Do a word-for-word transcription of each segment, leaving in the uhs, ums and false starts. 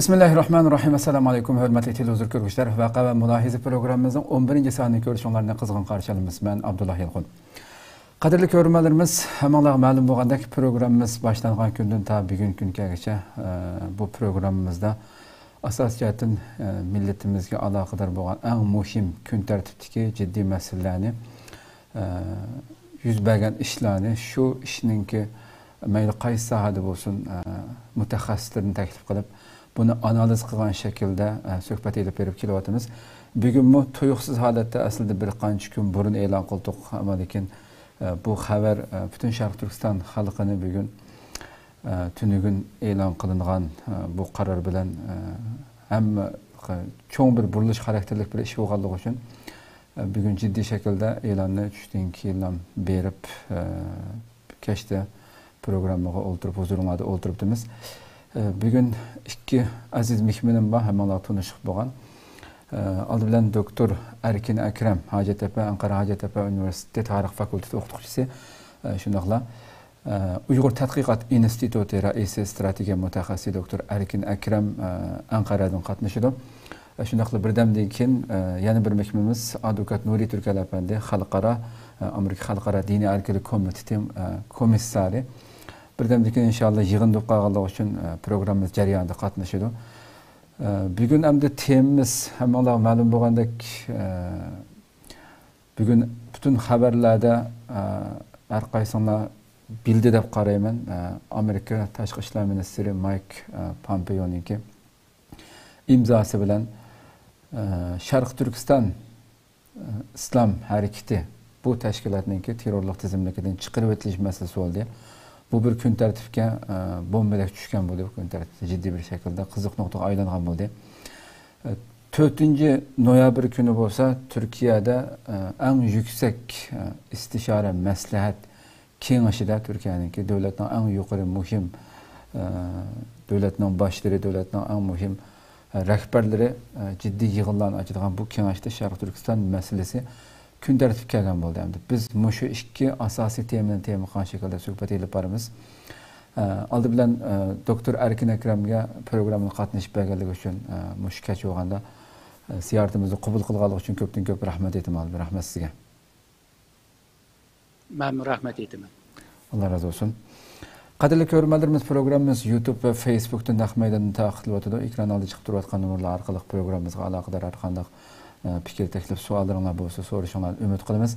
بىسمىللاھىررەھمانىررەھىم. ئەسسالامۇئەلەيكۇم، ھۆرمەتلىك تېلېۋىزور كۆرگۈچىلەر. ۋەقە ۋە مۇلاھىزە پروگراممىمىزنىڭ ئون بىرىنچى سانىنى كۆرۈشۈڭلارنى قىزغىن قارشى ئالىمىز. مەن ئابدۇللا يالقۇن. قەدىرلىك كۆرۈرمەنلىرىمىز، ھەممىڭلارغا مەلۇم بولغاندەك، پروگراممىمىز باشلانغان كۈندىن تا بۈگۈنكى كۈنگىچە، ئە، بۇ پروگراممىمىزدا ئاساسىي جەھەتتىن، ئە، مىللىتىمىزگە ئالاقىدار بولغان ئەڭ مۇھىم كۈن تەرتىپتىكى جىددىي مەسىلىلەرنى، ئە، يۈز بەرگەن ئىشلارنى، شۇ ئىشنىڭكى مەيلى قايسى ساھەدە بولسۇن، ئە، مۇتەخەسسىسلىرىنى تەكلىپ قىلىپ، بۇنى ئانالىز قىلغان شەكىلدە، ئە، سۆھبەت ئېلىپ بېرىپ كېلىۋاتىمىز. بۈگۈنمۇ تۇيۇقسىز ھالەتتە، ئەسلىدە بىر قانچە كۈن بۇرۇن ئېلان قىلدۇق، ئەمما لېكىن، ئە، بۇ خەۋەر، ئە، پۈتۈن شەرقىي تۈركىستان خەلقىنى بۈگۈن، ئە، تۈنۈگۈن ئېلان قىلىنغان، ئە، بۇ قارار بىلەن، ئە، ھەممە، ئە، چوڭ بىر بۇرۇلۇش خاراكتېرلىك بىر ئىش بولغانلىقى ئۈچۈن، ئە، بۈگۈن جىددىي شەكىلدە ئېلاننى چۈشتىن كېيىنلا بېرىپ، ئە، كەچتە پروگراممىغا ئولتۇرۇپ، ھۇزۇرۇڭلاردا ئولتۇرۇپتىمىز. ئە، بۈگۈن ئىككى ئەزىز مېھمىنىم بار، ھەممىڭلار تونۇشلۇق بولغان. ئە، ئالدى بىلەن دوكتور ئەركىن ئەكرەم، ھاجەتتەپە، ئەنقەرە ھاجەتتەپە ئۇنىۋېرسىتېتى تارىخ فاكۇلتېتى ئوقۇتقۇچىسى، ئە، شۇنداقلا، ئە، ئۇيغۇر تەتقىقات ئىنستىتۇتى رەئىسى، ئىستراتېگىيە مۇتەخەسسىسى دوكتور ئەركىن ئەكرەم، ئە، ئەنقەرەدىن قاتنىشىدۇ. ئە، شۇنداقلا بىردەمدىن كېيىن، ئە، يەنە بىر مېھمىنىمىز ئادۋوكات نۇرى تۈركەل ئەپەندى، خەلقئارا، ئە، ئامېرىكا خەلقئارا دىنىي ئەركىنلىك كومىتېتى، ئە، كومىسسارى. بىردەمدىن كېيىن ئىنشاللا يىغىن بولۇپ قالغانلىقى ئۈچۈن، ئە، پروگراممىمىز جەريانىدا قاتنىشىدۇ. ئە، بۈگۈن ئەمدى تېمىمىز ھەممىڭلارغا مەلۇم بولغاندەك، ئە، بۈگۈن پۈتۈن خەۋەرلەردە، ئە، ھەر قايسىڭلار بىلدى دەپ قارايمەن. ئە، ئامېرىكا تاشقى ئىشلار مىنىستىرى مايك، ئە، پامپېيونىڭكى ئىمزاسى بىلەن، ئە، شەرقىي تۈركىستان، ئە، ئىسلام ھەرىكىتى بۇ تەشكىلاتنىڭكى تېررورلۇق تىزىملىكىدىن چىقىرىۋېتىلىش مەسىلىسى بولدى. بۇ بىر كۈن تەرتىپكە، ئە، بومبىدەك چۈشكەن بولدى. بۇ كۈن تەرتىپتە جىددىي بىر شەكىلدە قىزىق نۇقتىغا ئايلانغان بولدى. ئە، تۆتىنچى نويابىر كۈنى بولسا تۈركىيەدە، ئە، ئەڭ يۈكسەك، ئە، ئىستىشارە مەسلىھەت كېڭىشىدە تۈركىيەنىڭكى دۆلەتنىڭ ئەڭ يۇقىرى مۇھىم، ئە، دۆلەتنىڭ باشلىرى، دۆلەتنىڭ ئەڭ مۇھىم، ئە، رەھبەرلىرى، ئە، جىددىي يىغىنلارنى ئاچىدىغان بۇ كېڭەشتە شەرقىي تۈركىستان مەسىلىسى كۈن تەرتىپكە كەلگەن بولدى. ئەمدى بىز مۇشۇ ئىككى ئاساسىي تېمىنى تېما قىلغان شەكىلدە سۆھبەت ئېلىپ بارىمىز. ئە، ئالدى بىلەن، ئە، دوكتور ئەركىن ئەكرەمگە پروگراممىغا قاتنىشىپ بەرگەنلىكى ئۈچۈن، ئە، مۇشۇ كەچ بولغاندا، ئە، زىيارىتىمىزنى قوبۇل قىلغانلىقى ئۈچۈن كۆپتىن كۆپ رەھمەت ئېيتىمەن. رەھمەت سىزگە. مەنمۇ رەھمەت ئېيتىمەن. ئاللا رازى بولسۇن. قەدىرلىك كۆرۈرمەنلىرىمىز، پروگراممىمىز يۇتۇب ۋە فېيسبۇكتا نەق مەيداندا تارقىتىلىۋاتىدۇ. ئېكران ئالدىدا چىقىپ تۇرۇۋاتقان نومۇرلار ئارقىلىق پروگراممىمىزغا ئالاقىدار ھەر قانداق، ئە، پىكىر، تەكلىپ، سوئاللىرىڭلار بولسا سورىشىڭلارنى ئۈمىد قىلىمىز.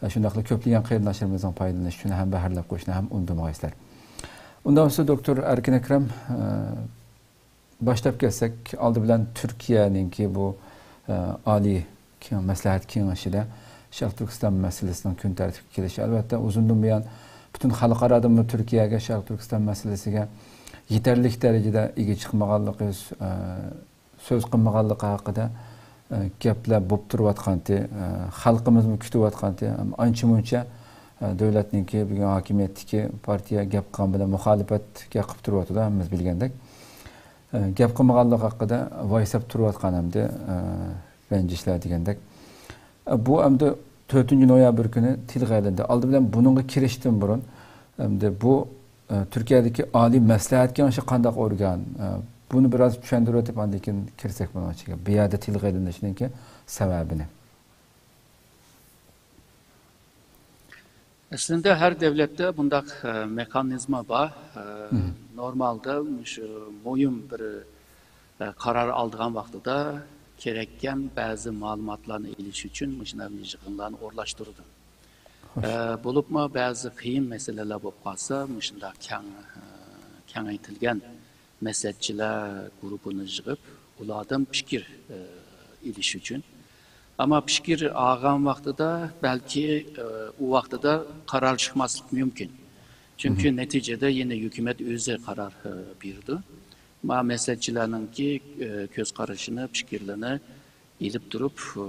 ئە، شۇنداقلا كۆپلىگەن قېرىنداشلىرىمىزنىڭ پايدىلىنىشى ئۈچۈن ھەم بەھرىلەپ قويۇشنى ھەم ئۇنتۇمىغايسىلەر. ئۇنداق بولسا، دوكتور ئەركىن ئەكرەم، ئە، باشلاپ كەتسەك، ئالدى بىلەن تۈركىيەنىڭكى بۇ، ئە، ئالىي كېڭ-، مەسلىھەت كېڭىشىدە شەرقىي تۈركىستان مەسىلىسىنىڭ كۈن تەرتىپكە كېلىشى، ئەلۋەتتە، ئۇزۇندىن بۇيان پۈتۈن خەلقئارادىمۇ تۈركىيەگە، شەرقىي تۈركىستان مەسىلىسىگە يېتەرلىك دەرىجىدە ئىگە چىقمىغانلىقى، ئە، سۆز قىلمىغانلىقى ھەققىدە، ئە، گەپلەر بولۇپ تۇرۇۋاتقانتى. ئە، خەلقىمىزمۇ كۈتۈۋاتقانتى. ئەمما ئانچە مۇنچە، ئە، دۆلەتنىڭكى، بۈگۈن ھاكىمىيەتتىكى پارتىيە گەپ قىلغان بىلەن مۇخالىپەتكە قىلىپ تۇرۇۋاتىدۇ، ھەممىمىز بىلگەندەك. ئە، گەپ قىلمىغانلىق ھەققىدە ۋايساپ تۇرۇۋاتقان ئەمدى، ئە، رەنجىشلەر دېگەندەك. ئە، بۇ ئەمدى تۆتىنچى نويابىر كۈنى تىلغا ئېلىندى. ئالدى بىلەن بۇنىڭغا كىرىشتىن بۇرۇن، ئەمدى بۇ، ئە، تۈركىيەدىكى ئالىي مەسلىھەت كېڭىشى قانداق ئورگان؟ ئە، بۇنى بىراز چۈشەندۈرۈۋېتىپ، ئاندىن كېيىن كىرسەك بۇنىڭ ئىچىگە. بۇ يەردە تىلغا ئېلىنىشىنىڭكى سەۋەبىنى. ئەسلىندە ھەر دۆلەتتە بۇنداق، ئە، مېخانىزما بار. ئە، مم. نورمالدا مۇشۇ مۇھىم بىر، ئە، قارار ئالىدىغان ۋاقتىدا كېرەككەن بەزى مەلۇماتلارنى ئېلىش ئۈچۈن مۇشۇنداق يىغىنلارنى ئورۇنلاشتۇرىدۇ. خوش. ئە، بولۇپمۇ بەزى قىيىن مەسىلىلەر بولۇپ قالسا، مۇشۇنداق كەڭ، ئە، كېڭەيتىلگەن مەسلىھەتچىلەر گۇرۇپپىنى يىغىپ، ئۇلاردىن پىكىر، ئە، ئېلىش ئۈچۈن. ئەمما پىكىر ئالغان ۋاقتىدا بەلكى، ئە، ئۇ ۋاقتىدا قارار چىقماسلىقى مۇمكىن. چۈنكى مھم. نەتىجىدە يەنە ھۆكۈمەت ئۆزى قارار، ئە، بېرىدۇ. ئەمما مەسلىھەتچىلەرنىڭكى، ئە، كۆز قارىشىنى، پىكىرلىرىنى ئېلىپ تۇرۇپ، ئە،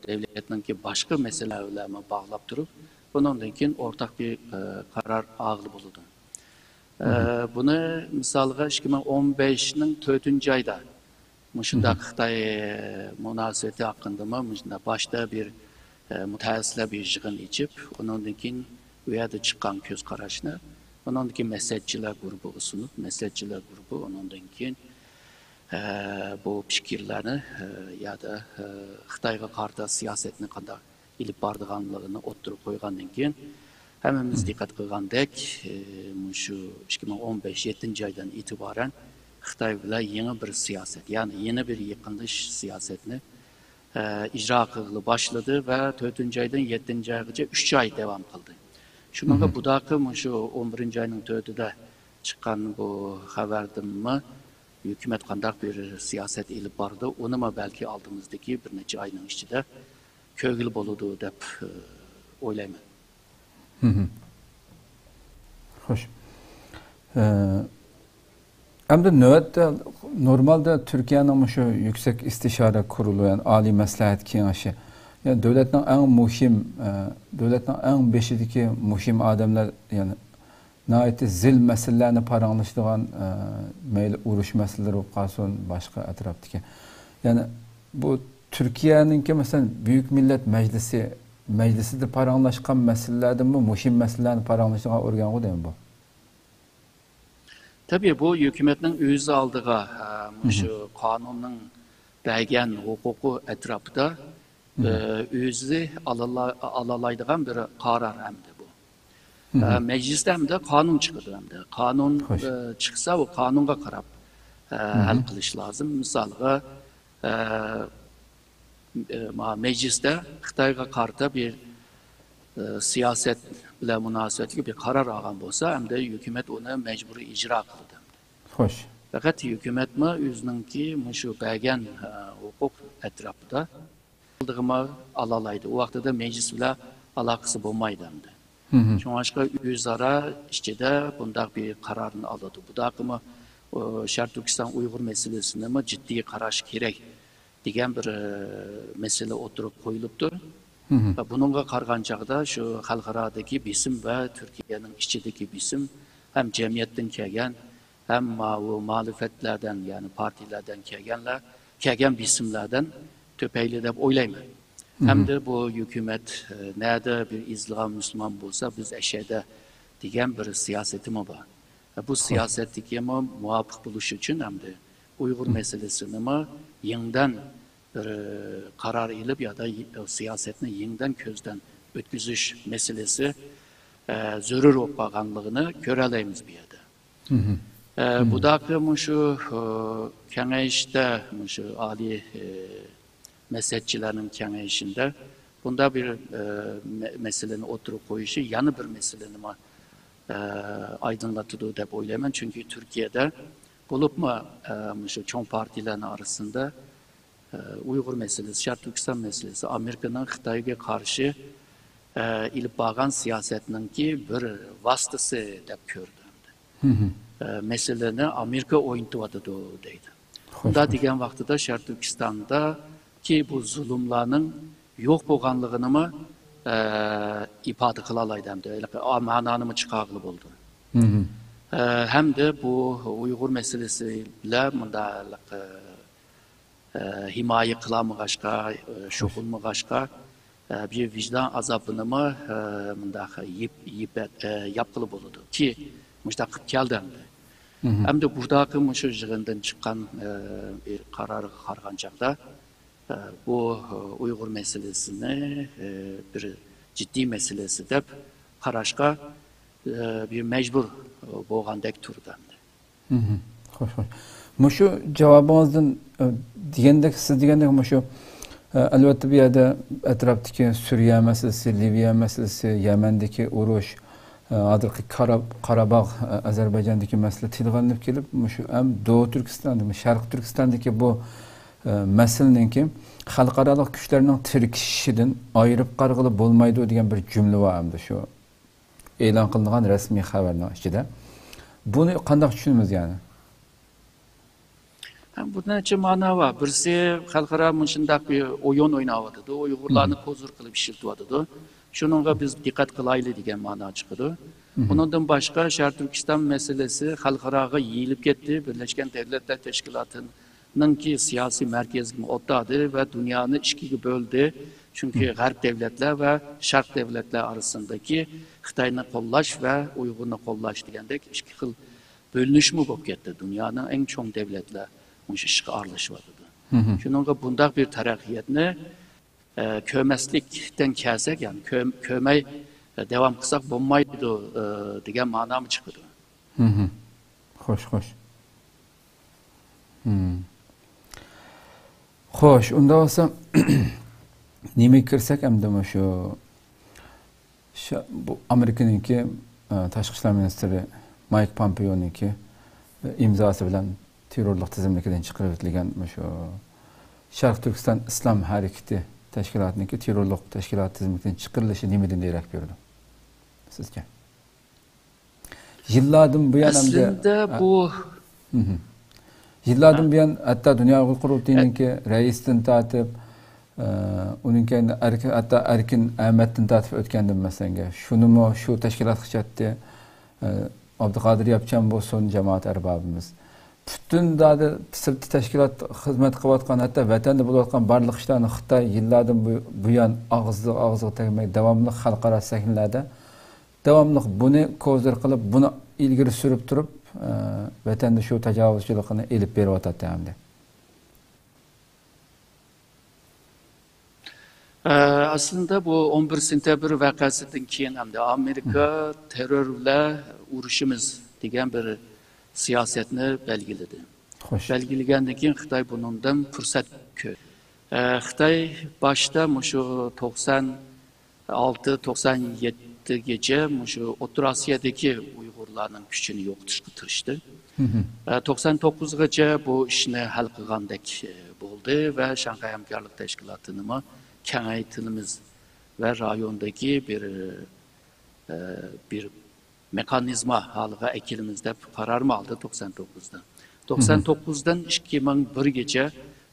دۆلەتنىڭكى باشقا مەسىلىلەر بىلەنمۇ باغلاپ تۇرۇپ، بۇنىڭدىن كېيىن ئورتاق بىر، ئە، قارار ئالغىلى بولىدۇ. ئە، مھم. بۇنى مىسالغا ئىككى مىڭ ئون بەشنىڭ تۆتىنچى ئايدا مۇشۇنداق مھم. خىتاي مۇناسىۋىتى ھەققىدىمۇ مۇشۇنداق باشتا بىر، ئە، مۇتەخەسسىسلەر بىر يىغىن ئېچىپ، ئۇنىڭدىن كېيىن ئۇ يەردە چىققان كۆز قاراشنى، ئۇنىڭدىن كېيىن مەسلىھەتچىلەر گۇرۇپپىغا سۇنۇپ، مەسلىھەتچىلەر گۇرۇپپا ئۇنىڭدىن كېيىن ئە، بۇ پىكىرلەرنى، ئە، يادا، ئە، خىتايغا قارىتا سىياسەتنى قانداق ئېلىپ بارىدىغانلىقىنى ئوتتۇرىغا قويغاندىن كېيىن، ھەممىمىز دىققەت قىلغاندەك، ئە، مۇشۇ ئىككى مىڭ ئون بەش يەتتىنچى ئايدىن ئېتىبارەن خىتاي بىلەن يېڭى بىر سىياسەت، يەنى يېڭى بىر يېقىنلىشىش سىياسەتنى، ئە، ئىجرا قىلغىلى باشلىدى ۋە تۆتىنچى ئايدىن يەتتىنچى ئايغىچە ئۈچ ئاي داۋام قىلدى. شۇنىڭغا بۇداقى مۇشۇ ئون بىرىنچى ئاينىڭ تۆتىدە چىققان بۇ خەۋەردىنمۇ ھۆكۈمەت قانداق بىر سىياسەت ئېلىپ بارىدۇ، ئۇنىمۇ بەلكى ئالدىمىزدىكى بىر نەچچە ئاينىڭ ئىچىدە كۆرگىلى بولىدۇ دەپ، ئە، ئويلايمەن. خوش. ئە، ئەمدى نۆۋەتتە نورمالدا تۈركىيەنىڭ مۇشۇ يۈكسەك ئىستىشارە كۇرۇلۇ، يەنى ئالىي مەسلىھەت كېڭىشى، يەنى دۆلەتنىڭ ئەڭ مۇھىم، ئە، دۆلەتنىڭ ئەڭ بېشىدىكى مۇھىم ئادەملەر، يەنى ناھايىتى زىل مەسىلىلەرنى پاراڭلىشىدىغان، ئە، مەيلى ئۇرۇش مەسىلىلىرى بولۇپ قالسۇن، باشقا ئەتراپتىكى. يەنى بۇ تۈركىيەنىڭكى، مەسىلەن، بۈيۈك مىللەت مەجلىسى، مەجلىسىدە پاراڭلاشقان مەسىلىلەردىنمۇ مۇھىم مەسىلىلەرنى پاراڭلىشىدىغان ئورگانغۇ دەيمەن بۇ. تەبىئىي، بۇ ھۆكۈمەتنىڭ ئۆز ئالدىغا، ئە، مۇشۇ قانۇننىڭ بەرگەن ھوقۇقى ئەتراپىدا، ئە، ئۆزى ئالالا-، ئالالايدىغان بىر قارار ئەمدى بۇ. ئە، مەجلىستە ئەمدى قانۇن چىقىدۇ ئەمدى. قانۇن، ئە، چىقسا، ئۇ قانۇنغا قاراپ، ئە، ھەل قىلىش لازىم. مىسالغا، ئە، ئە، ما-، مەجلىستە خىتايغا قارىتا بىر، ئە، سىياسەت بىلەن مۇناسىۋەتلىك بىر قارار ئالغان بولسا، ئەمدى ھۆكۈمەت ئۇنى مەجبۇرىي ئىجرا قىلىدۇ ئەمدى. خوش. پەقەت ھۆكۈمەتمۇ ئۆزىنىڭكى مۇشۇ بەرگەن، ئە، ھوقۇق ئەتراپىدا ئالدىغىمۇ ئالالايدۇ. ئۇ ۋاقتىدا مەجلىس بىلەن ئالاقىسى بولمايدۇ ئەمدى. شۇڭلاشقا ئۆزئارا ئىچىدە بۇنداق بىر قارارنى ئالىدۇ. بۇداقىمۇ، ئۇ، شەرقىي تۈركىستان ئۇيغۇر مەسىلىسىنىمۇ جىددىي قاراش كېرەك دېگەن بىر، ئە، مەسىلە ئوتتۇرىغا قويۇلۇپتۇ. ۋە بۇنىڭغا قارىغان چاغدا شۇ خەلقئارادىكى بېسىم ۋە تۈركىيەنىڭ ئىچىدىكى بېسىم ھەم جەمئىيەتتىن كەلگەن ھەم ماۋۇ مۇھالىپەتلەردىن، يەنى پارتىيەلەردىن كەلگەنلەر، كەلگەن بېسىملەردىن تۈپەيلى دەپ ئويلايمەن. ھەمدە بۇ ھۆكۈمەت، ئە، نەدە بىر ئېزىلغان مۇسۇلمان بولسا، بىز ئەشەدە دېگەن بىر سىياسىتىمۇ بار. بۇ سىياسەتتىكىمۇ مۇۋاپىق بولۇش ئۈچۈن ھەمدە ئۇيغۇر مەسىلىسىنىمۇ يېڭىدىن بىر قارار ئېلىپ يادا سىياسەتنى يېڭىدىن كۆزدىن ئۆتكۈزۈش مەسىلىسى، ئە، زۆرۈر بولۇپ قالغانلىقىنى كۆرەلەيمىز بۇ يەردە. ئە، بۇداقى مۇشۇ، ئۇ، كېڭەشتە، مۇشۇ ئالىي، ئە، مەسلىھەتچىلەرنىڭ كېڭىشىندە بۇنداق بىر، ئە، مە-، مەسىلىنى ئوتتۇرىغا قويۇشى يەنە بىر مەسىلىنىمۇ، ئە، ئايدىڭلىتىدۇ دەپ ئويلايمەن. چۈنكى تۈركىيەدە بولۇپمۇ، ئە، مۇشۇ چوڭ پارتىيەلەرنىڭ ئارىسىدا، ئە، ئۇيغۇر مەسىلىسى، شەرقىي تۈركىستان مەسىلىسى ئامېرىكىنىڭ خىتايغا قارشى، ئە، ئېلىپ بارغان سىياسەتنىڭكى بىر ۋاسىتىسى دەپ كۆرىدۇ. ئە، مەسىلىنى ئامېرىكا ئوينىتىۋاتىدۇ دەيدۇ. خوش، بۇنداق خوش. دېگەن ۋاقتىدا شەرقىي تۈركىستاندىكى بۇ زۇلۇملارنىڭ يوق بولغانلىقىنىمۇ، ئە، ئىپادە قىلالايدۇ ھەمدە ھېلىقى ئا-، مەنانىمۇ چىقارغىلى بولىدۇ. ئە، ھەمدە بۇ ئۇيغۇر مەسىلىسى بىلەن مۇنداق، ئە، ئە، ھىمايە قىلالمىغاچقا، ئە، شۇغۇلمىغاچقا، ئە، بىر ۋىجدان ئازابىنىمۇ، ئە، مۇنداق يىپ-، يىپ-، ئە، ياپقىلى بولىدۇ كى، مۇشۇنداق قىلىپ كەلدى ئەمدى. ئەمدى بۇداقى مۇشۇ يىغىندىن چىققان، ئە، بىر قارارغا قارىغان چاغدا، ئە، بۇ، ئە، ئۇيغۇر مەسىلىسىنى، ئە، بىر جىددىي مەسىلىسى دەپ قاراشقا، ئە، بىر مەجبۇر، ئە، بولغاندەك تۇرىدۇ ئەمدى. خوش، خوش. مۇشۇ جاۋابىڭىزدىن، ئە، دېگەندەك، سىز دېگەندەك مۇشۇ، ئە، ئەلۋەتتە، بۇ يەردە ئەتراپتىكى سۈرىيە مەسىلىسى، لىۋىيە مەسىلىسى، يەمەندىكى ئۇرۇش، ئە، ھازىرقى قارا-، قاراباغ، ئە، ئەزەربەيجاندىكى مەسىلە تىلغا ئېلىنىپ كېلىپ، مۇشۇ ھەم دوۋا تۈركىستان، شەرقىي تۈركىستاندىكى بۇ، ئە، مەسىلىنىڭكى خەلقئارالىق كۈچلەرنىڭ تىركىشىشىدىن ئايرىپ قارىغىلى بولمايدۇ دېگەن بىر جۈملە بار ئەمدى شۇ. ئېلان قىلىنغان رەسمىي خەۋەرنىڭ ئىچىدە. بۇنى قانداق چۈشىنىمىز يەنى؟ ھە، بۇ نەچچە مانا بار. بىرسى خەلقئارا مۇشۇنداق بىر ئويۇن ئويناۋاتىدۇ، ئۇيغۇرلارنى قوزۇر قىلىپ ئىشلىتىۋاتىدۇ. شۇنىڭغا بىز دىققەت قىلايلى دېگەن مانا چىقىدۇ. ئۇنىڭدىن باشقا شەرقىي تۈركىستان مەسىلىسى خەلقئاراغا يېيىلىپ كەتتى. بىرلەشكەن دەۋلەتلەر تەشكىلاتى نىڭكى سىياسىي مەركەزىگىمۇ ئوتتادى ۋە دۇنيانى ئىككىگە بۆلدى. چۈنكى غەرب دەۋلەتلەر ۋە شەرق دەۋلەتلەر ئارىسىندىكى خىتاينى قوللاش ۋە ئۇيغۇرنى قوللاش دېگەندەك ئىككى خىل بۆلۈنۈشمۇ بولۇپ كەتتى. دۇنيانىڭ ئەڭ چوڭ دەۋلەتلەر مۇشۇ ئىشقا ئارىلىشىۋاتىدۇ. شۇنىڭغا بۇنداق بىر تەرەققىياتنى، ئە، كۆرمەسلىكتىن كەلسەك، يەنى كۆ-، كۆرمەي، ئە، داۋام قىلساق بولمايدۇ، ئە، دېگەن مانامۇ چىقىدۇ. خوش، خوش. خوش، ئۇنداق بولسا نېمىگە كىرسەك ئەمدى مۇشۇ شا-، بۇ ئامېرىكىنىڭكى، ئە، تاشقى ئىشلار مىنىستىرى مايك پومپېيونىڭكى ئىمزاسى بىلەن تېررورلۇق تىزىملىكىدىن چىقىرىۋېتىلگەن مۇشۇ شەرقىي تۈركىستان ئىسلام ھەرىكىتى تەشكىلاتىنىڭكى تېررورلۇق تەشكىلات تىزىملىكىدىن چىقىرىلىشى نېمىدىن دېرەك بېرىدۇ سىزگە؟ يىللاردىن بۇيان ئەمدى ئەسلىدە بۇ يىللاردىن بۇيان ھەتتا دۇنيا ئۇيغۇر قۇرۇلتىيىنىڭكى رەئىسىدىن تارتىپ، ئۇنىڭ كەينىدە ئەركىن، ھەتتا ئەركىن ئەمەتتىن تارتىپ ئۆتكەندىن مەسىلەنگە، شۇنىمۇ شۇ تەشكىلاتقا چاتتى. ئابدۇقادىر ياپچان بولسۇن، جامائەت ئەربابىمىز. پۈتۈن دادى سىرتتا تەشكىلات خىزمەت قىلىۋاتقان، ھەتتا ۋەتەندە بولۇۋاتقان بارلىق ئىشلارنى خىتاي يىللاردىن بۇ-، بۇيان ئاغزىغا ئاغزىغا تەگمەي داۋاملىق خەلقئارا سەھنىلەردە داۋاملىق بۇنى كوزىر قىلىپ، بۇنى ئىلگىرى سۈرۈپ تۇرۇپ، ئە، ۋەتەندە شۇ تاجاۋۇزچىلىقىنى ئېلىپ بېرىۋاتاتتى ئەمدى. ئە، ئەسلىدە بۇ ئون بىر سېنتەبىر ۋەقەسىدىن كېيىن ئەمدى ئامېرىكا تېررور بىلەن ئۇرۇشىمىز دېگەن بىر سىياسەتنى بەلگىلىدى. خوش. بەلگىلىگەندىن كېيىن خىتاي بۇنىڭدىن پۇرسەت كۆردى. ئە، خىتاي باشتا مۇشۇ توقسان ئالتە، توقسان يەتتىگىچە مۇشۇ ئوتتۇرا ئاسىيادىكى ئۇيغۇرلارنىڭ كۈچىنى يوقىتىشقا تىرىشتى. ئە، توقسان توققۇزغىچە بۇ ئىشنى ھەل قىلغاندەك، ئە، بولدى ۋە شاڭخەي ھەمكارلىق تەشكىلاتىنىمۇ كېڭەيتىمىز ۋە رايوندىكى بىر، ئە، بىر مېخانىزما ھالىغا ئەكېلىمىز دەپ قارارمۇ ئالدى توقسان توققۇزدا. توقسان توققۇزدىن ئىككى مىڭ بىرگىچە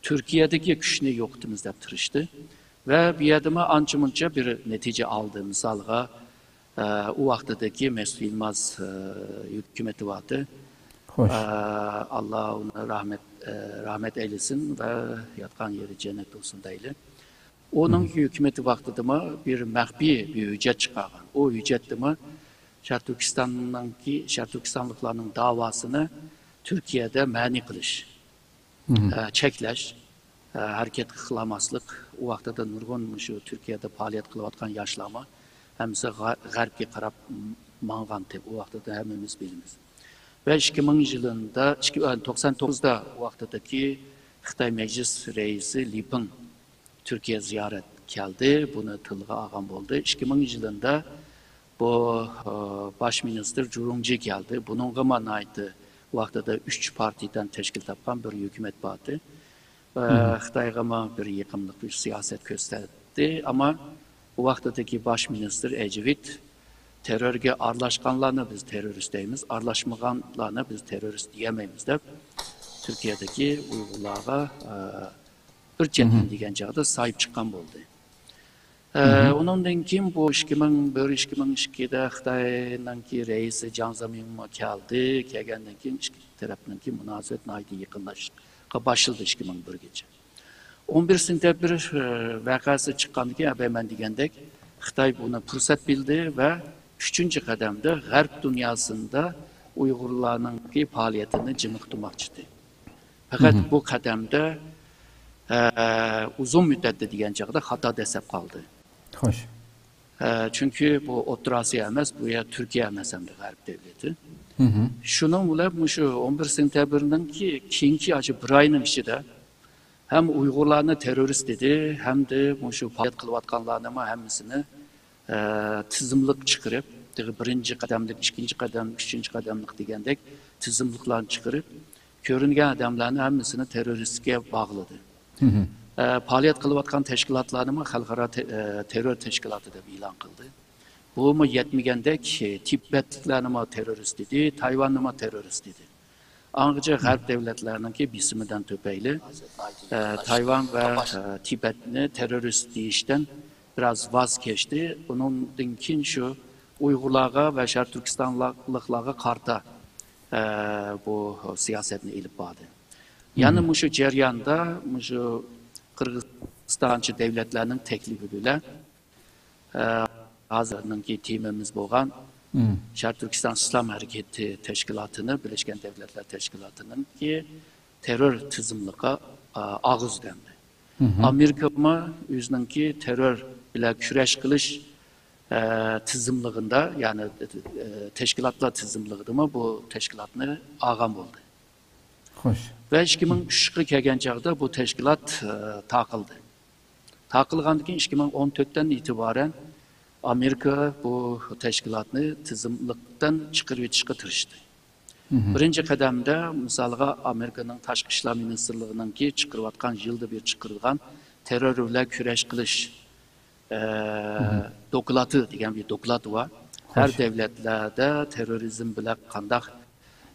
تۈركىيەدىكى كۈچنى يوقىتىمىز دەپ تىرىشتى. ۋە بۇ يەردىمۇ ئانچە مۇنچە بىر نەتىجە ئالدى. مىسالغا، ئە، ئۇ ۋاقتىدىكى مەسۇت يىلماز، ئە، ھۆكۈمىتى بارتى. خوش. ئە، ئاللا ئۇنى رەھمەت، ئە، رەھمەت ئەيلىسۇن ۋە ياتقان يېرى جەننەت بولسۇن دەيلى. ئۇنىڭ ھۆكۈمىتى ۋاقتىدىمۇ بىر مەخپىي بىر ھۆججەت چىقارغان. ئۇ ھۆججەتتىمۇ شەرقىي تۈركىستاننىڭكى، شەرقىي تۈركىستانلىقلارنىڭ داۋاسىنى تۈركىيەدە مەنئى قىلىش، ئە، چەكلەش، ئە، ھەرىكەت قىلالماسلىق. ئۇ ۋاقتىدا نۇرغۇن مۇشۇ تۈركىيەدە پائالىيەت قىلىۋاتقان ياشلارمۇ ھەممىسى غە-، غەربكە قاراپ ماڭغانتى. ئۇ ۋاقتىدا ھەممىمىز بىلىمىز. ۋە ئىككى مىڭ يىلىدا، ئىككى، ئە، توقسان توققۇزدا ئۇ ۋاقتىدىكى خىتاي مەجلىس رەئىسى لى پېڭ تۈركىيە زىيارەت كەلدى، بۇنى تىلغا ئالغان بولدى. ئىككى مىڭ يىلىدا بۇ، ئە، باش مىنىستىر جۇرۇڭجى كەلدى. بۇنىڭغىمۇ ناھايىتى ۋاقتىدا ئۈچ پارتىيىدىن تەشكىل تاپقان بىر ھۆكۈمەت باردى. ئە، خىتايغىمۇ بىر يېقىملىق بىر سىياسەت كۆرسەتتى. ئەمما ئۇ ۋاقتىدىكى باش مىنىستىر ئەجىۋىت تېررورگە ئارىلاشقانلارنى بىز تېررورىست دەيمىز، ئارىلاشمىغانلارنى بىز تېررورىست دېيەلمەيمىز دەپ تۈركىيەدىكى ئۇيغۇرلارغا، ئە، بىر چەتتىن دېگەن چاغدا ساھىب چىققان بولدى. ئە، ئۇنىڭدىن كېيىن بۇ ئىككى مىڭ بىر، ئىككى مىڭ ئىككىدە خىتاينىڭكى رەئىسى جاڭ زېمىنمۇ كەلدى. كەلگەندىن كېيىن ئىككى تەرەپنىڭكى مۇناسىۋەت ناھايىتى يېقىنلاشقا باشلىدى ئىككى مىڭ بىرگىچە. ئون بىر سېنتەبىر، ئە، ۋەقەسى چىققاندىن كېيىن، ئەبەي مەن دېگەندەك، خىتاي بۇنى پۇرسەت بىلدى ۋە ئۈچىنچى قەدەمدە غەرب دۇنياسىندا ئۇيغۇرلارنىڭكى پائالىيىتىنى جىمىقتۇرماقچىدى. پەقەت بۇ قەدەمدە، ئە، ئۇزۇن مۇددەتتە دېگەن چاغدا خاتا دەسسەپ قالدى. خوش. ئە، چۈنكى بۇ ئوتتۇرا ئاسىيا ئەمەس، بۇ يەر تۈركىيە ئەمەس ئەمدى غەرب دۆلىتى. شۇنىڭ بىلەن مۇشۇ ئون بىر سېنتەبىرنىڭكى كېيىنكى ئاشۇ بىر ئاينىڭ ئىچىدە ھەم ئۇيغۇرلارنى تېررورىست دېدى، ھەمدە مۇشۇ پائالىيەت قىلىۋاتقانلارنىمۇ ھەممىسىنى، ئە، تىزىملىق چىقىرىپ، تېخى بىرىنچى قەدەملىك، ئىككىنچى قەدەم، ئۈچىنچى قەدەملىك دېگەندەك تىزىملىقلارنى چىقىرىپ، كۆرۈنگەن ئادەملەرنى ھەممىسىنى تېررورىستكە باغلىدى. ئە، پائالىيەت قىلىۋاتقان تەشكىلاتلارنىمۇ خەلقئارا تې-، ئە، تېررور تەشكىلاتى دەپ ئېلان قىلدى. بۇمۇ يەتمىگەندەك، تىبەتلىكلەرنىمۇ تېررورىست دېدى، تايۋاننىمۇ تېررورىست دېدى. ئاڭغىچە غەرب دۆلەتلەرنىڭكى بېسىمىدىن تۈپەيلى، ئە، تايۋان ۋە، ئە، تىبەتنى تېررورىست دېيىشتىن بىراز ۋاز كەچتى. ئۇنىڭدىن كېيىن شۇ ئۇيغۇرلارغا ۋە شەرقىي تۈركىستانلىقلارغا قارىتا، ئە، بۇ سىياسەتنى ئېلىپ باردى. يەنە مۇشۇ جەرياندا مۇشۇ قىرغىزىستانچە دۆلەتلەرنىڭ تەكلىپى بىلەن، ئە، ھازىرنىڭكى تېمىمىز بولغان شەرقىي تۈركىستان ئىسلام ھەرىكىتى تەشكىلاتىنى، بىرلەشكەن دۆلەتلەر تەشكىلاتىنىڭكى تېررور تىزىملىقىغا، ئا، ئاغۇزدى ئەمدى. ئامېرىكىمۇ ئۆزىنىڭكى تېررور بىلەن كۈرەش قىلىش، ئە، تىزىملىقىدا، يەنى، ئە، تەشكىلاتلار تىزىملىقىدىمۇ بۇ تەشكىلاتنى ئالغان بولدى. خوش. ۋە ئىككى مىڭ ئۈچكە كەلگەن چاغدا بۇ تەشكىلات، ئە، تاقىلدى. تاقىلغاندىن كېيىن ئىككى مىڭ ئون تۆتتىن ئېتىبارەن ئامېرىكا بۇ تەشكىلاتنى تىزىملىقتىن چىقىرىۋېتىشقا تىرىشتى. بىرىنچى قەدەمدە، مىسالغا، ئامېرىكىنىڭ تاشقى ئىشلار مىنىستىرلىقىنىڭكى چىقىرىۋاتقان، يىلدا بىر چىقىرىدىغان تېررور بىلەن كۈرەش قىلىش، ئە، دوكلاتى دېگەن بىر دوكلات بار. ھەر دۆلەتلەردە تېررورىزم بىلەن قانداق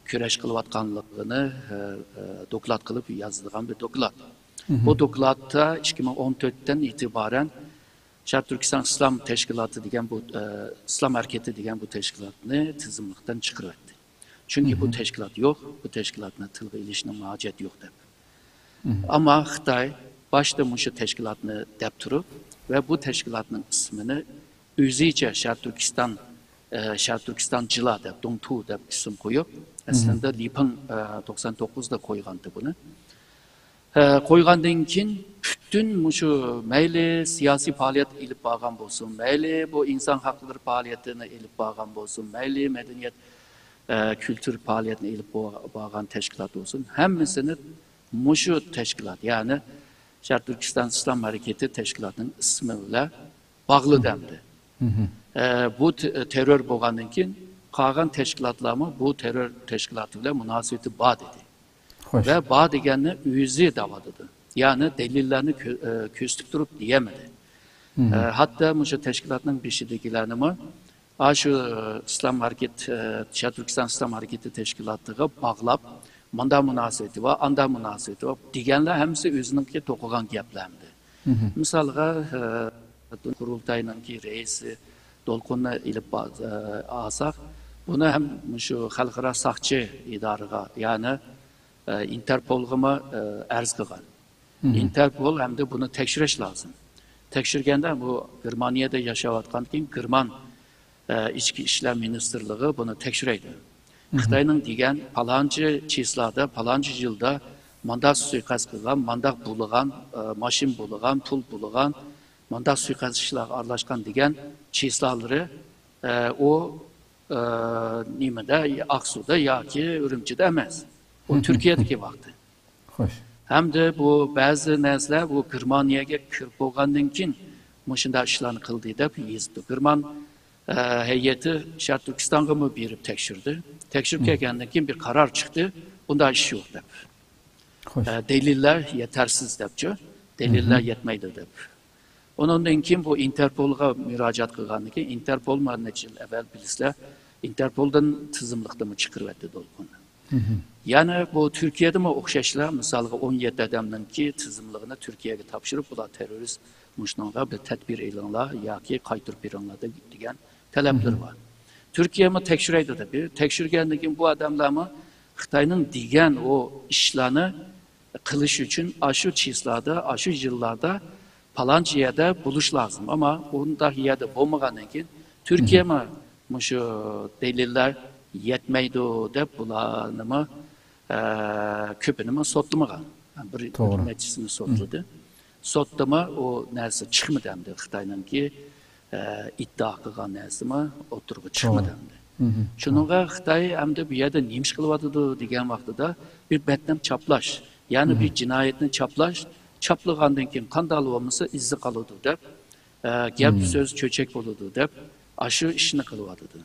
كۈرەش قىلىۋاتقانلىقىنى، ئە، ئە، دوكلات قىلىپ يازىدىغان بىر دوكلات. بۇ دوكلاتتا ئىككى مىڭ ئون تۆتتىن ئېتىبارەن شەرقىي تۈركىستان ئىسلام تەشكىلاتى دېگەن بۇ، ئە، ئىسلام ھەرىكىتى دېگەن بۇ تەشكىلاتنى تىزىملىقتىن چىقىرىۋەتتى. چۈنكى بۇ تەشكىلات يوق، بۇ تەشكىلاتنى تىلغا ئېلىشنىڭ ھاجەت يوق دەپ. ئەمما خىتاي باشتا مۇشۇ تەشكىلاتنى دەپ تۇرۇپ ۋە بۇ تەشكىلاتنىڭ ئىسمىنى ئۆزىچە شەرقىي تۈركىستان، ئە، شەرقىي تۈركىستان جىلا دەپ، دۇڭتۇ دەپ ئىسىم قويۇپ، ئەسلىدە لىپىڭ، ئە، توقسان توققۇزدا قويغانتى بۇنى. ئە، قويغاندىن كېيىن پۈتۈن مۇشۇ مەيلى سىياسىي پائالىيەت ئېلىپ بارغان بولسۇن، مەيلى بۇ ئىنسان ھەقلىرى پائالىيىتىنى ئېلىپ بارغان بولسۇن، مەيلى مەدەنىيەت، ئە، كۈلتۈر پائالىيەتنى ئېلىپ بو-، بارغان تەشكىلات بولسۇن، ھەممىسىنى مۇشۇ تەشكىلات، يەنى شەرقىي تۈركىستان ئىسلام ھەرىكىتى تەشكىلاتىنىڭ ئىسمى بىلەن باغلىدى ئەمدى. ئە، بۇ تېررور بولغاندىن كېيىن قالغان تەشكىلاتلارمۇ بۇ تېررور تەشكىلاتى بىلەن مۇناسىۋىتى بار دېدى. خوش. ۋە بار دېگەننى ئۆزى دەۋاتىدۇ. يەنى دەلىللەرنى كۆ-، ئە، كۆرسىتىپ تۇرۇپ دېيەلمىدى. ئە، ھەتتا مۇشۇ تەشكىلاتنىڭ بېشىدىكىلەرنىمۇ، ئا، شۇ، ئە، ئىسلام ھەرىكىتى، ئە، شەرقىي تۈركىستان ئىسلام ھەرىكىتى تەشكىلاتىغا باغلاپ، مۇندا مۇناسىۋىتى بار، ئاندا مۇناسىۋىتى بار دېگەنلەر ھەممىسى ئۆزىنىڭكى توقۇغان گەپلەر ئەمدى. مىسالغا، ئە، قۇرۇلتاينىڭكى رەئىسى دولقۇننى ئېلىپ با-، ئە، ئالساق، بۇنى ھەم مۇشۇ خەلقئارا ساقچى ئىدارىغا، يەنى، ئە، ئىنتېرپولغىمۇ، ئە، ئەرز قىلغان. ئىنتېرپول ئەمدى بۇنى تەكشۈرۈش لازىم. تەكشۈرگەندە بۇ گېرمانىيەدە ياشاۋاتقاندىكىن گېرمان، ئە، ئىچكى ئىشلار مىنىستىرلىقى بۇنى تەكشۈرەيدۇ. خىتاينىڭ دېگەن پالانچى چىسلادا، پالانچى يىلدا مانداق سۇيىقەست قىلغان، مانداق بۇلىغان، ئە، ماشىنا بۇلىغان، پۇل بۇلىغان، مانداق سۇيىقەست ئىشلارغا ئارىلاشقان دېگەن چىسلالىرى، ئە، ئۇ، ئە، نېمىدە، ئاقسۇدا ياكى ئۈرۈمچىدە ئەمەس. ئۇ تۈركىيەدىكى ۋاقتى. خوش. ھەمدە بۇ بەزى نەرسىلەر بۇ گېرمانىيەگە كىرىپ بولغاندىن كېيىن مۇشۇنداق ئىشلارنى قىلدى دەپ يېزىپتۇ. گېرمان، ئە، ھەيئىتى شەرقىي تۈركىستانغىمۇ بېرىپ تەكشۈردى. تەكشۈرۈپ كەلگەندىن كېيىن بىر قارار چىقتى. بۇنداق ئىش يوق دەپ. خوش. ئە، دەلىللەر يېتەرسىز دەپچۇ. دەلىللەر يەتمەيدۇ دەپ. ئۇنىڭدىن كېيىن بۇ ئىنتېرپولغا مۇراجىئەت قىلغاندىن كېيىن، ئىنتېرپول مانا نەچچە يىل ئەۋۋەل بىلىسىلەر، ئىنتېرپولدىن تىزىملىقتىنمۇ چىقىرىۋەتتى دولقۇننى. يەنى بۇ تۈركىيەدىمۇ ئوخشاشلا، مىسالغا ئون يەتتە ئادەمنىڭكى تىزىملىقىنى تۈركىيەگە تاپشۇرۇپ، بۇلار تېررورىست، مۇشۇنىڭغا بىر تەدبىر ئېلىڭلار ياكى قايتۇرۇپ بېرىڭلار دېگەن تەلەپلىرى بار. تۈركىيەمۇ تەكشۈرەيدۇ دەپ، تەكشۈرگەندىن كېيىن بۇ ئادەملەرمۇ خىتاينىڭ دېگەن ئۇ ئىشلارنى قىلىش ئۈچۈن ئاشۇ چىسلادا، ئاشۇ يىللاردا پالانچى يەردە بولۇش لازىم. ئەمما ئۇنداق يەردە بولمىغاندىن كېيىن تۈركىيەمۇ مۇشۇ دەلىللەر يەتمەيدۇ دەپ بۇلارنىمۇ، ئە، كۆپىنىمۇ سوتلىمىغان. بىر، بىر نەچچىسىنى سوتلىدى. سوتتىمۇ ئۇ نەرسە چىقمىدى ئەمدى. خىتاينىڭكى، ئە، ئىددىئا قىلغان نەرسىمۇ ئوتتۇرىغا چىقمىدى ئەمدى. شۇنىڭغا خىتاي ئەمدى بۇ يەردە نېمە ئىش قىلىۋاتىدۇ دېگەن ۋاقتىدا بىر بەتنەم چاپلاش، يەنى بىر جىنايەتنى چاپلاش، چاپلىغاندىن كېيىن قانداق بولمىسا ئىزى قالىدۇ دەپ، ئە، گەپ سۆز چۆچەك بولىدۇ دەپ، ئاشۇ ئىشنى قىلىۋاتىدۇ.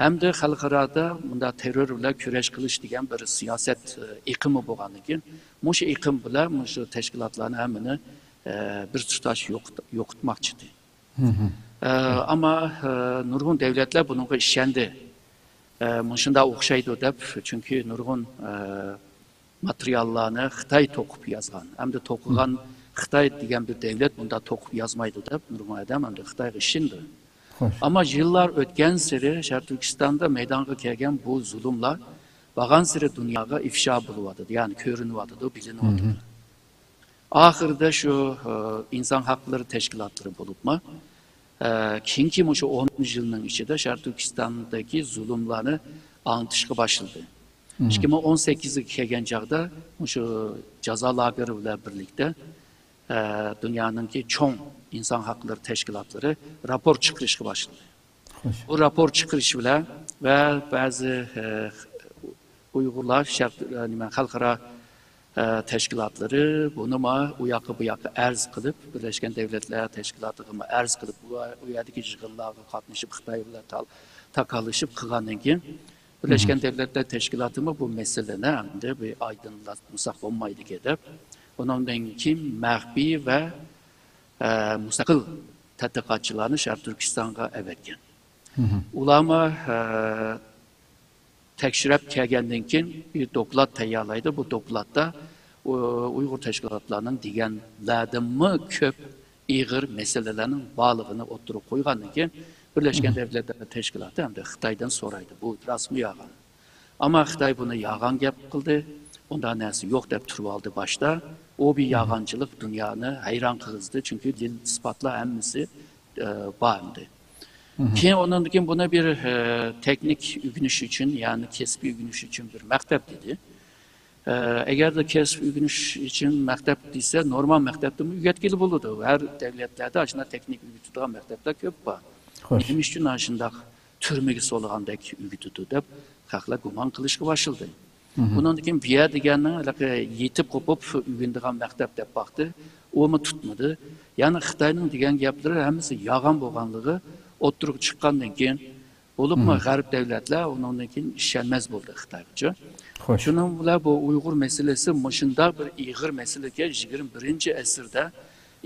ھەمدە خەلقئارادا مۇنداق تېررور بىلەن كۈرەش قىلىش دېگەن بىر سىياسەت، ئە، ئېقىمى بولغاندىن كېيىن، مۇشۇ ئېقىم بىلەن مۇشۇ تەشكىلاتلارنى ھەممىنى، ئە، بىر تۇتاش يوقىت-، يوقىتماقچىدى. ئە، ئەمما، ئە، نۇرغۇن دۆلەتلەر بۇنىڭغا ئىشەندى. ئە، مۇشۇنداق ئوخشايدۇ دەپ، چۈنكى نۇرغۇن، ئە، ماتېرىياللارنى خىتاي توقۇپ يازغان. ئەمدى توقۇغان خىتاي دېگەن بىر دۆلەت بۇنداق توقۇپ يازمايدۇ دەپ نۇرغۇن ئادەم ئەمدى خىتايغا ئىشىنىدۇ. خوش. ئەمما يىللار ئۆتكەنسېرى شەرقىي تۈركىستاندا مەيدانغا كەلگەن بۇ زۇلۇملار بارغانسېرى دۇنياغا ئىفشا بولۇۋاتىدۇ، يەنى كۆرۈنۈۋاتىدۇ، بىلىنىۋاتىدۇ. ئاخىرىدا شۇ، ئە، ئىنسان ھەقلىرى تەشكىلاتلىرى بولۇپمۇ، ئە، كېيىنكى مۇشۇ ئون يىلنىڭ ئىچىدە شەرقىي تۈركىستاندىكى زۇلۇملارنى ئاڭلىتىشقا باشلىدى. ئىككى مىڭ ئون سەككىزگە كەلگەن چاغدا مۇشۇ جازا لاگېرى بىلەن بىرلىكتە، ئە، دۇنيانىڭكى چوڭ ئىنسان ھەقلىرى تەشكىلاتلىرى راپور چىقىرىشقا باشلىدى. بۇ راپور چىقىرىش بىلەن ۋە بەزى، ئە، ئۇيغۇرلار شەرق، ئە، نېمە، خەلقئارا، ئە، تەشكىلاتلىرى بۇنىمۇ ئۇ ياققا، بۇ ياققا ئەرز قىلىپ، بىرلەشكەن دەۋلەتلەر تەشكىلاتىغىمۇ ئەرز قىلىپ، ئۇ، ئۇ يەردىكى يىغىنلارغا قاتنىشىپ، خىتاي بىلەن تال-، تاكاللىشىپ قىلغاندىن كېيىن، بىرلەشكەن دەۋلەتلەر تەشكىلاتىمۇ بۇ مەسىلىنى ئەمدى بىر ئايدىڭلاتمىساق بولمايدىكەن دەپ، ئۇنىڭدىن كېيىن مەخپىي ۋە، ئە، مۇستەقىل تەتقىقاتچىلارنى شەرقىي تۈركىستانغا ئەۋەتكەن. ئۇلارمۇ، ئە، تەكشۈرۈپ كەلگەندىن كېيىن بىر دوكلات تەييارلايدۇ. بۇ دوكلاتتا ئۇ-، ئۇيغۇر تەشكىلاتلارنىڭ دېگەنلەردىنمۇ كۆپ ئېغىر مەسىلىلەرنىڭ بارلىقىنى ئوتتۇرىغا قويغاندىن كېيىن، بىرلەشكەن دەۋلەتلەر تەشكىلاتى ھەمدە خىتايدىن سورايدۇ، بۇ راستمۇ يالغان؟ ئەمما خىتاي بۇنى يالغان گەپ قىلدى، ئۇنداق نەرسە يوق دەپ تۇرۇۋالدى باشتا. ئۇ بىر يالغانچىلىق دۇنيانى ھەيران قىلغۇزدى، چۈنكى دېلىل ئىسپاتلار ھەممىسى، ئە، بار ئەمدى. كېيىن ئۇنىڭدىن كېيىن بۇنى بىر، ئە، تېخنىك ئۆگىنىش ئۈچۈن، يەنى كەسپىي ئۆگىنىش ئۈچۈن بىر مەكتەپ دېدى. ئە، ئەگەردە كەسىپ ئۆگىنىش ئۈچۈن مەكتەپ دېسە، نورمال مەكتەپتىمۇ ئۆگەتكىلى بولىدۇ. ھەر دەۋلەتلەردە ئاشۇنداق تېخنىك ئۆگىتىدىغان مەكتەپلەر كۆپ بار. نېمە ئۈچۈن ئاشۇنداق تۈرمىگە سولىغاندەك ئۆگىتىدۇ دەپ خەقلەر گۇمان قىلىشقا باشلىدى. بۇنىڭدىن كېيىن بۇ يەر دېگەننىڭ ھېلىقى يېتىپ قوپۇپ ئۆگىنىدىغان مەكتەپ دەپ باقتى. ئۇمۇ تۇتمىدى. يەنى خىتاينىڭ دېگەن گەپلىرى ھەممىسى يالغان بولغانلىقى ئوتتۇرىغا چىققاندىن كېيىن، بولۇپمۇ غەرب دەۋلەتلەر ئۇنىڭدىن كېيىن ئىشەنمەس بولدى خىتايغىچۇ. شۇنىڭ بىلەن بۇ ئۇيغۇر مەسىلىسى مۇشۇنداق بىر ئېغىر مەسىلىكەن، يىگىرمە بىرىنچى ئەسىردە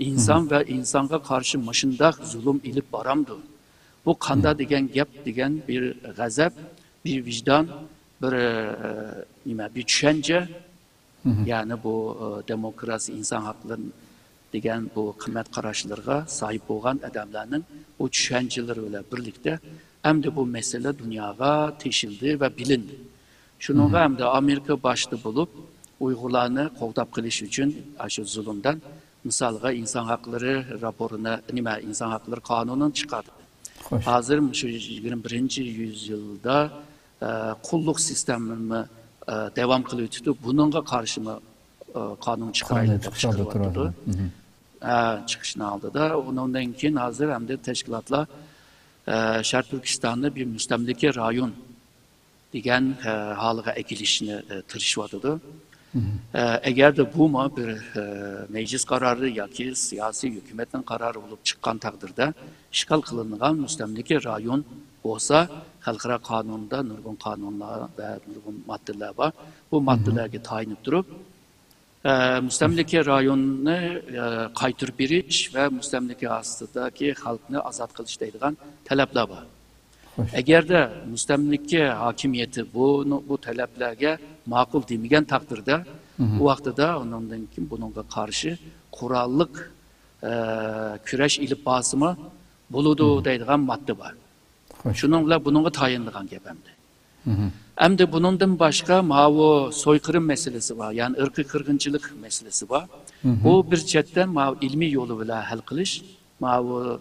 ئىنسان ۋە ئىنسانغا قارشى مۇشۇنداق زۇلۇم ئېلىپ بارامدۇ؟ بۇ قاندا دېگەن گەپ دېگەن بىر غەزەپ، بىر ۋىجدان، بىر، ئە، نېمە، بىر چۈشەنچە. يەنى بۇ، ئە، دېموكراتىيە، ئىنسان ھەقلىرى دېگەن بۇ قىممەت قاراشلىرىغا ساھىب بولغان ئادەملەرنىڭ بۇ چۈشەنچىلىرى بىلەن بىرلىكتە ئەمدى بۇ مەسىلە دۇنياغا تېشىلدى ۋە بىلىندى. شۇنىڭغا ئەمدى ئامېرىكا باشتا بولۇپ ئۇيغۇرلارنى قوغداپ قېلىش ئۈچۈن ئاشۇ زۇلۇمدىن، مىسالغا، ئىنسان ھەقلىرى راپورىنى، نېمە، ئىنسان ھەقلىرى قانۇنىنى چىقاردى. ھازىر مۇشۇ يىگىرمە بىرىنچى يۈزيىلدا، ئە، قۇللۇق سىستېمىنى، ئە، داۋام قىلىۋېتىپتۇ. بۇنىڭغا قارشىمۇ، ئە، قانۇن چىقىرايلى دەپ چىقىرىۋاتىدۇ. ھە، چىقىشنىڭ ئالدىدا. ئۇنىڭدىن كېيىن ھازىر ئەمدى تەشكىلاتلار، ئە، شەرقىي تۈركىستاننى بىر مۇستەملىكە رايون دېگەن، ئە، ھالىغا ئەكېلىشنى، ئە، تىرىشىۋاتىدۇ. ئە، ئەگەردە بۇمۇ بىر، ئە، مەجلىس قارارى ياكى سىياسىي ھۆكۈمەتنىڭ قارارى بولۇپ چىققان تەقدىردە، ئىشغال قىلىنغان مۇستەملىكە رايون بولسا، خەلقئارا قانۇندا نۇرغۇن قانۇنلار ۋە نۇرغۇن ماددىلار بار. بۇ ماددىلارغا تايىنىپ تۇرۇپ، ئە، مۇستەملىكە رايونىنى، ئە، قايتۇرۇپ بېرىش ۋە مۇستەملىكە ئاستىدىكى خەلقنى ئازاد قىلىش دەيدىغان تەلەپلەر بار. ئەگەردە مۇستەملىكە ھاكىمىيىتى بۇ، بۇ تەلەپلەرگە ماقۇل دېمىگەن تەقدىردە، ئۇ ۋاقتىدا ئۇنىڭدىن كېيىن بۇنىڭغا قارشى قوراللىق، ئە، كۈرەش ئېلىپ بارسىمۇ بولىدۇ دەيدىغان ماددا بار. شۇنىڭ بىلەن بۇنىڭغا تايىنىدىغان گەپ ئەمدى. ئەمدى بۇنىڭدىن باشقا ماۋۇ سويقىرىم مەسىلىسى بار، يەنى ئىرقىي قىرغىنچىلىق مەسىلىسى بار. بۇ بىر چەتتىن ماۋۇ ئىلمىي يولى بىلەن ھەل قىلىش، ماۋۇ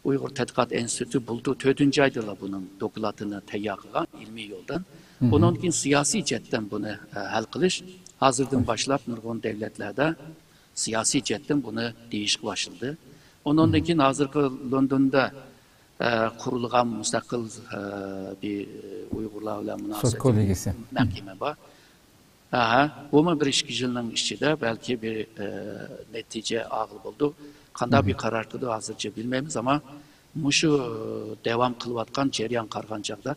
ئۇيغۇر تەتقىقات ئىنستىتۇتى بۇلتۇر تۆتىنچى ئايدىلا بۇنىڭ دوكلاتىنى تەييار قىلغان ئىلمىي يولدىن. ئۇنىڭدىن كېيىن سىياسىي جەھەتتىن بۇنى، ئە، ھەل قىلىش ھازىردىن باشلاپ نۇرغۇن دەۋلەتلەردە سىياسىي جەھەتتىن بۇنى دېيىشكە باشلىدى. ئۇنىڭدىن كېيىن ھازىرقى لوندوندا، ئە، قۇرۇلغان مۇستەقىل، ئە، بىر ئۇيغۇرلار بىلەن مۇناسىۋەتلىك مەھكىمە بار. ئەھە، بۇمۇ بىر ئىككى يىلنىڭ ئىچىدە بەلكى بىر، ئە، نەتىجە ئالغىلى بولىدۇ. قانداق بىر قارار قىلىدۇ، ھازىرچە بىلمەيمىز، ئەمما مۇشۇ داۋام قىلىۋاتقان جەريان قارىغان چاغدا،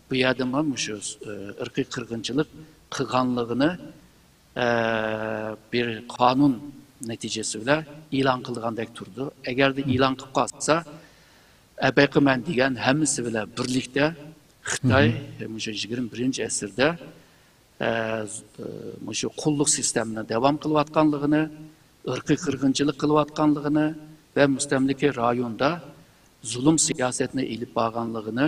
بۇ يەردىمۇ مۇشۇ، ئە، ئىرقىي قىرغىنچىلىق قىلغانلىقىنى، ئە، بىر قانۇن نەتىجىسى بىلەن ئېلان قىلىدىغاندەك تۇرىدۇ. ئەگەردە ئېلان قىلىپ قالسا، ئەبەقىمەن دېگەن ھەممىسى بىلەن بىرلىكتە خىتاي مۇشۇ يىگىرمە بىرىنچى ئەسىردە، ئە، مۇشۇ قۇللۇق سىستېمىنى داۋام قىلىۋاتقانلىقىنى، ئىرقىي قىرغىنچىلىق قىلىۋاتقانلىقىنى ۋە مۇستەملىكە رايوندا زۇلۇم سىياسەتنى ئېلىپ بارغانلىقىنى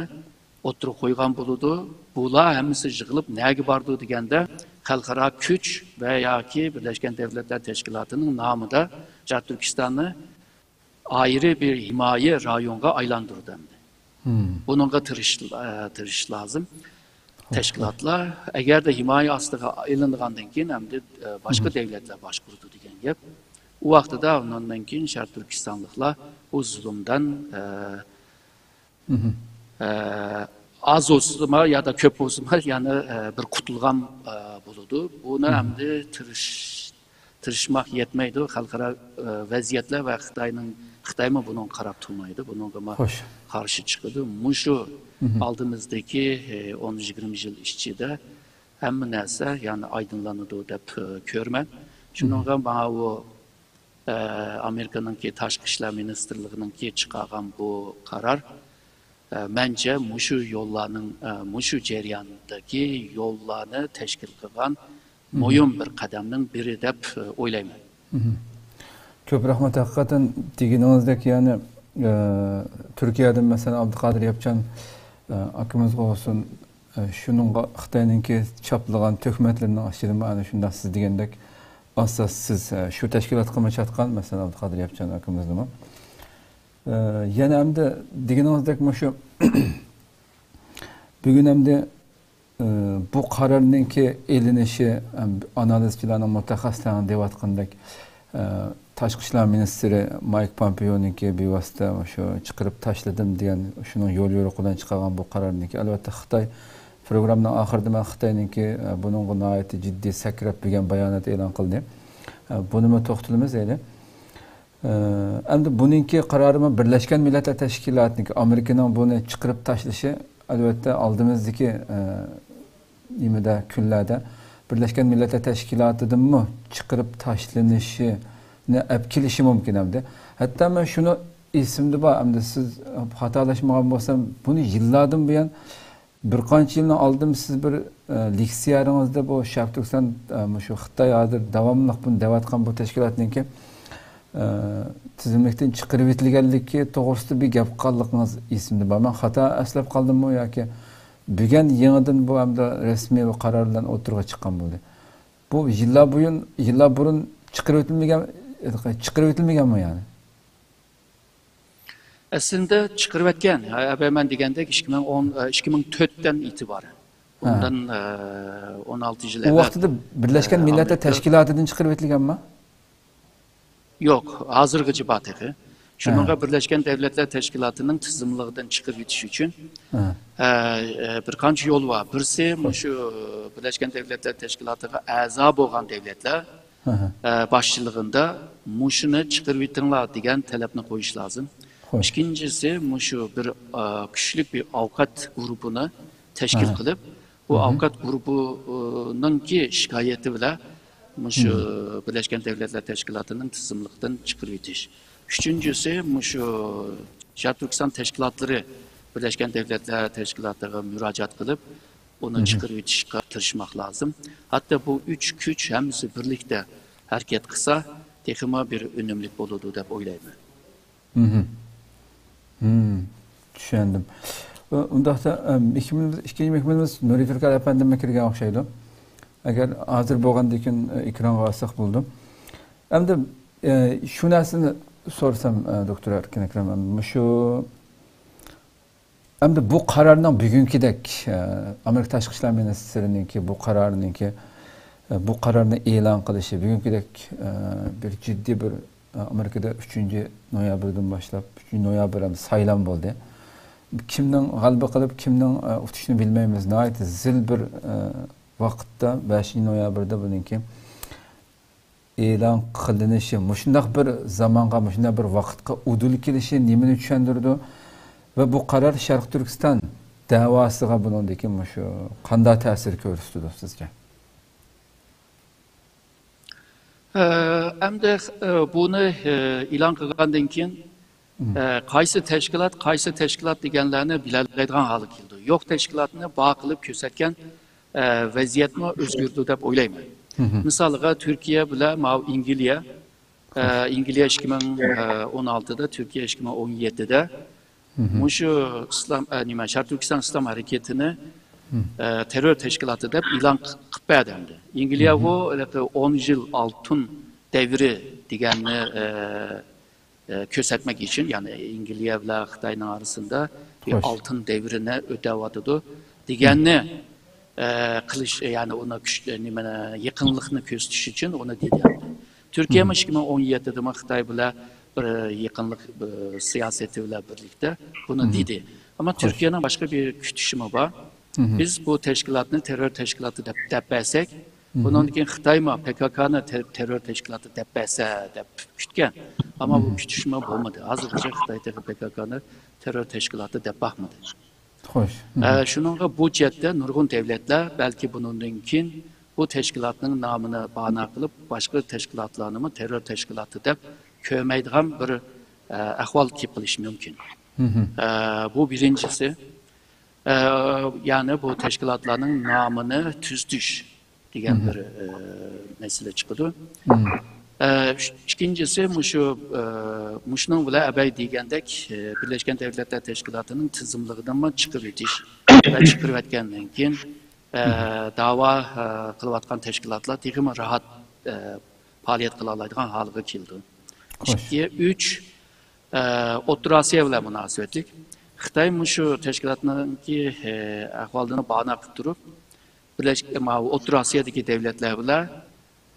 ئوتتۇرىغا قويغان بولىدۇ. بۇلار ھەممىسى يىغىلىپ نەگە بارىدۇ دېگەندە، خەلقئارا كۈچ ۋە ياكى بىرلەشكەن دەۋلەتلەر تەشكىلاتىنىڭ نامىدا شەرقىي تۈركىستاننى ئايرى بىر ھىمايە رايونغا ئايلاندۇردى ئەمدى. بۇنىڭغا تىرىش، ئە، تىرىشىش لازىم. تەشكىلاتلار ئەگەردە ھىمايە ئاستىغا ئېلىنغاندىن كېيىن ئەمدى، ئە، باشقا دۆلەتلەر باشقۇرىدۇ دېگەن گەپ. ئۇ ۋاقتىدا ئۇنىڭدىن كېيىن شەرقىي تۈركىستانلىقلار بۇ زۇلۇمدىن، ئە، ئە، ئاز بولسىمۇ يا دا كۆپ بولسىمۇ، يەنە، ئە، بىر قۇتۇلغان، ئە، بولىدۇ. بۇنى ئەمدى تىرىش-، تىرىشماق يەتمەيدۇ. خەلقئارا، ئە، ۋەزىيەتلەر ۋە خىتاينىڭ، خىتايمۇ بۇنىڭغا قاراپ تۇرمايدۇ. بۇنىڭغىمۇ قارشى چىقىدۇ. مۇشۇ ئالدىمىزدىكى، ئە، ئون يىگىرمە يىل ئىچىدە ھەممە نەرسە، يەنى، ئايدىڭلىنىدۇ دەپ، ئە، كۆرىمەن. شۇنىڭغا ماۋۇ، ئە، ئامېرىكىنىڭكى تاشقى ئىشلار مىنىستىرلىقىنىڭكى چىقارغان بۇ قارار، ئە، مەنچە مۇشۇ يوللارنىڭ، ئە، مۇشۇ جەرياندىكى يوللارنى تەشكىل قىلغان مۇھىم بىر قەدەمنىڭ بىرى دەپ، ئە، ئويلايمەن. كۆپ رەھمەت. ھەقىقەتەن دېگىنىڭىزدەك، يەنى، ئە، تۈركىيەدىن، مەسىلەن، ئابدۇقادىر ياپچان، ئە، ئاكىمىزغا بولسۇن، ئە، شۇنىڭغا خىتاينىڭكى چاپلىغان تۆھمەتلىرىنىڭ ئىچىدىمۇ ئەنە شۇنداق سىز دېگەندەك ئاساسسىز، ئە، شۇ تەشكىلاتقىمۇ چاتقان، مەسىلەن، ئابدۇقادىر ياپچان ئاكىمىزنىمۇ. ئە، يەنە ئەمدى دېگىنىڭىزدەك مۇشۇ بۈگۈن ئەمدى، ئە، بۇ قارارنىڭكى ئېلىنىشى، ئە، ئانالىزچىلارنىڭ، مۇتەخەسسىسلەرنىڭ دەۋاتقىنىدەك، ئە، تاشقى ئىشلار مىنىستىرى مايك پومپېئونىڭكى بىۋاسىتە شۇ چىقىرىپ تاشلىدىم دېگەن شۇنىڭ يول يورۇقى بىلەن چىقارغان بۇ قارارنىڭكى، ئەلۋەتتە، خىتاي پروگراممىنىڭ ئاخىرىدا مەن خىتاينىڭكى، ئە، بۇنىڭغا ناھايىتى جىددىي سەكرەپ بۈگۈن بايانات ئېلان قىلدى. ئە، بۇنىمۇ توختىلىمىز ئەيلى. ئە، ئەمدى بۇنىڭكى قارارىمۇ بىرلەشكەن مىللەتلەر تەشكىلاتىنىڭكى، ئامېرىكىنىڭ بۇنى چىقىرىپ تاشلىشى، ئەلۋەتتە، ئالدىمىزدىكى، ئە، نېمىدە، كۈنلەردە بىرلەشكەن مىللەتلەر تەشكىلاتىدىنمۇ چىقىرىپ تاشلىنىشىنى ئەپ كېلىشى مۇمكىن ئەمدى. ھەتتا مەن شۇنى ئېسىمدە بار، ئەمدى سىز خاتالاشمىغان بولسام، بۇنى يىللاردىن بۇيان، بىر قانچە يىلنىڭ ئالدىن سىز بىر، ئە، لېكسىيەڭىزدە بۇ شەرقىي تۈركىستان، ئە، مۇشۇ خىتاي ھازىر داۋاملىق بۇنى دەۋاتقان بۇ تەشكىلاتنىڭكى، ئە، تىزىملىكتىن چىقىرىۋېتىلگەنلىكى توغرىسىدا بىر گەپ قىلغانلىقىڭىز ئېسىمدە بار. مەن خاتا ئەسلەپ قالدىممۇ ياكى بۈگۈن يېڭىدىن بۇ ئەمدى رەسمىي بىر قارار بىلەن ئوتتۇرىغا چىققان بولدى؟ بۇ يىللار بۇيۇن، يىللار بۇرۇن چىقىرىۋېتىلمىگەن، چىقىرىۋېتىلمىگەنمۇ يەنى؟ ئەسلىدە چىقىرىۋەتكەن، ھە، مەن دېگەندەك، ئىككى مىڭ ئون، ئىككى مىڭ تۆتتىن ئېتىبارەن. ئۇندىن، ئە، ئون ئالتە يىل ئەۋۋەل. ئۇ ۋاقتىدا بىرلەشكەن مىللەتلەر تەشكىلاتىدىن چىقىرىۋېتىلگەنما؟ يوق، ھازىرغىچە بار تېخى. شۇنىڭغا بىرلەشكەن دۆلەتلەر تەشكىلاتىنىڭ تىزىملىقىدىن چىقىرىۋېتىش ئۈچۈن، ئە، ئە، بىر قانچە يول بار. بىرسى، مۇشۇ بىرلەشكەن دۆلەتلەر تەشكىلاتىغا ئەزا بولغان دۆلەتلەر، ئە، باشچىلىقىدا مۇشۇنى چىقىرىۋېتىڭلار دېگەن تەلەپنى قويۇش لازىم. ئىككىنچىسى، مۇشۇ بىر، ئە، كۈچلۈك بىر ئاۋقەت گۇرۇپپىنى تەشكىل قىلىپ، بۇ ئاۋقەت گۇرۇپپىنىڭكى شىكايىتى بىلەن مۇشۇ بىرلەشكەن دۆلەتلەر تەشكىلاتىنىڭ تىزىملىقىدىن چىقىرىۋېتىش. ئۈچىنچىسى، مۇشۇ شەرقىي تۈركىستان تەشكىلاتلىرى بىرلەشكەن دۆلەتلەر تەشكىلاتىغا مۇراجىئەت قىلىپ، ئۇنى چىقىرىۋېتىشقا تىرىشماق لازىم. ھەتتا بۇ ئۈچ كۈچ ھەممىسى بىرلىكتە ھەرىكەت قىلسا، تېخىمۇ بىر ئۈنۈملۈك بولىدۇ دەپ ئويلايمەن. مھم. مم. چۈشەندىم. ئۇ-، ئۇنداقتا، ئەم، مېھمىنىمىز، ئىككىنچى مېھمىنىمىز نۇرى تۈركەل ئەپەندىممۇ كىرگەن ئوخشايدۇ. ئەگەر ھازىر بولغاندىكىن، ئە، ئېكرانغا ئالساق بولىدۇ. ئەمدى، ئە، شۇ نەرسىنى سورىسام، ئە، دوكتور ئەركىن ئەكرەم، ئەمدى مۇشۇ، ئەمدى بۇ قارارنىڭ بۈگۈنكىدەك، ئە، ئامېرىكا تاشقى ئىشلار مىنىستىرىنىڭكى بۇ قارارنىڭكى، ئە، بۇ قارارنى ئېلان قىلىشى، بۈگۈنكىدەك، ئە، بىر جىددىي بىر، ئە، ئامېرىكىدا ئۈچىنچى نويابىردىن باشلاپ، ئۈچىنچى نويابىر ئەمدى سايلام بولدى. كىمنىڭ غەلىبە قىلىپ، كىمنىڭ، ئە، ئۇتۇشىنى بىلمەيمىز. ناھايىتى زىل بىر، ئە، ۋاقىتتا، بەشىنچى نويابىردا بۇنىڭكى ئېلان قىلىنىشى، مۇشۇنداق بىر زامانغا، مۇشۇنداق بىر ۋاقىتقا ئۇدۇل كېلىشى نېمىنى چۈشەندۈرىدۇ؟ ۋە بۇ قارار شەرقىي تۈركىستان دەۋاسىغا بۇنىڭدىكى مۇشۇ قانداق تەسىر كۆرسىتىدۇ سىزچە؟ ئە، ئەمدى، ئە، بۇنى، ئە، ئېلان قىلغاندىن كېيىن، ئە، قايسى تەشكىلات، قايسى تەشكىلات دېگەنلەرنى بىلەلەيدىغان ھالغا كېلىدۇ. يوق تەشكىلاتنى بار قىلىپ كۆرسەتكەن، ئە، ۋەزىيەتمۇ ئۆزگىرىدۇ دەپ ئويلايمەن. مىسالىغا، تۈركىيە بىلەن ماۋۇ ئىنگلىيە، ئە، ئىنگلىيە ئىككى مىڭ ئون ئالتىدا، تۈركىيە ئىككى مىڭ ئون يەتتىدە مۇشۇ ئىسلام، ئە، نېمە، شەرقىي تۈركىستان ئىسلام ھەرىكىتىنى، ئە، تېررور تەشكىلاتى دەپ ئېلان قىلىپ بەردى ئەمدى. ئىنگلىيە بۇ ھېلىقى ئون يىل ئالتۇن دەۋرى دېگەننى، ئە، ئە، كۆرسەتمەك ئۈچۈن، يەنى ئىنگلىيە بىلەن خىتاينىڭ ئارىسىدا بىر ئالتۇن دەۋرىنى ئۆتەۋاتىدۇ دېگەننى، ئە، قىلىش، يەنى ئۇنى كۈچ، نېمىنى، يېقىنلىقنى كۆرسىتىش ئۈچۈن ئۇنى دېدى. تۈركىيەمۇ ئىككى مىڭ ئون يەتتىدىمۇ خىتاي بىلەن بىر يېقىنلىق، بىر سىياسىتى بىلەن بىرلىكتە بۇنى دېدى. ئەمما تۈركىيەنىڭ باشقا بىر كۈتۈشىمۇ بار. بىز بۇ تەشكىلاتنى تېررور تەشكىلاتى دەپ، دەپ بەرسەك، بۇنىڭدىن كېيىن خىتايمۇ پككنى تېر-، تېررور تەشكىلاتى دەپ بەرسە دەپ كۈتكەن. ئەمما بۇ كۈتۈشمۇ بولمىدى. ھازىرغىچە خىتاي تېخى پككنى تېررور تەشكىلاتى دەپ باقمىدى. خوش. ئە، شۇنىڭغا بۇ جەھەتتە نۇرغۇن دۆلەتلەر بەلكى بۇنىڭدىن كېيىن بۇ تەشكىلاتنىڭ نامىنى بانا قىلىپ، باشقا تەشكىلاتلارنىمۇ تېررور تەشكىلاتى دەپ كۆرمەيدىغان بىر، ئە، ئەھۋال كېلىپ قېلىشى مۇمكىن. ئە، بۇ بىرىنچىسى. ئە، يەنى بۇ تەشكىلاتلارنىڭ نامىنى تۈزىتىش دېگەن بىر، ئە، مەسىلە چىقىدۇ. ئە، ئىككىنچىسى، مۇشۇ، ئە، مۇشۇنىڭ بىلەن ئەبەي دېگەندەك، ئە، بىرلەشكەن دۆلەتلەر تەشكىلاتىنىڭ تىزىملىقىدىنمۇ چىقىرىۋېتىش ۋە چىقىرىۋەتكەندىن كېيىن، ئە، داۋا، ئە، قىلىۋاتقان تەشكىلاتلار تېخىمۇ راھەت، ئە، پائالىيەت قىلالايدىغان ھالغا كېلىدۇ. ئىككى، ئۈچ، ئە، ئوتتۇرا ئاسىيا بىلەن مۇناسىۋەتلىك. خىتاي مۇشۇ تەشكىلاتنىڭكى، ئە، ئەھۋالىنى بانا قىلىپ تۇرۇپ، بىرلەشكەن، ماۋۇ ئوتتۇرا ئاسىيادىكى دۆلەتلەر بىلەن،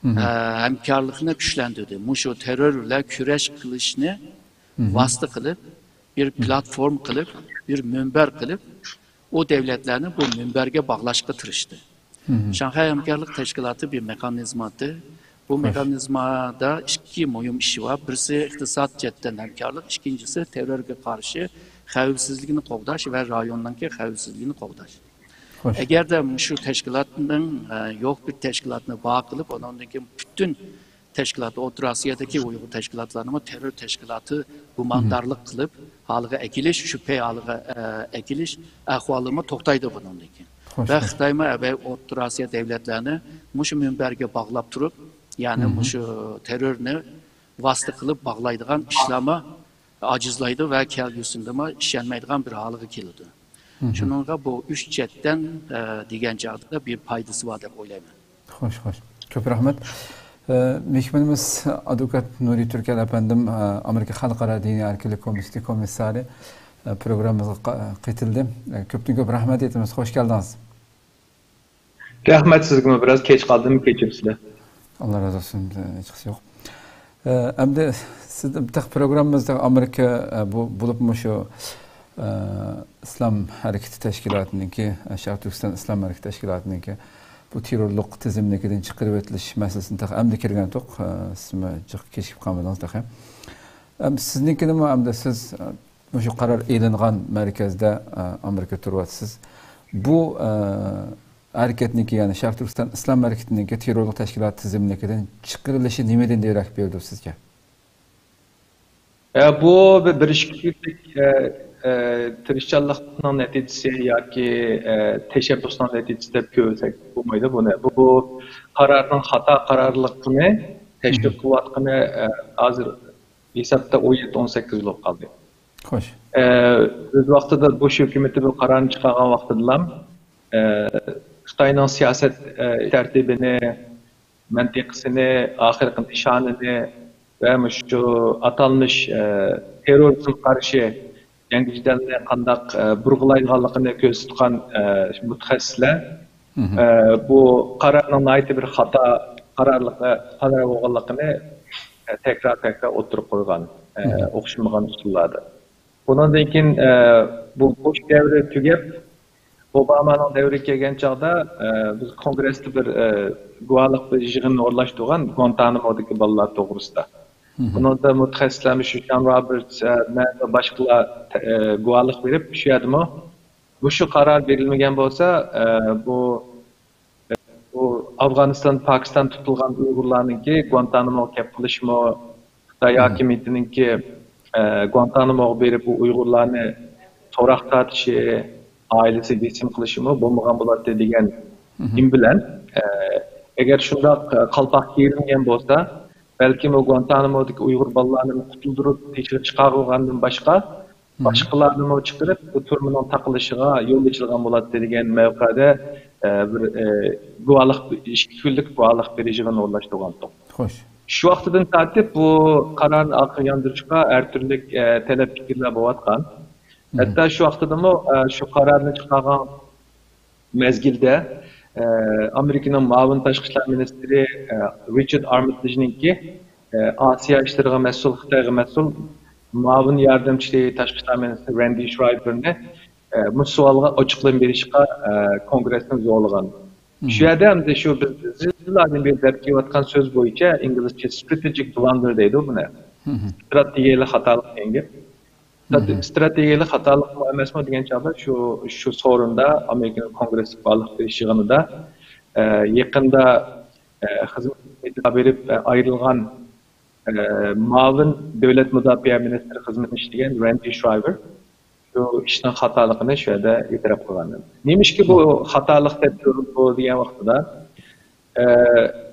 ئە، ھەمكارلىقنى كۈچلەندۈردى. مۇشۇ تېررور بىلەن كۈرەش قىلىشنى ۋاسىتە قىلىپ، بىر پلاتفورما قىلىپ، بىر مۇنبەر قىلىپ، ئۇ دۆلەتلەرنى بۇ مۇنبەرگە باغلاشقا تىرىشتى. شاڭخەي ھەمكارلىق تەشكىلاتى بىر مېخانىزما ئىدى. بۇ مېخانىزمادا ئىككى مۇھىم ئىش بار. بىرسى ئىقتىساد جەھەتتىن ھەمكارلىق، ئىككىنچىسى تېررورغا قارشى خەۋپسىزلىكنى قوغداش ۋە رايوننىڭكى خەۋپسىزلىكىنى قوغداش. ئەگەردە مۇشۇ تەشكىلاتنىڭ، ئە، يوق بىر تەشكىلاتنى بار قىلىپ، ئۇنىڭدىن كېيىن پۈتۈن تەشكىلات، ئوتتۇرا ئاسىيادىكى ئۇيغۇر تەشكىلاتلارنىمۇ تېررور تەشكىلاتى گۇماندارلىق قىلىپ، ھالىغا ئەكېلىش، شۈبھە ھالىغا، ئە، ئەكېلىش ئەھۋالىمۇ توختايدۇ بۇنىڭدىن كېيىن. ۋە خىتايمۇ ئەبەي ئوتتۇرا ئاسىيا دۆلەتلەرنى مۇشۇ مۇنبەرگە باغلاپ تۇرۇپ، يەنى مۇشۇ تېررورنى ۋاسىتە قىلىپ باغلايدىغان ئىشلارمۇ ئاجىزلايدۇ ۋە كەلگۈسىدىمۇ ئىشەنمەيدىغان بىر ھالغا كېلىدۇ. شۇنىڭغا بۇ ئۈچ جەھەتتىن، ئە، دېگەن چاغدا بىر پايدىسى بار دەپ ئويلايمەن. خوش، خوش. كۆپ رەھمەت. ئە، مېھمىنىمىز ئادۋوكات نۇرى تۈركەل ئەپەندىم، ئە، ئامېرىكا خەلقئارا دىنىي ئەركىنلىك كومىتېتى كومىسسارى، ئە، پروگراممىمىزغا قا-، قېتىلدى. ئە، كۆپتىن كۆپ رەھمەت ئېيتىمىز. خوش كەلدىڭىز. رەھمەت سىزگىمۇ، بىراز كەچ قالدىم، كەچۈرۈڭلار. ئاللا رازى بولسۇن، ھېچقىسى يوق. ئە، ئەمدى سىز تېخى پروگراممىمىزدا ئامېرىكا، ئە، بۇ، بولۇپمۇ شۇ، ئە، ئىسلام ھەرىكىتى تەشكىلاتىنىڭكى، ئە، شەرقىي تۈركىستان ئىسلام ھەرىكىتى تەشكىلاتىنىڭكى بۇ تېررورلۇق تىزىملىكىدىن چىقىرىۋېتىلىش مەسىلىسىنى تېخى ئەمدى كىرگەنتۇق. ئە، سىزمۇ جىق كېچىكىپ قالمىدىڭىز تېخى. ئەم، سىزنىڭكىنىمۇ ئەمدى سىز، ئە، مۇشۇ قارار ئېلىنغان مەركەزدە، ئە، ئامېرىكا تۇرۇۋاتىسىز. بۇ، ئە، ھەرىكەتنىڭكى، يەنى شەرقىي تۈركىستان ئىسلام ھەرىكىتىنىڭكى تېررورلۇق تەشكىلات تىزىملىكىدىن چىقىرىلىشى نېمىدىن دېرەك بېرىدۇ سىزگە؟ ئە، بۇ بىر، بىر ئىككى كۈنلۈك، ئە، ئە، تىرىشچانلىقنىڭ نەتىجىسى ياكى، ئە، تەشەببۇسنىڭ نەتىجىسى دەپ كۆرسەك بولمايدۇ بۇنى. بۇ، بۇ قارارنىڭ خاتا قارارلىقىنى تەشۋىق قىلىۋاتقىنى، ئە، ھازىر ھېسابتا ئون يەتتە، ئون سەككىز يىل بولۇپ قالدى. خوش. ئە، ئۆز ۋاقتىدا بۇش ھۆكۈمىتى بۇ قارارنى چىقارغان ۋاقتىدىلا، ئە، خىتاينىڭ سىياسەت، ئە، تەرتىپىنى، مەنتىقىسىنى، ئاخىرقى نىشانىنى ۋە مۇشۇ ئاتالمىش، ئە، تېررورىزمغا قارشى جەڭگى جېدەلنى قانداق، ئە، بۇرغىلايدىغانلىقىنى كۆرسىتىدىغان، ئە، مۇتەخەسسىسلەر، ئە، بۇ قارارنىڭ ناھايىتى بىر خاتا قارارلىقى، قارار بولغانلىقىنى، ئە، تەكرار، تەكرار ئوتتۇرىغا قويغان، ئە، ئوخشىمىغان ئۇسۇللاردا. بۇنىڭدىن كېيىن، ئە، بۇ بۇش دەۋرى تۈگەپ، ئوبامانىڭ دەۋرىگە كەلگەن چاغدا، ئە، بىز كونگرېستا بىر، ئە، گۇۋاھلىق بىر يىغىننى ئورۇنلاشتۇرغان گۇانتانامودىكى بالىلار توغرىسىدا. بۇنىڭدا مۇتەخەسسىسلەر مۇشۇ جان رابېرتس، ئە، مەن ۋە باشقىلار، ئە، گۇۋاھلىق بېرىپ، شۇ يەردىمۇ مۇشۇ قارار بېرىلمىگەن بولسا، ئە، بۇ بۇ ئافغانىستان، پاكىستان تۇتۇلغان ئۇيغۇرلارنىڭكى گۇانتاناموغا كەپ قېلىشىمۇ، خىتاي ھاكىمىيىتىنىڭكى، ئە، گۇانتاناموغا بېرىپ، ئۇ ئۇيغۇرلارنى سوراق تارتىشى، ئائىلىسىگە ھېسىم قىلىشىمۇ بولمىغان بولاتتى دېگەن نېمە بىلەن، ئە، ئەگەر شۇنداق، ئە، قالپاق كىيىلمىگەن بولسا، بەلكىم ئۇ گۇانتانامودىكى ئۇيغۇر بالىلارنى قۇتۇلدۇرۇپ تېشىغا چىقارغانلىقىدىن باشقا، باشقىلارنىمۇ چىقىرىپ، بۇ تۈرمىنىڭ تاقىلىشىغا يول ئېچىلغان بولاتتى دېگەن مەۋقەدە، ئە، بىر، ئە، گۇۋاھلىق، ئىككى كۈنلۈك گۇۋاھلىق بېرىش يىغىنى ئورۇنلاشتۇرغانتۇق. خوش. شۇ ۋاقتىدىن تارتىپ بۇ قارارنى ئارقىغا ياندۇرۇشقا ھەر تۈرلۈك، ئە، تەلەپ پىكىرلەر بولۇۋاتقان. ھەتتا شۇ ۋاقتىدىمۇ، ئە، شۇ قارارنى چىقارغان مەزگىلدە، ئامېرىكىنىڭ مۇئاۋىن تاشقى ئىشلار مىنىستىرى، ئە، رىچارد ئارمىتېجنىڭكى، ئە، ئاسىيا ئىشلىرىغا مەسئۇل، خىتايغا مەسئۇل مۇئاۋىن ياردەمچى تاشقى ئىشلار مىنىستىرى رەندى شرايبېرنى، ئە، مۇشۇ سوئالغا ئوچۇقلىما بېرىشقا، ئە، كونگرېسنى زورلىغان. شۇ يەردە ئەمدى شۇ بىز زىلزىلادىن بېرى دەپ كېلىۋاتقان سۆز بويىچە ئىنگلىزچە strategic blunder دەيدۇ بۇنى. ئىستراتېگىيەلىك خاتالىق دېگەن گەپ. ئىستراتېگىيەلىك خاتالىقمۇ ئەمەسمۇ دېگەن چاغدا شۇ، شۇ سورۇندا ئامېرىكىنىڭ كونگرېسسى بارلىق بېرىش يىغىنىدا، ئە، يېقىندا، ئە، خىزمىتىدىن بېرىپ، ئە، ئايرىلغان، ئە، مۇئاۋىن دۆلەت مۇداپىئە مىنىستىرى خىزمىتىنى ئىشلىگەن رەندى شرايبېر شۇ ئىشنىڭ خاتالىقىنى شۇ يەردە ئېتىراپ قىلغان. نېمىشقا بۇ خاتالىق دەپ كۆرۈلىدۇ دېگەن ۋاقتىدا، ئە،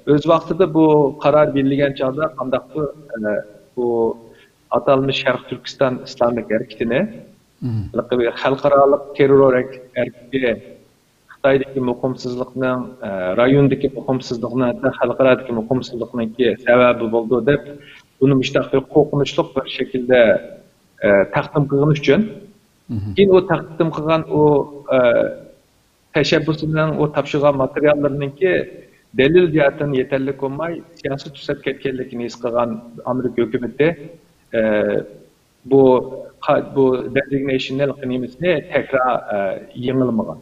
ئۆز ۋاقتىدا بۇ قارار بېرىلگەن چاغدا قانداقتۇر، ئە، بۇ ئاتالمىش شەرقىي تۈركىستان ئىسلامىك ھەرىكىتىنى خەلقئارالىق تېررور ھەرىكىتى، خىتايدىكى مۇقىمسىزلىقنىڭ، ئە، رايوندىكى مۇقىمسىزلىقنىڭ، ھەتتا خەلقئارادىكى مۇقىمسىزلىقنىڭكى سەۋەبى بولىدۇ دەپ، بۇنى مۇشۇنداق بىر قورقۇنچلۇق بىر شەكىلدە، ئە، تەقدىم قىلغىنى ئۈچۈن، كېيىن ئۇ تەقدىم قىلغان ئۇ، ئە، تەشەببۇسىنىڭ، ئۇ تاپشۇرغان ماتېرىياللىرىنىڭكى دەلىل جەھەتتىن يېتەرلىك بولماي، سىياسىي تۈسەپ كەتكەنلىكىنى ھېس قىلغان ئامېرىكا ھۆكۈمىتى، ئە، بۇ، بۇ دېزىگنېيشننى، نېمىسىنى تەكرار، ئە، يېڭىلىمىغان.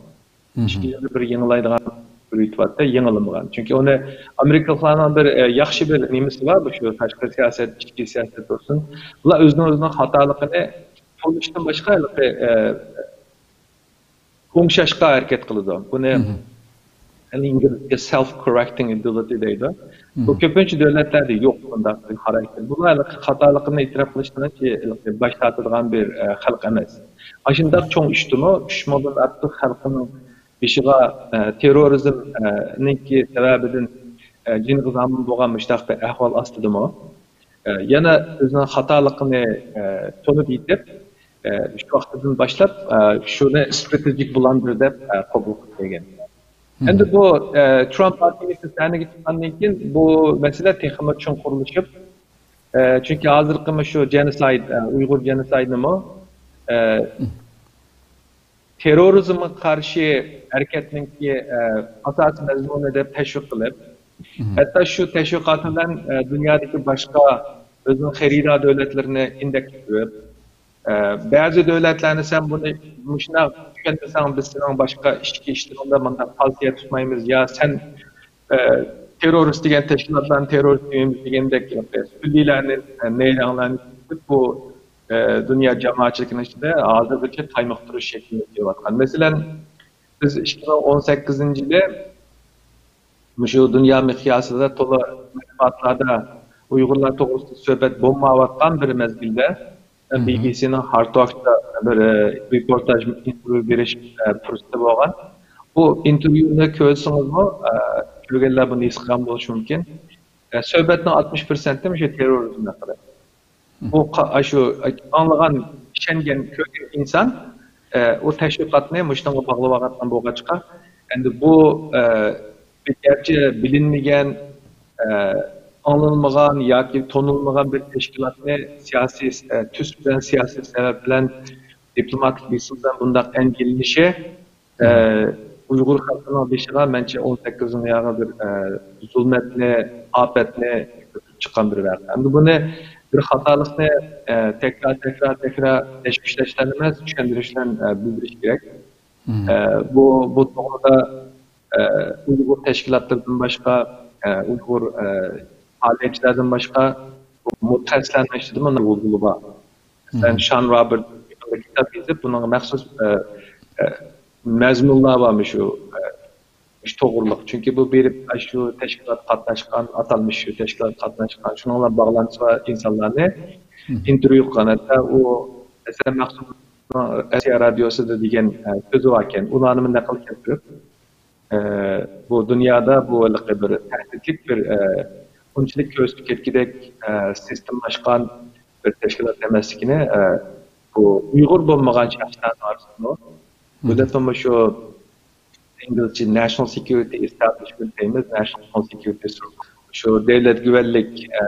ئىككى يىلدا بىر يېڭىلايدىغان بىر ئېتىباردا يېڭىلىمىغان. چۈنكى ئۇنى ئامېرىكىلىقلارنىڭ بىر، ئە، ياخشى بىر نېمىسى بار، بۇ شۇ تاشقى سىياسەت، ئىچكى سىياسەت بولسۇن. بۇلار ئۆزىنىڭ، ئۆزىنىڭ خاتالىقىنى تونۇشتىن باشقا ھېلىقى، ئە، ئوڭشاشقا ھەرىكەت قىلىدۇ. بۇنى ئىنگلىزچە self correcting ability دەيدۇ. بۇ كۆپىنچە دۆلەتلەردە يوق بۇنداق بىر خاراكتېر. بۇلار خاتالىقىنى ئېتىراپ قىلىشتىن باش تارتىدىغان بىر، ئە، خەلق ئەمەس. ئاشۇنداق چوڭ ئىشتىمۇ ئۈچ مىليون ئارتۇق خەلقنىڭ بېشىغا، ئە، تېررورىزمنىڭكى سەۋەبىدىن، ئە، جېنىغا زامىن بولغان مۇشۇنداق بىر ئەھۋال ئاستىدىمۇ، ئە، يەنە ئۆزىنىڭ خاتالىقىنى، ئە، تونۇپ يېتىپ، ئە، شۇ ۋاقتىدىن باشلاپ، ئە، شۇنى strategic blunder دەپ، ئە، قوبۇل قىلىپ قويغان. ئەمدى بۇ، ئە، ترامپ ھاكىمىيىتى سەھنىگە چىققاندىن كېيىن بۇ مەسىلە تېخىمۇ چوڭقۇرلىشىپ، ئە، چۈنكى ھازىرقى مۇشۇ genocide، ئە، ئۇيغۇر جېنوسايدىنىمۇ، ئە، تېررورىزمغا قارشى ھەرىكەتنىڭكى، ئە، ئاساسىي مەزمۇنى دەپ تەشۋىق قىلىپ، ھەتتا شۇ تەشۋىقاتى بىلەن، ئە، دۇنيادىكى باشقا ئۆزىنىڭ خېرىدار دۆلەتلىرىنى ئىندەكلەشتۈرۈپ، ئە، بەزى دۆلەتلەرنى سەن بۇنى مۇشۇنداق چۈشەنمىسەڭ، بىز سېنىڭ باشقا ئىچكى ئىشلىرىڭدا مۇنداق پالتىيە تۇتمايمىز، يا سەن، ئە، تېررورىست دېگەن تەشكىلاتلارنى تېررورىست دېمەيمىز دېگەندەك سۈللىلەرنى، ئە، نەيرەڭلەرنى چېكىپ، بۇ، ئە، دۇنيا جامائەتچىلىكىنىڭ ئىچىدە ھازىرغىچە تايمۇقتۇرۇش شەكلىنى كېلىۋاتقان. مەسىلەن، بىز ئىككى مىڭ ئون سەككىزىنچى يىلى مۇشۇ دۇنيا مىقياسىدا تولا مەتبۇئاتلاردا ئۇيغۇرلار توغرىسىدا سۆھبەت بولمايۋاتقان بىر مەزگىلدە، مەن بى بى سىنىڭ ھارد توكتا بىر، ئە، رېپورتاژ، ئىنتېرۋيۇ بېرىش، ئە، پۇرسىتى بولغان. بۇ ئىنتېرۋيۇنى كۆرسىڭىزمۇ، ئە، كۆرگەنلەر بۇنى ھېس قىلغان بولۇشى مۇمكىن. ئە، سۆھبەتنىڭ ئاتمىش پىرسەنتى مۇشۇ تېررورىزم ھەققىدە. بۇ قا-، ئاشۇ ئاڭلىغان، ئىشەنگەن، كۆرگەن ئىنسان، ئە، ئۇ تەشۋىقاتنى مۇشۇنىڭغا باغلىۋالغان بولغاچقا، ئەمدى بۇ، ئە، گەرچە بىلىنمىگەن، ئە، ئاڭلانمىغان ياكى تونۇلمىغان بىر تەشكىلاتنى سىياسىي، ئە، تۈس بىلەن، سىياسىي سەۋەب بىلەن، دىپلوماتىك بېسىم بىلەن بۇنداق ئەنگىلىنىشى، ئە، ئۇيغۇر خەلقىنىڭ بېشىغا مەنچە ئون سەككىز مىڭ ياغا بىر، ئە، زۇلمەتنى، ئاپەتنى كۆتۈرۈپ چىققان بىر ۋەقە. ئەمدى بۇنى بىر خاتالىقنى، ئە، تەكرار، تەكرار، تەكرار تەشۋىش بىلەن ئەمەس، چۈشەندۈرۈش بىلەن، ئە، بىلدۈرۈش كېرەك. ئە، بۇ، بۇ توغرىدا، ئە، ئۇيغۇر تەشكىلاتلىرىدىن باشقا، ئە، ئۇيغۇر، ئە، پائالىيەتچىلەردىن باشقا، بۇ مۇتەخەسسىسلەرنىڭ ئىچىدىمۇ نۇرغۇنلىرى بار. مەسىلەن، شان رابېرت يېقىندا كىتاب يېزىپ، بۇنىڭغا مەخسۇس، ئە، ئە، مەزمۇنلار بار مۇشۇ، ئە، مۇشۇ توغرىلىق. چۈنكى بۇ بېرىپ، ئاشۇ تەشكىلاتقا قاتناشقان، ئاتالمىش شۇ تەشكىلاتقا قاتناشقان، شۇنىڭ بىلەن باغلانتىسى بار ئىنسانلارنى ئىنتېرۋيۇ قىلغان. ھەتتا ئۇ، مەسىلەن، مەخسۇس ئاسىيا رادىيوسىدا دېگەن، ئە، سۆزى باركەن، ئۇلارنىمۇ نەقىل كەلتۈرۈپ، ئە، بۇ دۇنيادا بۇ ھېلىقى بىر تەھدىتلىك بىر، ئە، ئۇنچىلىك كۆرسىتىپ كەتكۈدەك، ئە، سىستېمىلاشقان بىر تەشكىلات ئەمەسلىكىنى، ئە، بۇ ئۇيغۇر بولمىغان شەخسلەرنىڭ ئارىسىدىمۇ، بۇ دەپمۇ شۇ ئىنگلىزچە ناشنال سېكيۇرىتى ئېستابلىشمېنت دەيمىز، ناشنال سېكيۇرىتى سترۇكتۇرا. شۇ دۆلەت گۈۋەنلىك، ئە،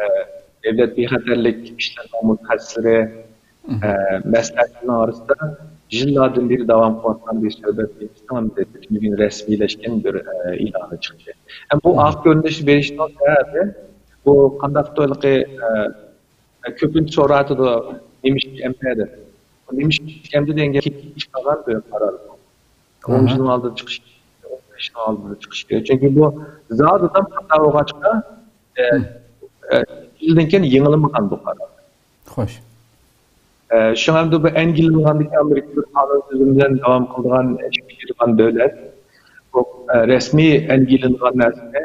دۆلەت بىخەتەرلىك ئىشلىرىنىڭ مۇتەخەسسىسلىرى، ئە، مەسلىھەتچىلىرىنىڭ ئارىسىدا يىللاردىن بېرى داۋام قىلىۋاتقان بىر سۆھبەت بىلىنىشىنىڭ بۈگۈن رەسمىيلەشكەن بىر، ئە، ئېلانى چىقتى. ھەم بۇ ئاق كۆرۈنۈش بېرىشنىڭ سەۋەبى، بۇ قانداقتۇر ھېلىقى، ئە، كۆپىنچە سورىتىدۇ، نېمىشقا ئەمدى دەپ. نېمىشقا ئەمدى دېگەن گەپ كېيىن چىقارغان بىر قارار. ئون يىلنىڭ ئالدىدا چىقىش، ئون بەش يىلنىڭ ئالدىدا چىقىش كېرەك. چۈنكى بۇ زادىدام خاتا بولغاچقا، ئە، ئە، يىلدىن كېيىن يېڭىلمىغان بۇ قارار. خوش. ئە، شۇڭا ئەمدى بۇ ئەنگلىيە بولغاندىكىن ئامېرىكا بىر قانۇن تۈزۈم بىلەن داۋام قىلىدىغان، ئىشقا ئاشىدىغان دۆلەت. بۇ، ئە، رەسمىي ئەنگلىيەلىنىدىغان نەرسىنى،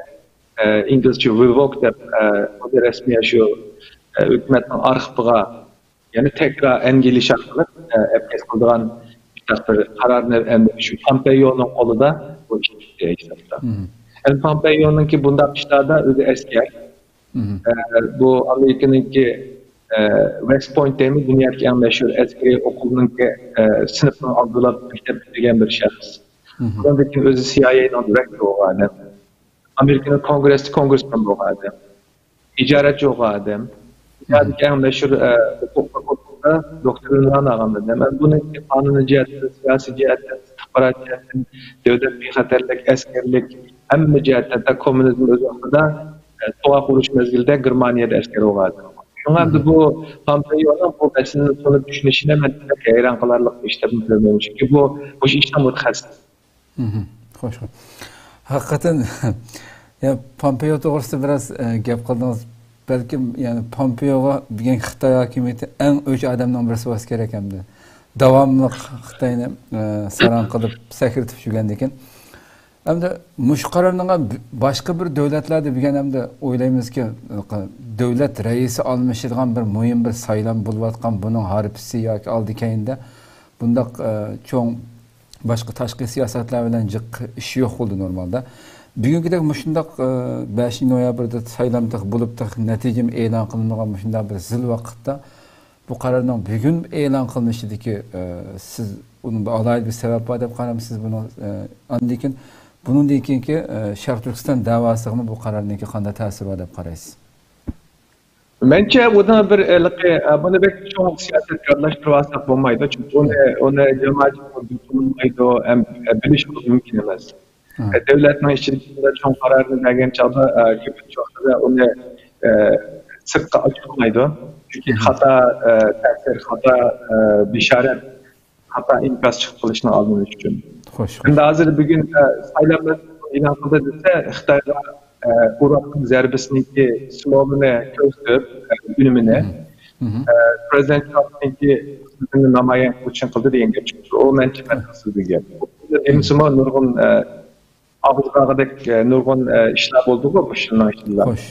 ئە، ئىنگلىزچە رېۋوك دەپ، ئە، بۇ رەسمىي شۇ، ئە، ھۆكۈمەتنىڭ ئارخىپىغا، يەنى تەكرار ئەنگلىيەلىش ئارقىلىق، ئە، ئەپلىك قىلىدىغان بىر قارارنى ئەمدى شۇ پامپېيونىڭ قولىدا بۇ ئىش ھېسابتا. ئەمدى پامپېيونىڭكى بۇنداق ئىشلاردا ئۆزى ئەسكەر. ئە، بۇ ئامېرىكىنىڭكى، ئە، ۋېست پوينت دەيمىز، دۇنيادىكى ئەڭ مەشھۇر ئەسكىرىي ئوقۇلنىڭكى، ئە، سىنىپنىڭ ئالدىلاپ مەكتەپ پۈتتۈرگەن بىر شەخس. ئۇنىڭدىن كېيىن ئۆزى سىئايئېينىڭ دىرېكتورى بولغان ئادەم. ئامېرىكىنىڭ كونگرېستا كونگرېسمېن بولغان ئادەم. تىجارەتچى بولغان ئادەم. دۇنيادىكى ئەڭ مەشھۇر، ئە، ھوقۇق فاكۇلتېتىدا دوكتور ئۇنۋانى ئالغان ئادەم. ئەمدى بۇنىڭكى قانۇنىي جەھەتتىن، سىياسىي جەھەتتىن، ئىستىخبارات جەھەتتىن، دۆلەت بىخەتەرلىك، ئەسكەرلىك، ھەممە جەھەتتىن، ھەتتا كوممۇنىزم ئۆز ۋاقتىدا، ئە، سوغۇق ئۇرۇش مەزگىلىدە گېرمانىيەدە ئەسكەر بولغان ئادەم. شۇڭا ئەمدى بۇ پامپېيونىڭ بۇ مەسىلىنى تونۇپ چۈشىنىشىنى مەن بەك ھەيران قالارلىق ئىش دەپ بىلمەيمەن. چۈنكى بۇ، مۇشۇ ئىشنىڭ مۇتەخەسسىسى. خوش، خوش. ھەقىقەتەن، يا، پامپېيو توغرىسىدا بىراز، ئە، گەپ قىلدىڭىز. بەلكىم، يەنى، پامپېيوغا بۈگۈن خىتاي ھاكىمىيىتى ئەڭ ئۆچ ئادەمنىڭ بىرسى بولسا كېرەك ئەمدى. داۋاملىق خىتاينى، ئە، ساراڭ قىلىپ، سەكرىتىپ يۈرگەندىكىن. ئەمدى مۇشۇ قارارنىڭ باشقا بىر دۆلەتلەردە بۈگۈن ئەمدى ئويلايمىزكى، دۆلەت رەئىسى ئالمىشىدىغان بىر مۇھىم بىر سايلام بولۇۋاتقان، بۇنىڭ ھارپىسى ياكى ئالدى كەينىدە بۇنداق، ئە، چوڭ باشقا تاشقى سىياسەتلەر بىلەن جىق ئىش يوق بولدى نورمالدا. بۈگۈنكىدەك مۇشۇنداق، ئە، بەشىنچى نويابىردا سايلام تېخى بولۇپ، تېخى نەتىجىمۇ ئېلان قىلىنمىغان مۇشۇنداق بىر زىل ۋاقىتتا بۇ قارارنىڭ بۈگۈن ئېلان قىلىنىشىدىكى، ئە، سىز ئۇنىڭ بىر ئالاھىدە بىر سەۋەب بار دەپ قارامسىز بۇنىڭ، ئە، ئاندىن كېيىن بۇنىڭدىن كېيىنكى، ئە، شەرقىي تۈركىستان دەۋاسىغىمۇ بۇ قارارنىڭكى قانداق تەسىرى بار دەپ قارايسىز؟ مەنچە بۇنىڭ بىر ھېلىقى، ئە، بۇنى بەك چوڭ سىياسەتكە ئارىلاشتۇرۇۋالساق بولمايدۇ. چۈنكى ئۇنى، ئۇنى جامائەت تونۇمايدۇ، ھەم، ئە، بىلىشمۇ مۇمكىن ئەمەس. ئە، دۆلەتنىڭ ئىچىدە شۇنداق چوڭ قارارنى بەرگەن چاغدا، ئە، كۆپىنچە ۋاقتىدا ئۇنى، ئە، سىرتقا ئاچىقلىمايدۇ. چۈنكى خاتا، ئە، تەسىر، خاتا، ئە، بېشارەت، خاتا ئىنكاس چىقىپ قېلىشنىڭ ئالدىنى ئېلىش ئۈچۈن. خوش، خوش. ئەمدى ھازىر بۈگۈن، ئە، سايلام ئېلان قىلدى دېسە، خىتايغا، ئە، ئۇرۇۋاتقان زەربىسىنىڭكى سىمۋولىنى كۆرسىتىپ، ئە، ئۈنۈمىنى، ئە، پرېزىدېنت ترامپنىڭكى خىزمىتىنى نامايان قىلىشنى قىلدى دېگەن گەپ چىقىپتۇ. ئۇ مەنچە مەنتىقسىز بىر گەپ. بۇ دېمىسىمۇ نۇرغۇن، ئە، ئاغزىغا ئاغدەك، ئە، نۇرغۇن، ئە، ئىشلار بولدىغۇ بۇ يىلنىڭ ئىچىدىلا. خوش.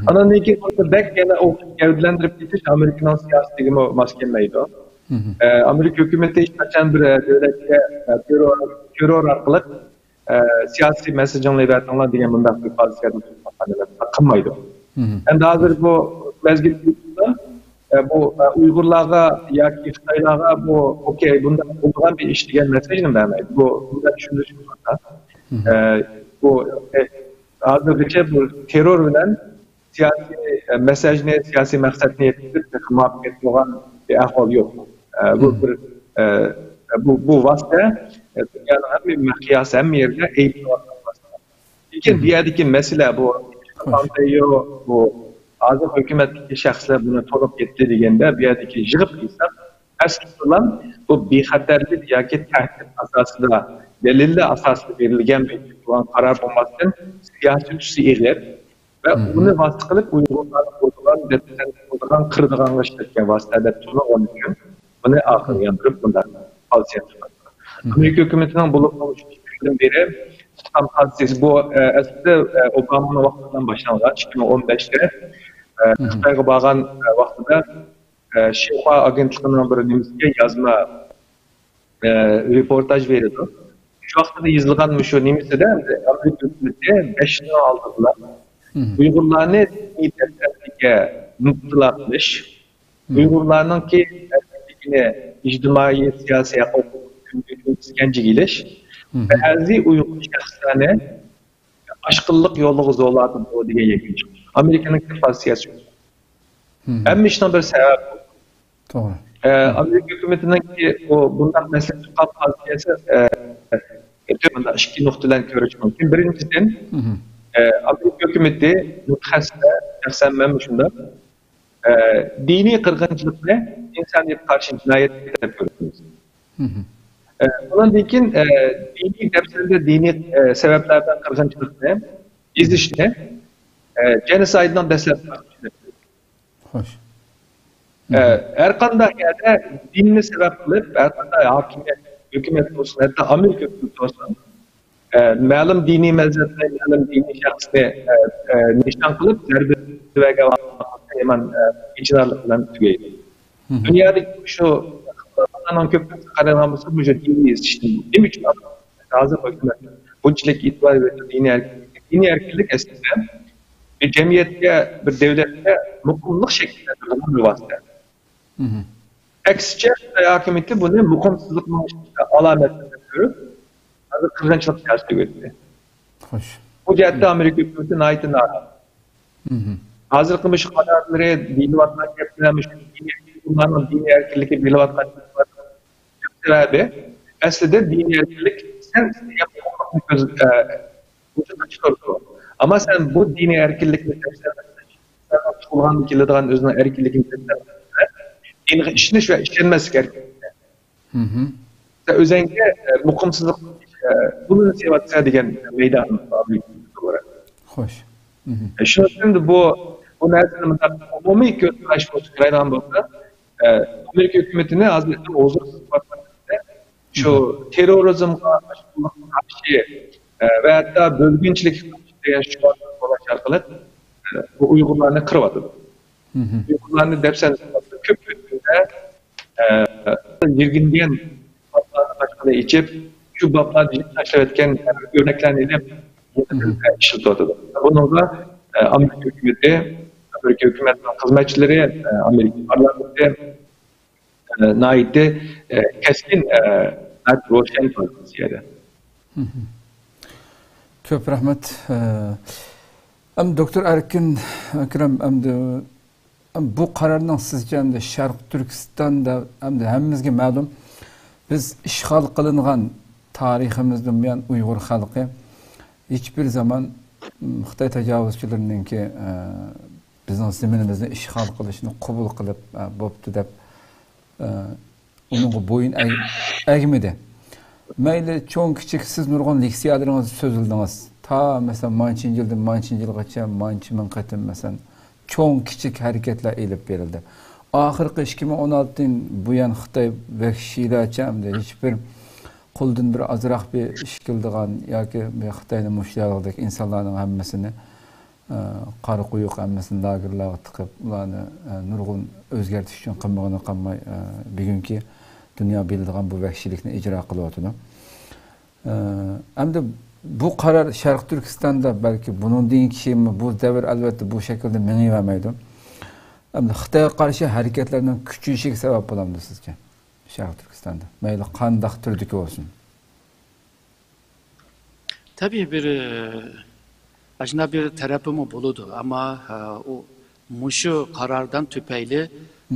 ئاندىن كېيىن بۇنى بەك يەنە ئۇ گەۋدىلەندۈرۈپ كېتىش ئامېرىكىنىڭ سىياسىتىگىمۇ ماس كەلمەيدۇ. ئە، ئامېرىكا ھۆكۈمىتى ھېچقاچان بىر، ئە، دۆلەتكە، ئە، تېررور، تېررور ئارقىلىق، ئە، سىياسىي مەسسېجىڭلار بېرىۋېتىڭلار دېگەن مۇنداق بىر پازىتسىيەدە تۇرۇپ باققان ئەمەس، قىلمايدۇ. ئەمدى ھازىر بۇ مەزگىل، ئە، بۇ، ئە، ئۇيغۇرلارغا ياكى خىتايلارغا بۇ، ئوكەي، بۇنداق بولىدىغان بىر ئىش دېگەن مەسسېجنى بەرمەيدۇ. بۇ، بۇنداق چۈشىنىش خاتا. ئە، بۇ، ئە، ھازىرغىچە بۇ تېررور بىلەن سىياسىي، ئە، مەسسەجنى، سىياسىي مەقسەتنى يەتكۈزۈپ، تېخى مۇۋەپپەقىيەتكە بولغان بىر ئەھۋال يوق. ئە، بۇ بىر، ئە، بۇ، بۇ ۋاسىتە، ئە، دۇنيانىڭ ھەممە مىقياسى، ھەممە يېرىدە ئەيىبلەۋاتقان ۋاسىتە. لېكىن بۇ يەردىكى مەسىلە بۇ، پامپېيو، بۇ ھازىر ھۆكۈمەتتىكى شەخسلەر بۇنى تونۇپ يەتتى دېگەندە، بۇ يەردىكى يىغىپ قىلساق، ئەسلىدىلا بۇ بىخەتەرلىك ياكى تەھدىت ئاساسىدا، دەلىللەر ئاساسىدا بېرىلگەن بىر قارار بولماستىن، سىياسىي تۈسى ئېغىر ۋە ئۇنى ۋاسىتە قىلىپ ئۇيغۇرلارنى بولىدىغان، دەپسەندە قىلىدىغان، قىرىدىغانغا ئىشلەتكەن ۋاسىتە دەپ تونۇغان ئۈچۈن بۇنى ئاخىرغا ياندۇرۇپ بۇنداق پازىتسىيە چىقاردى. ئامېرىكا ھۆكۈمىتىنىڭ بولۇپمۇ مۇشۇ ئىككى كۈندىن بېرى تۇتقان پازىتسىيىسى بۇ، ئە، ئەسلىدە، ئە، ئوبامانىڭ ۋاقتىدىن باشلانغان، ئىككى مىڭ ئون بەشتە، ئە، خىتايغا بارغان، ئە، ۋاقتىدا، ئە، شىنخۇا ئاگېنتلىقىنىڭ بىر نېمىسىگە يازما، ئە، رېپورتاژ بېرىدۇ. شۇ ۋاقتىدا يېزىلغان مۇشۇ نېمىسىدە ئامېرىكا ھۆكۈمىتى بەش يىلنىڭ ئالدىدا ئۇيغۇرلارنى دىنىي دەپسەندىگە مۇپتىلا قىلىش، ئۇيغۇرلارنىڭكى ئەركىنلىكىنى، ئىجتىمائىي، سىياسىي ھەقلىرىنى ئىسكەنجىگە ئېلىش، بەزى ئۇيغۇر شەخسلەرنى ئاشقىنلىق يولىغا زورلاۋاتىدۇ دېگەن يەكۈن چىقتى. ئامېرىكىنىڭ پوزىتسىيەسى شۇ. ھەممە ئىشنىڭ بىر سەۋەبى بار. توغرا. ئە، ئامېرىكا ھۆكۈمىتىنىڭكى بۇ، بۇنداق مەسىلىگە چىققان پوزىتسىيەسى، ئە، مۇنداق ئىككى نۇقتىدىن كۆرۈش مۇمكىن. بىرىنچىدىن، ئە، ئامېرىكا ھۆكۈمىتى مۇتەخەسسىسلەر، شەخسەن مەنمۇ شۇنداق، ئە، دىنىي قىرغىنچىلىقنى ئىنسانىيەتكە قارشى جىنايەت دەپ كۆرىمىز. ئە، ئۇنىڭدىن كېيىن، ئە، دىنىي دەپسەندە، دىنىي، ئە، سەۋەبلەردىن قىرغىنچىلىقنى ئېزىشنى، ئە، جېنوسايدنىڭ دەسلەپكى باسقۇچى دەپ كۆرىمىز. خوش. ئە، ھەر قانداق يەردە دىننى سەۋەب قىلىپ، ھەر قانداق ھاكىمىيەت، ھۆكۈمەت بولسۇن، ھەتتا ئامېرىكا ھۆكۈمىتى بولسۇن، ئە، مەلۇم دىنىي مەزھەپنى، مەلۇم دىنىي شەخسنى، ئە، ئە، نىشان قىلىپ زەربە بەرگەن ۋاقىتتا يامان، ئە، ئېچىنارلىق بىلەن تۈگەيدۇ. دۇنيادىكى شۇ ئىختىلاپلارنىڭ كۆپىنچىسى قارايدىغان بولسا، مۇشۇ دىنىي ئېزىشتىن. نېمە ئۈچۈن ھازىرقى ھۆكۈمەت بۇنچىلىك ئېتىبار بېرىدۇ دىنىي ئەركىنلىككە؟ دىنىي ئەركىنلىك ئەسلىدە بىر جەمئىيەتكە، بىر دۆلەتكە مۇقىملىق شەكىللەندۈرىدىغان بىر ۋاسىتە. ئەكسىچە، خىتاي ھاكىمىيىتى بۇنى مۇقىمسىزلىقنىڭ ئالامەتلىرىنى كۆرۈپ، ھازىر قىرغىنچىلىق سىياسىتىگە ئۆتتى. خوش. بۇ جەھەتتە ئامېرىكا ھۆكۈمىتى ناھايىتى نارازى. ھازىرقى مۇشۇ قارارلىرى، دېيىلىۋاتقان گەپلەر، مۇشۇ دىنىي، ئۇلارنىڭ دىنىي ئەركىنلىكى دېيىلىۋاتقان گەپلەر سەۋەبى، ئەسلىدە دىنىي ئەركىنلىك سەن ئىستىگەن ھوقۇقنى كۆز-، ئە، ۋۇجۇدقا چىقىرىدۇ. ئەمما سەن بۇ دىنىي ئەركىنلىكنى دەپسەندە، تۇغۇلغاندىن كېلىدىغان ئۆزىنىڭ ئەركىنلىكىنى دەپسەندە، دىنغا ئىشىنىش ۋە ئىشەنمەسلىك ئەركىنلىكى. سەن ئۆزەڭگە، ئە، مۇقىمسىزلىق، ئە، بۇنى سېۋەتسە دېگەن مەيدان. خوش. ئە، شۇنىڭ ئۈچۈن بۇ، بۇ نەرسىنى مۇنداق ئومۇمىي كۆز قاراش بولسا، قارايدىغان بولسا، ئە، ئامېرىكا ھۆكۈمىتىنى ھازىر ھۇزۇرسىز قىلىۋاتقان شۇ تېررورىزمغا، ئاشقۇنلۇققا قارشى، ئە، ۋە ھەتتا بۆلگۈنچىلىككە قارشى دېگەن شوئارلارنى قوللاش ئارقىلىق، ئە، بۇ ئۇيغۇرلارنى قىرىۋاتىدۇ. ئۇيغۇرلارنى دەپسەندە قىلىۋاتىدۇ. كۆپ كۆلەمدە، ئە، يىگىرمە بابلارنى باشقىلار ئېچىپ، شۇ بابلارنى يىپ تاشلاۋەتكەن، ئە، ئۆرنەكلەرنى ئېلىپ، ئىشلىتىۋاتىدۇ. بۇنىڭغا، ئە، ئامېرىكا ھۆكۈمىتى، ئامېرىكا ھۆكۈمەتنىڭ خىزمەتچىلىرى، ئە، ئامېرىكا پارلامېنتى، ئە، ناھايىتى، ئە، كەسكىن، ئە، ناھايىتى روشەن پوزىتسىيەدە. كۆپ رەھمەت. ئە، ئەم، دوكتور ئەركىن ئەكرەم، ئەمدى، ئەم، بۇ قارارنىڭ سىزچە ئەمدى شەرقىي تۈركىستاندا ئەمدى ھەممىمىزگە مەلۇم، بىز ئىشغال قىلىنغان تارىخىمىزدىن بۇيان ئۇيغۇر خەلقى ھېچبىر زامان، ئم، خىتاي تاجاۋۇزچىلىرىنىڭكى، ئە، بىزنىڭ زېمىنىمىزنى ئىشغال قىلىشنى قوبۇل قىلىپ، ئە، بوپتۇ دەپ، ئە، ئۇنىڭغا بويۇن ئەگ-، ئەگمىدى. مەيلى چوڭ كىچىك سىز نۇرغۇن لېكسىيەلىرىڭىزدە سۆزلىدىڭىز. تا، مەسىلەن، مانچىنچى يىلدىن مانچىنچى يىلغىچە مانچە مىڭ قېتىم، مەسىلەن، چوڭ كىچىك ھەرىكەتلەر ئېلىپ بېرىلدى. ئاخىرقى ئىككى مىڭ ئون ئالتىدىن بۇيان خىتاي ۋەھشىيلەرچە ئەمدى ھېچبىر قولدىن بىر ئازراق بىر ئىش كېلىدىغان ياكى بىر خىتاينى مۇشتلىيالىغۇدەك ئىنسانلارنىڭ ھەممىسىنى، ئە، قارا قويۇق ھەممىسىنى لاگېرلارغا تىقىپ، ئۇلارنى، ئە، نۇرغۇن ئۆزگەرتىش ئۈچۈن قىلمىغىنى قالماي، ئە، بۈگۈنكى دۇنيا بىلىدىغان بۇ ۋەھشىيلىكنى ئىجرا قىلىۋاتىدۇ. ئە، ئەمدى بۇ قارار شەرقىي تۈركىستاندا بەلكى بۇنىڭدىن كېيىنمۇ بۇ دەۋر ئەلۋەتتە بۇ شەكىلدە مېڭىۋەرمەيدۇ. ئەمدى خىتايغا قارشى ھەرىكەتلەرنىڭ كۈچىيىشىگە سەۋەب بولامدۇ سىزچە؟ شەرقىي تۈركىستاندا. مەيلى قانداق تۈردىكى بولسۇن. تەبىئىي بىر، ئاشۇنداق بىر تەرىپىمۇ بولىدۇ. ئەمما، ئە، ئۇ مۇشۇ قارارنىڭ تۈپەيلى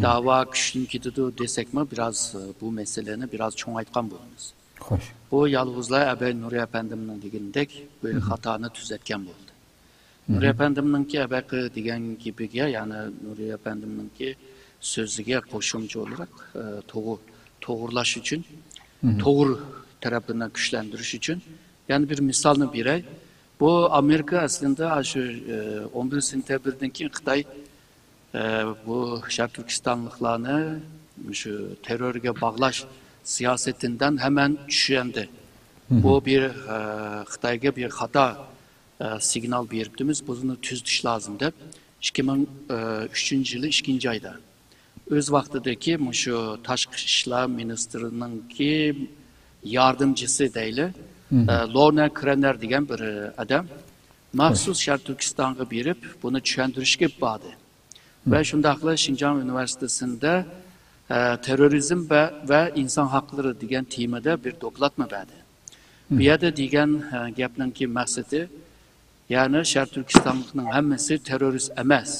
داۋا كۈچلىنىپ كېتىدۇ دېسەكمۇ، بىراز، ئە، بۇ مەسىلىنى بىراز چوڭايتقان بولىمىز. خوش. بۇ يالغۇزلا ئەبەي نۇرى ئەپەندىمنىڭ دېگىنىدەك بىر خاتانى تۈزەتكەن بولدى. نۇرى ئەپەندىمنىڭكى ئەبەقى دېگەن گېپىگە، يەنى نۇرى ئەپەندىمنىڭكى سۆزىگە قوشۇمچە ئولتۇراق، ئە، توغرا-، توغرىلاش ئۈچۈن، توغرا تەرەپىنى كۈچلەندۈرۈش ئۈچۈن يەنە بىر مىسالنى بېرەي. بۇ ئامېرىكا ئەسلىندە شۇ، ئە، ئون بىر سېنتەبىردىن كېيىن خىتاي، ئە، بۇ شەرقىي تۈركىستانلىقلارنى شۇ تېررورغا باغلاش سىياسىتىدىن ھەمەن چۈشەندى. بۇ بىر، ئە، خىتايغا بىر خاتا، ئە، سىگنال بېرىپتىمىز، بۇنى تۈزىتىش لازىم دەپ، ئىككى مىڭ ئۈچىنچى يىلى ئىككىنچى ئايدا ئۆز ۋاقتىدىكى مۇشۇ تاشقى ئىشلار مىنىستىرىنىڭكى ياردەمچىسى دەيلى، ئە، لورنا كرېننېر دېگەن بىر، ئە، ئادەم مەخسۇس شەرقىي تۈركىستانغا بېرىپ، بۇنى چۈشەندۈرۈشكە باردى. ۋە شۇنداقلا شىنجاڭ ئۇنىۋېرسىتېتىندا، ئە، تېررورىزم ۋە، ۋە ئىنسان ھەقلىرى دېگەن تېمىدا بىر دوكلاتمۇ بەردى. بۇ يەردە دېگەن، ئە، گەپنىڭكى مەقسىتى، يەنى شەرقىي تۈركىستانلىقنىڭ ھەممىسى تېررورىست ئەمەس.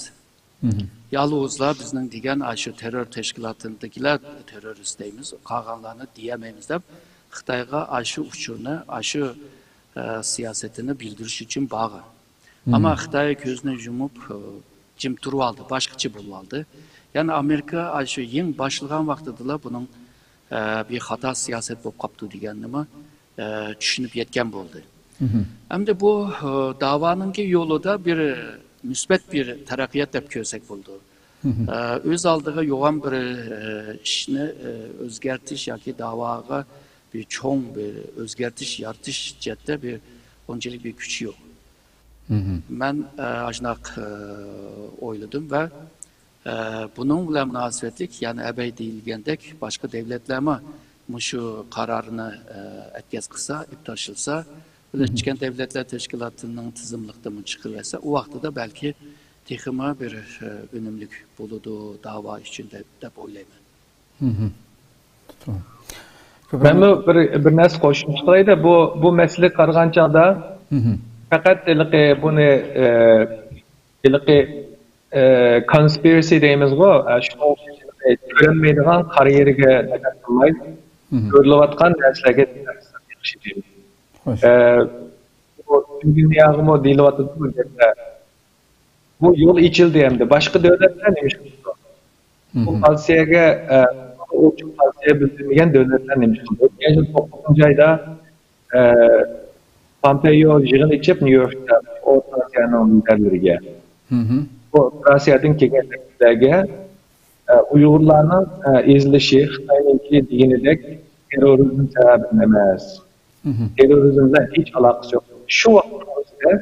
يالغۇزلا بىزنىڭ دېگەن ئاشۇ تېررور تەشكىلاتىدىكىلەر تېررورىست دەيمىز، قالغانلارنى دېيەلمەيمىز دەپ، خىتايغا ئاشۇ ئۇچۇرنى، ئاشۇ، ئە، سىياسىتىنى بىلدۈرۈش ئۈچۈن بارغان. ئەمما خىتاي كۆزىنى يۇمۇپ، ئە، جىم تۇرۇۋالدى، باشقىچە بولۇۋالدى. يەنى ئامېرىكا ئاشۇ يېڭى باشلىغان ۋاقتىدىلا بۇنىڭ، ئە، بىر خاتا سىياسەت بولۇپ قاپتۇ دېگەننىمۇ، ئە، چۈشىنىپ يەتكەن بولدى. ئەمدى بۇ، ئە، داۋانىڭكى يولىدا بىر مۇسبەت بىر تەرەققىيات دەپ كۆرسەك بولىدۇ. ئە، ئۆز ئالدىغا يوغان بىر، ئە، ئىشنى، ئە، ئۆزگەرتىش ياكى داۋاغا بىر چوڭ بىر ئۆزگەرتىش يارىتىش جەھەتتە بىر ئۇنچىلىك بىر كۈچ يوق. مەن، ئە، ئاشۇنداق، ئە، ئويلىدىم ۋە، ئە، بۇنىڭ بىلەن مۇناسىۋەتلىك، يەنى ئەبەي دېيىلگەندەك باشقا دەۋلەتلەرمۇ مۇشۇ قارارنى، ئە، ئەتكەس قىلسا، ئىپتارشىلسا، بىرلەشكەن دەۋلەتلەر تەشكىلاتىنىڭ تىزىملىقىدىنمۇ چىقىرىۋەتسە، ئۇ ۋاقتىدا بەلكى تېخىمۇ بىر، ئە، ئۈنۈملۈك بولىدۇ داۋا ئۈچۈن دەپ، دەپ ئويلايمەن. مەنمۇ بىر، بىر نەرسە قوشۇپ چىقىرايدا. بۇ، بۇ مەسىلىگە قارىغان چاغدا پەقەت ھېلىقى بۇنى، ئە، ھېلىقى، ئە، كونسپىرسى دەيمىزغۇ، ئە، شۇنىڭ كۆرۈنمەيدىغان قارا يېرىگە دىققەت قىلماي، كۆرۈلۈۋاتقان نەرسىلەرگە دىققەت قىلساق ياخشى دەيمەن. ئە، بۇ پۈتۈن دۇنياغىمۇ دېيىلىۋاتىدۇ بۇ گەپلەر. بۇ يول ئېچىلدى ئەمدى. باشقا دۆلەتلەر نېمە ئىش قىلىدۇ؟ بۇ پازىتسىيەگە، ئە، ئوچۇق پازىتسىيە بىلدۈرمىگەن دۆلەتلەر نېمە ئىش قىلىدۇ؟ ئۆتكەن يىل توققۇزىنچى ئايدا، ئە، پامپېيو يىغىن ئېچىپ، نيۇ يوركتا ئوتتۇرا ئاسىيانىڭ لىدەرلىرىگە، بۇ ئوتتۇرا ئاسىيادىن كەلگەن ۋەكىللەرگە، ئە، ئۇيغۇرلارنىڭ، ئە، ئېزىلىشى خىتاينىڭكى دېگىنىدەك تېررورىزم سەۋەبىدىن ئەمەس. تېررورىزم بىلەن ھېچ ئالاقىسى يوق. شۇ ۋاقىتنىڭ ئۆزىدە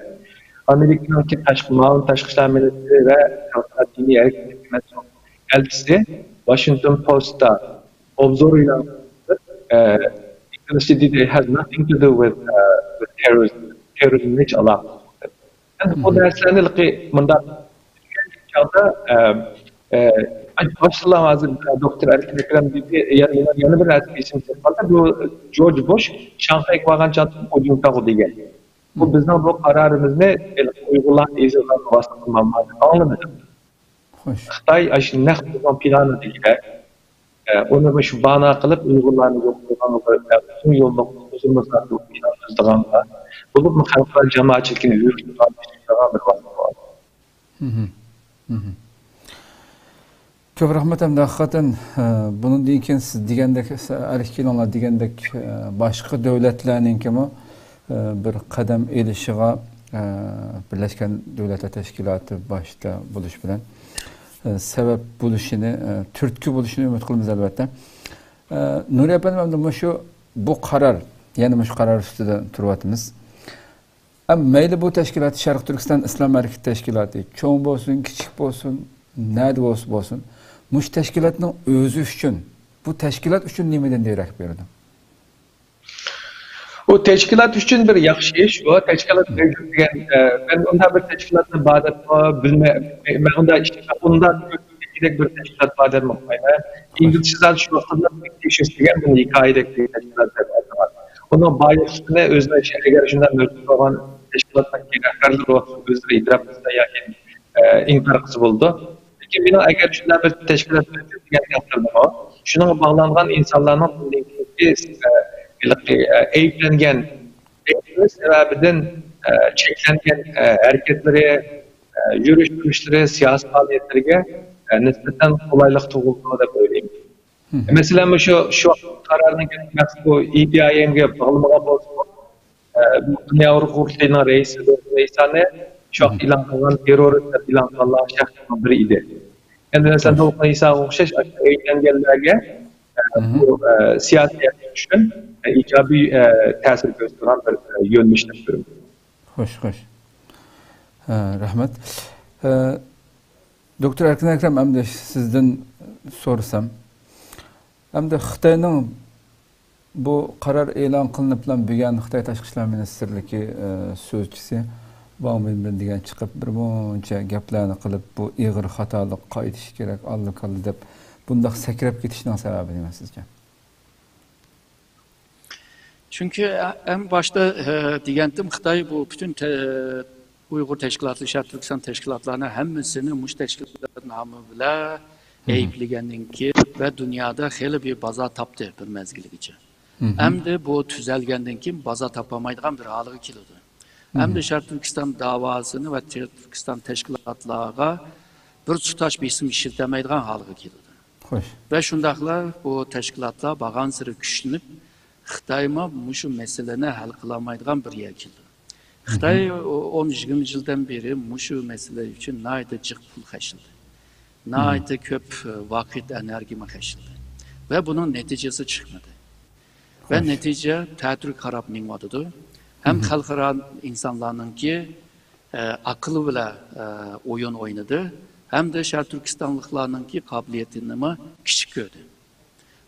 ئامېرىكىنىڭكى تاشقى، مۇئاۋىن تاشقى ئىشلار مىنىستىرى ۋە خەلقئارا دىنىي ھەرىكەت ھۆكۈمەت ئەلچىسى ۋاشىنگتون پوستتا ئوبزور ئېلان قىلىپ، ئە، ئىنگلىزچە دېدى، "It has nothing to do with, uh, with terrorism." تېررورىزم ھېچ ئالاقىسى يوق دېدى. ئەمدى بۇ نەرسىلەرنى ھېلىقى مۇنداق چاغدا، ئە، ئە، باشلىقلار ھازىر، ئە، دوكتور ئەركىن ئەكرەم دېدى، يەنە، يەنە، يەنە بىر نەرسە ئېسىمگە كېلىپ قالدى. بۇ جورج بۇش شاڭخەيگە بارغان چاغدا خۇ جىنتاۋغا دېگەن. بۇ بىزنىڭ بۇ قارارىمىزنى ئۇيغۇرلارنى ئېزىۋالغانغا ۋاسىتە قىلمامدۇ دەپ ئاڭلىمىدىم. خوش. خىتاي ئاشۇ نەق بۇزغان پىلانىدىكىدەك، ئە، ئۇنى مۇشۇ بانا قىلىپ ئۇيغۇرلارنى يوق قىلغانغا، ئە، ئۇزۇن يوللۇق، ئۇزۇن مۇساپىلىق پىلان تۈزىدىغانغا، بولۇپمۇ خەلقئارا جامائەتچىلىكنى ھۆركىتىدىغان، پىشقىرىدىغان بىر ۋاسىتە بار. كۆپ رەھمەت. ئەمدى ھەقىقەتەن، ئە، بۇنىڭدىن كېيىن سىز دېگەندەك، ئەركىن ئېلىڭلار دېگەندەك، ئە، باشقا دۆلەتلەرنىڭكىمۇ، ئە، بىر قەدەم ئېلىشىغا، ئە، بىرلەشكەن دۆلەتلەر تەشكىلاتى باشتا بولۇش بىلەن، ئە، سەۋەب بولۇشىنى، ئە، تۈرتكە بولۇشىنى ئۈمىد قىلىمىز، ئەلۋەتتە. ئە، نۇرى ئەپەندىم، ئەمدى مۇشۇ، بۇ قارار، يەنە مۇشۇ قارار ئۈستىدە تۇرۇۋاتىمىز. ئەم، مەيلى بۇ تەشكىلات شەرقىي تۈركىستان ئىسلام ھەرىكىتى تەشكىلاتى، چوڭ بولسۇن، كىچىك بولسۇن، نەدە بولسا بولسۇن، مۇشۇ تەشكىلاتنىڭ ئۆزى ئۈچۈن، بۇ تەشكىلات ئۈچۈن نېمىدىن دېرەك بېرىدۇ؟ ئۇ تەشكىلات ئۈچۈن بىر ياخشى ئىش. ئۇ تەشكىلات مەۋجۇت دېگەن، ئە، مەن ئۇنداق بىر تەشكىلاتنى بار دەپمۇ بىلمەي، مەن ئۇنداق ئىش، ئۇنداق كۆپچىلىكتەك بىر تەشكىلات بار دەپمۇ قويماي. ئىنگلىزچە زال شۇ ۋاقىتتا تەكشۈرۈش دېگەن بۇنى ھېكايىدەك بىر تەشكىلات دەپ ئاتىغان. ئۇنىڭ بايلىقلىقىنى ئۆزىنىڭ ئىچى، ئەگەر شۇنداق مەۋجۇت بولغان تەشكىلاتنىڭ رەھبەرلىرى ئۆزلىرى ئېتىراپ قىلسا ياكى، ئە، ئىنكار قىلسا بولىدۇ. لېكىن مېنىڭ ئەگەر شۇنداق بىر تەشكىلات مەۋجۇت دېگەن تەقدىردىمۇ، شۇنىڭغا باغلانغان ئىنسانلارنىڭ بۇندىن كېيىنكى، ئە، ھېلىقى، ئە، ئەيىبلەنگەن، ئەيىبلىنىش سەۋەبىدىن، ئە، چەكلەنگەن، ئە، ھەرىكەتلىرى، ئە، يۈرۈش تۇرۇشلىرى، سىياسىي پائالىيەتلىرىگە، ئە، نىسبەتەن قولايلىق تۇغۇلىدۇ دەپ ئويلايمەن. مەسىلەن، مۇشۇ، شۇ قارارنىڭ مەقسىتى بۇ ئى پى ئاي ئېمگە باغلىمىغان بولسىمۇ، ئە، بۇ دۇنيا ئۇيغۇر قۇرۇلتىيىنىڭ رەئىسى دولقۇن ئەيسانى شۇ ۋاقىت ئېلان قىلغان تېررورىست دەپ ئېلان قىلغانلارنىڭ شەخسىنىڭ بىرى ئىدى. ئەمدى مەسىلەن، دولقۇن ئەيساغا ئوخشاش ئاشۇ ئەيىبلەنگەنلەرگە، ئە، بۇ، ئە، سىياسىي ھەرىكەت ئۈچۈن، ئە، ئىجابىي، ئە، تەسىر كۆرسىتىدىغان بىر، ئە، يۆنىلىش دەپ كۆرىمەن. خوش، خوش. ھە، رەھمەت. ئە، دوكتور ئەركىن ئەكرەم، ئەمدى سىزدىن سورىسام، ئەمدى خىتاينىڭ بۇ قارار ئېلان قىلىنىپلا بۈگۈن خىتاي تاشقى ئىشلار مىنىستىرلىكى، ئە، سۆزچىسى ۋاڭ ۋېنبىن دېگەن چىقىپ، بىر مۇنچە گەپلەرنى قىلىپ، بۇ ئېغىر خاتالىق، قايتىش كېرەك، ئاللا-كاللا دەپ، بۇنداق سەكرەپ كېتىشنىڭ سەۋەبى نېمە سىزچە؟ چۈنكى ئەڭ باشتا، ئە، دېگەنتىم، خىتاي بۇ پۈتۈن تە-، ئۇيغۇر تەشكىلاتلىرى، شەرقىي تۈركىستان تەشكىلاتلارنى ھەممىسىنى مۇشۇ تەشكىلات نامى بىلەن ئەيىبلىگەندىن كېيىن ۋە دۇنيادا خېلى بىر بازار تاپتى بىر مەزگىلگىچە. ئەمدى بۇ تۈزەلگەندىن كېيىن بازار تاپالمايدىغان بىر ھالغا كېلىدۇ. ئەمدى شەرقىي تۈركىستان داۋاسىنى ۋە شەرقىي تۈركىستان تەشكىلاتلارغا بىر تۇتاش بېسىم ئىشلىتەلمەيدىغان ھالغا كېلىدۇ. خوش. ۋە شۇنداقلا بۇ تەشكىلاتلار بارغانسېرى كۈچلىنىپ، خىتايمۇ مۇشۇ مەسىلىنى ھەل قىلالمايدىغان بىر يەرگە كېلىدۇ. خىتاي ئون يىگىرمە يىلدىن بېرى مۇشۇ مەسىلە ئۈچۈن ناھايىتى جىق پۇل خەجلىدى. ناھايىتى كۆپ ۋاقىت، ئېنېرگىيە خەجلىدى. ۋە بۇنىڭ نەتىجىسى چىقمىدى. ۋە نەتىجە تەتۈرگە قاراپ مېڭىۋاتىدۇ. ھەم خەلقئارا ئىنسانلارنىڭكى، ئە، ئەقلى بىلەن، ئە، ئويۇن ئوينىدى. ھەمدە شەرقىي تۈركىستانلىقلارنىڭكى قابىلىيىتىنىمۇ كىچىك كۆردى.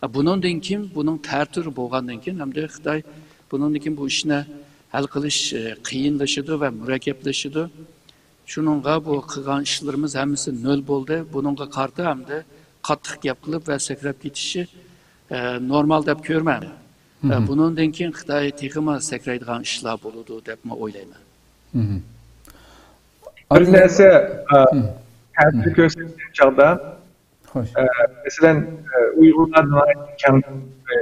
ھە، بۇنىڭدىن كېيىن، بۇنىڭ تەتۈرى بولغاندىن كېيىن، ھەمدە خىتاي بۇنىڭدىن كېيىن بۇ ئىشنى ھەل قىلىش، ئە، قىيىنلىشىدۇ ۋە مۇرەككەپلىشىدۇ. شۇنىڭغا بۇ قىلغان ئىشلىرىمىز ھەممىسى نۆل بولدى. بۇنىڭغا قارىتا ھەمدە قاتتىق گەپ قىلىپ ۋە سەكرەپ كېتىشى، ئە، نورمال دەپ كۆرمەيمەن. ئە، بۇنىڭدىن كېيىن خىتاي تېخىمۇ سەكرەيدىغان ئىشلار بولىدۇ دەپمۇ ئويلايمەن. بىر نەرسە، ئە، تەسىر كۆرسەتكەن چاغدا، خوش. ئە، مەسىلەن، ئە، ئۇيغۇرلار ناھايىتى كەڭ، ئە،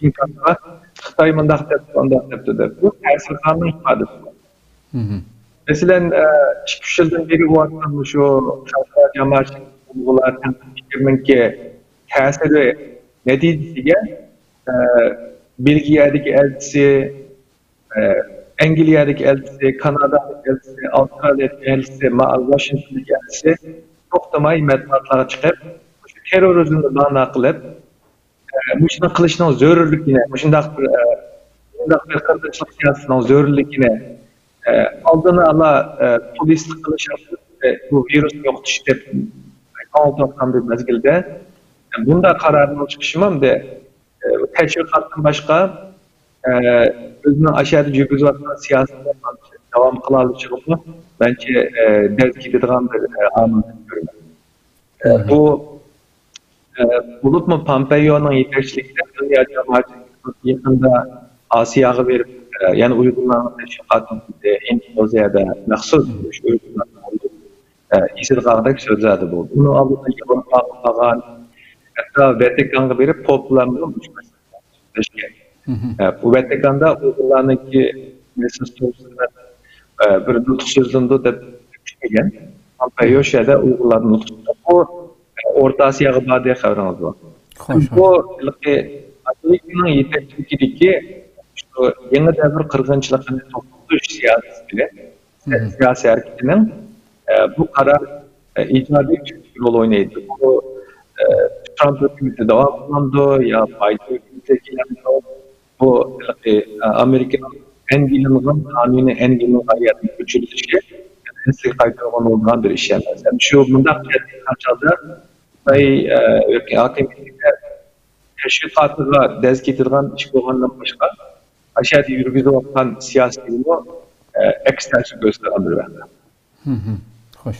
ئىنكاسقا خىتاي مۇنداق دەپتۇ، ئانداق دەپتۇ دەپ. بۇ تەسىرخاننىڭ ئىپادىسى. مەسىلەن، ئە، ئىككى، ئۈچ يىلدىن بېرى بولۇۋاتقان مۇشۇ خەلقئارا جامائەتچىلىك، ئۇيغۇرلار تەنقىد پىكرىنىڭكى تەسىرى نەتىجىسىگە، ئە، بېلگىيەدىكى ئەلچىسى، ئە، ئەنگلىيەدىكى ئەلچىسى، كانادادىكى ئەلچىسى، ئاۋسترالىيەدىكى ئەلچىسى، مائال ۋاشىنگتوندىكى ئەلچىسى توختىماي مەتبۇئاتلارغا چىقىپ، تېررورىزمنى باھانە قىلىپ، ئە، مۇشۇنداق قىلىشنىڭ زۆرۈرلۈكىنى، مۇشۇنداق بىر، ئە، مۇشۇنداق بىر قىرغىنچىلىق سىياسىتىنىڭ زۆرۈرلۈكىنى، ئە، ئالدىنى ئالا، ئە، پۇل ئىسلىق قىلىش ئارقىلىق، ئە، بۇ ۋىرۇسنى يوقىتىش دەپ ئاڭلىتىۋاتقان بىر مەزگىلدە، ئە، بۇنداق قارارنىڭ چىقىشىمۇ ئەمدى، ئە، تەشۋىقاتتىن باشقا، ئە، ئۆزىنىڭ ئاشۇ يەردە يۈرگۈزۈۋاتقان سىياسىتىنى داۋام قىلالىشىغىمۇ مەنچە، ئە، دەز كېتىدىغان بىر، ئە، ئامىل دەپ كۆرىمەن. ئە، بۇ، ئە، بولۇپمۇ پامپېيونىڭ يېتەكچىلىكىدە دۇنيا جامائەتچىلىكى يېقىندا ئاسىياغا بېرىپ، ئە، يەنە ئۇيغۇرلارنىڭ تەشۋىقاتىنى قىلدى، ھىند بوزەيدە مەخسۇس مم. شۇ ئۇيغۇرلارنى قوللاپ، ئە، ئېسىل قالغۇدەك سۆزلەردە بولدى. ئۇنىڭ ئالدىدا ياۋروپاغا بارغان، ھەتتا ۋاتىكانغا بېرىپ، پوپ بىلەن مۇشۇ مەسىلىنى سۆزلەشكەن. مم. ئە، بۇ ۋاتىكاندا ئۇيغۇرلارنىڭكى مەسىلىسى توغرىسىدا، ئە، بىر نۇتۇق سۆزلىنىدۇ دەپ كۈتمىگەن. پامپېيو شۇ يەردە ئۇيغۇرلاردىن نۇتۇق سۆزلەپ، بۇ، ئە، ئورتا ئاسىياغا باردى، خەۋىرىڭىز بار. خوش، بۇ ھېلىقى ئامېرىكىنىڭ يېتەكچىلىكىدىكى شۇ يېڭى دەۋر قىرغىنچىلىقىنى توختىتىش سىياسىتى، سىياسىي ھەرىكىتىنىڭ، ئە، بۇ قارار، ئە، ئىجابىي رول ئوينايدۇ. بۇ، ئە، ترامپ ھۆكۈمىتى داۋام قىلامدۇ يا بايدېن ھۆكۈمىتى كېلەمدۇ؟ بۇ ھېلىقى، ئە، ئامېرىكىنىڭ ئەنگلىيىنىڭ قانۇنى ئەنگلىيىنىڭ ئايەتىنى كۆچۈرۈلۈشى ئەسلىگە قايتۇرغىلى بولىدىغان بىر ئىش ئەمەس. ھەم شۇ مۇنداق چاغدا خىتاي، ئە، ھاكىمىيىتىگە تەشۋىقاتىغا دەز كېتىدىغان ئىش بولغاندىن باشقا، ئاشۇ يەردە يۈرگۈزۈۋاتقان سىياسىتىگىمۇ، ئە، ئەكس تەسىر كۆرسىتىدىغان بىر ۋەقە. خوش.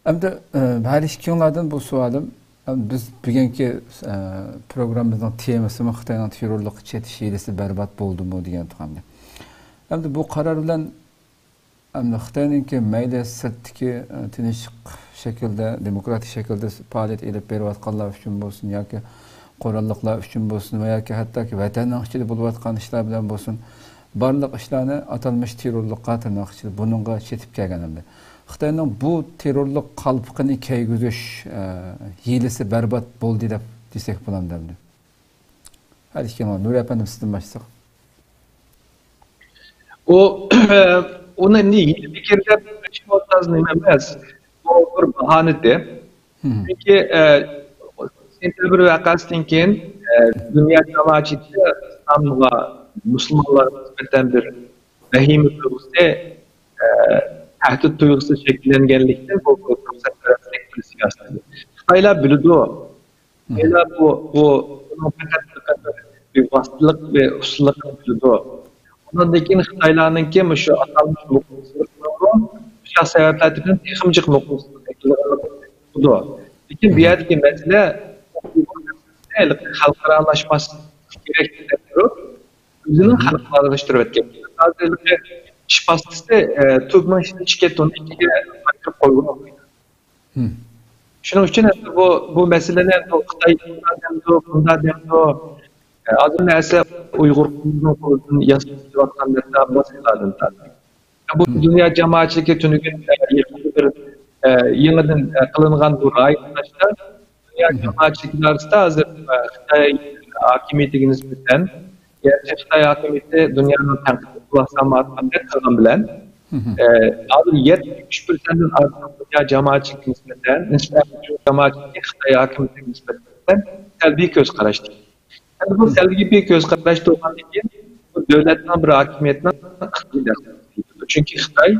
ئەمدى، ئە، ھەر ئىككىڭلاردىن بۇ سوئالىم، ئەم، بىز بۈگۈنكى، ئە، پروگراممىمىزنىڭ تېمىسىمۇ خىتاينىڭ تېررورلۇققا چېتىش ھىيلىسى بەربات بولدىمۇ دېگەن تۇغامدى. ئەمدى بۇ قارار بىلەن ئەمدى خىتاينىڭكى مەيلى سىرتتىكى، ئە، تىنچ شەكىلدە، دېموكراتىك شەكىلدە پائالىيەت ئېلىپ بېرىۋاتقانلار ئۈچۈن بولسۇن ياكى قوراللىقلار ئۈچۈن بولسۇن ۋە ياكى ھەتتاكى ۋەتەننىڭ ئىچىدە بولۇۋاتقان ئىشلار بىلەن بولسۇن، بارلىق ئىشلارنى ئاتالمىش تېررورلۇققا، تىرناق ئىچىدە، بۇنىڭغا چېتىپ كەلگەن ئەمدى. خىتاينىڭ بۇ تېررورلۇق قالپىقىنى كىيگۈزۈش، ئە، ھىيلىسى بەربات بولدى دەپ دېسەك بولامدۇ ئەمدى؟ ھەر ئىككىڭلار، نۇرى ئەپەندىم، سىزدىن باشلىساق. ئۇ، ئۇنى ئەمدى ھىيلە پىكىر دەپ ئېيتىشمۇ تازا نېمە ئەمەس. بۇ بىر باھانىدى. چۈنكى، ئە، سېنتەبىر ۋەقەسىدىن كېيىن، ئە، دۇنيا جامائەتچىلىكىدە ئىسلامغا، مۇسۇلمانلارغا نىسبەتەن بىر ۋەھىمە تۇيغۇسى، ئە، تەھدىت تۇيغۇسى شەكىللەنگەنلىكتىن، بۇ، بۇ پۇرسەتپەرەسلىك قىلىش سىياسىتى. خىتايلار بىلىدۇ، خىتايلار بۇ، بۇ، بۇنىڭ پەقەت، پەقەت بىر ۋاسىتىلىق ۋە ئۇسۇللۇقىنى بىلىدۇ. ئۇنىڭدىن كېيىن خىتايلارنىڭكى مۇشۇ ئاتالمىش نوقۇلسىزلىقنىڭمۇ مۇشۇنداق سەۋەبلەردىن تېخىمۇ جىق نوقۇلسىزلىقنى بىلىدۇ. لېكىن بۇ يەردىكى مەسىلە خەلقئارالاشماسلىق كېرەك دەپ تۇرۇپ، ئۆزىنىڭ خەلقئارالاشتۇرۇۋەتكەن. ھازىر ھېلىقى ئىشباسچىسى، ئە، تۈركنىڭ ئىشىنى چېكىت ئۇنى ئىچىگە قايتۇرۇپ قويغىلى بولمايدۇ. شۇنىڭ ئۈچۈن ئەمدى بۇ، بۇ مەسىلىنى ئەمدى خىتاي شۇنداق دەمدۇ، بۇنداق دەمدۇ، ئە، ھازىر نەرسە ئۇيغۇر قومىنىڭ قولىدىن ياسىلىۋاتقان نەرسە باشقىلاردىن تارتىپ. بۇ دۇنيا جامائەتچىلىكى تۈنۈگۈن، ئە، يېقىندا بىر، ئە، يېڭىدىن، ئە، قىلىنغان بۇ رايونلاشتا دۇنيا جامائەتچىلىكى ئارىسىدا ھازىر، ئە، خىتاي ھاكىمىيىتىگە نىسبەتەن، گەرچە خىتاي ھاكىمىيىتى دۇنيانىڭ تەنقىدىگە قۇلاق سالمايۋاتقاندەك قىلغان بىلەن، ئە، ھازىر يەتمىش ئۈچ پىرسەنتتىن ئارتۇق دۇنيا جامائەتچىلىكىگە نىسبەتەن، نىسبەتەن جامائەتچىلىكى خىتاي ھاكىمىيىتىگە نىسبەتەن سەلبىي كۆز قاراشتا. ئەمدى بۇ سەلبىي كۆز قاراش تۇرغاندىن كېيىن، بۇ دۆلەتنىڭ، بىر ھاكىمىيەتنىڭ ئىقتىدارى دەرىجىسىدە. چۈنكى خىتاي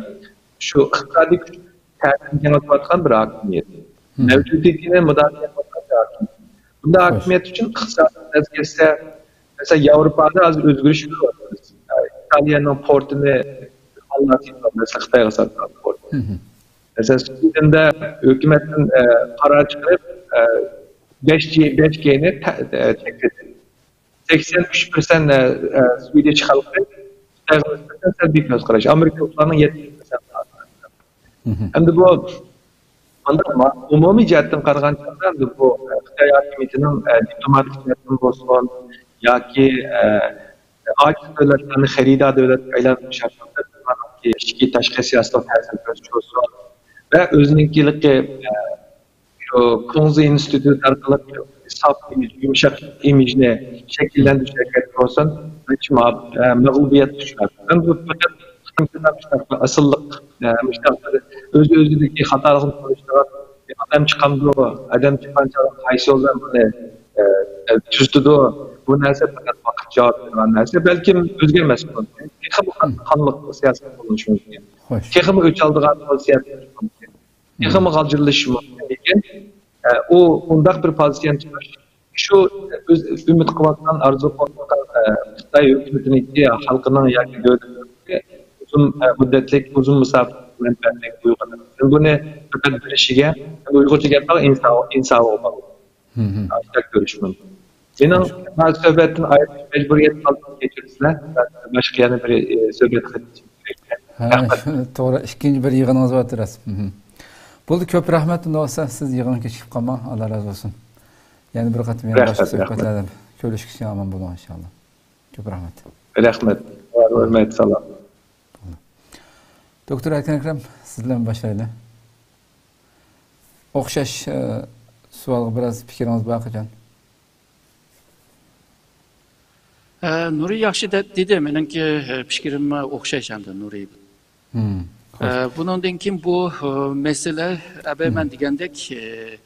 شۇ ئىقتىسادىي كۈچ تەسىرىنى كېڭەيتىۋاتقان بىر ھاكىمىيەت. مەۋجۇدىيىتىنى مۇداپىئە قىلىۋاتقان بىر ھاكىمىيەت. بۇنداق ھاكىمىيەت ئۈچۈن ئىقتىسادىي ۋەزىيەتتە، مەسىلەن، ياۋروپادا ھازىر ئۆزگىرىش كۆرۈۋاتىمىز. ئىتالىيەنىڭ پورتىنى مەسىلەن، خىتايغا ساتقان پورت. مەسىلەن، سۈيدەندە ھۆكۈمەتتىن، ئە، قارار چىقىرىپ، ئە، بەش جى، بەش گنى تە-، ئە، چەكلىدى. سەكسەن ئۈچ پىرسەنت، ئە، ئە، سۈيدىچى خەلقى خىتايغا نىسبەتەن سەلبىي كۆز قاراش. ئامېرىكىلىقلارنىڭ يەتتە پىرسەنت. ئەمدى بۇ مۇنداق ما-، ئومۇمىي جەھەتتىن قارىغان چاغدا، ئەمدى بۇ، ئە، خىتاي ھاكىمىيىتىنىڭ، ئە، دىپلوماتىك جەھەتتىن بولسۇن ياكى، ئە، ئاجىز دۆلەتلەرنى خېرىدار دۆلەتكە ئايلاندۇرۇش ھەققىدە ئىچكى تاشقى سىياسىتىغا تەسىر كۆرسىتىش بولسۇن ۋە ئۆزىنىڭكىلىكى، ئە، شۇ كۇڭزى ئىنستىتۇت ئارقىلىق ساپ ئىمىج، يۇمشاق ئىمىجنى شەكىللەندۈرۈش ھەرىكەتى بولسۇن، مەغلۇبىيەتكە ئۇچراپ. مەن بۇ پەقەت ئېسىللىق، مۇشۇنداق بىر ئۆز-ئۆزىدىكى خاتالىقنى تونۇشتۇرغان ئادەم چىقامدۇ؟ ئادەم چىققان چاغدا قايسى يول بىلەن بۇنى، ئە، تۈزىتىدۇ؟ بۇ نەرسە پەقەت ۋاقىت جاۋاب بېرىدىغان نەرسە. بەلكىم ئۆزگەرمەس بۇ. تېخىمۇ قاتلىق سىياسەت قوللىنىشى مۇمكىن. تېخىمۇ ئۆچ ئالىدىغان سىياسەت قوللىنىشى مۇمكىن. تېخىمۇ غالجىرلىشىشى مۇمكىن. لېكىن، ئە، ئۇ ئۇنداق بىر پوزىتسىيەنى تۇتۇش، شۇ ئۆز ئۈمىد قىلىۋاتقان، ئارزۇ قىلىۋاتقان، ئە، خىتاي ھۆكۈمىتىنىڭكى، خەلقىنىڭ ياكى دۆلىتىنىڭكى ئۇزۇن، ئە، مۇددەتلىك، ئۇزۇن مۇساپە مەنپەئەتلىك ئۇيغۇر. بۇنى پەقەت بىلىشىگە، ئۇيغۇرچە گەپ قىلغان ئىنساۋ-، ئىنساۋغا باغلىق. ئاشۇنداق كۆرۈش مۇمكىن. مېنىڭ مانا سۆھبەتتىن ئايرىلىش مەجبۇرىيەت قالدى، كەچۈرىسىلەر. باشقا يەنە بىر، ئە، سۆھبەت قىلىپ. ھە، رەھمەت. شۇ، توغرا، ئىككىنچى بىر يىغىنىڭىز بار راست. بولدى، كۆپ رەھمەت. ئۇنداق بولسا سىز يىغىنغا كېچىكىپ قالماڭ. ئاللا رازى بولسۇن. يەنە بىر قېتىم يەنە باشقا سۆھبەتلەردە كۆرۈشكىچە ئامان بولۇڭ ئىنشاللا. كۆپ رەھمەت. رەھمەت. ھۆرمەت، سالام. دوكتور ئەركىن ئەكرەم، سىز بىلەن باشلايلى. ئوخشاش، ئە، سوئالغا بىراز پىكرىڭىز بارقىچان؟ ئە، نۇرى ياخشى دە-، دېدى. مېنىڭكى، ئە، پىكرىم ئوخشاش ئەمدى نۇرى. ئە، بۇنىڭدىن كېيىن بۇ، ئە، مەسىلە، ئەبەي مەن دېگەندەك، ئە،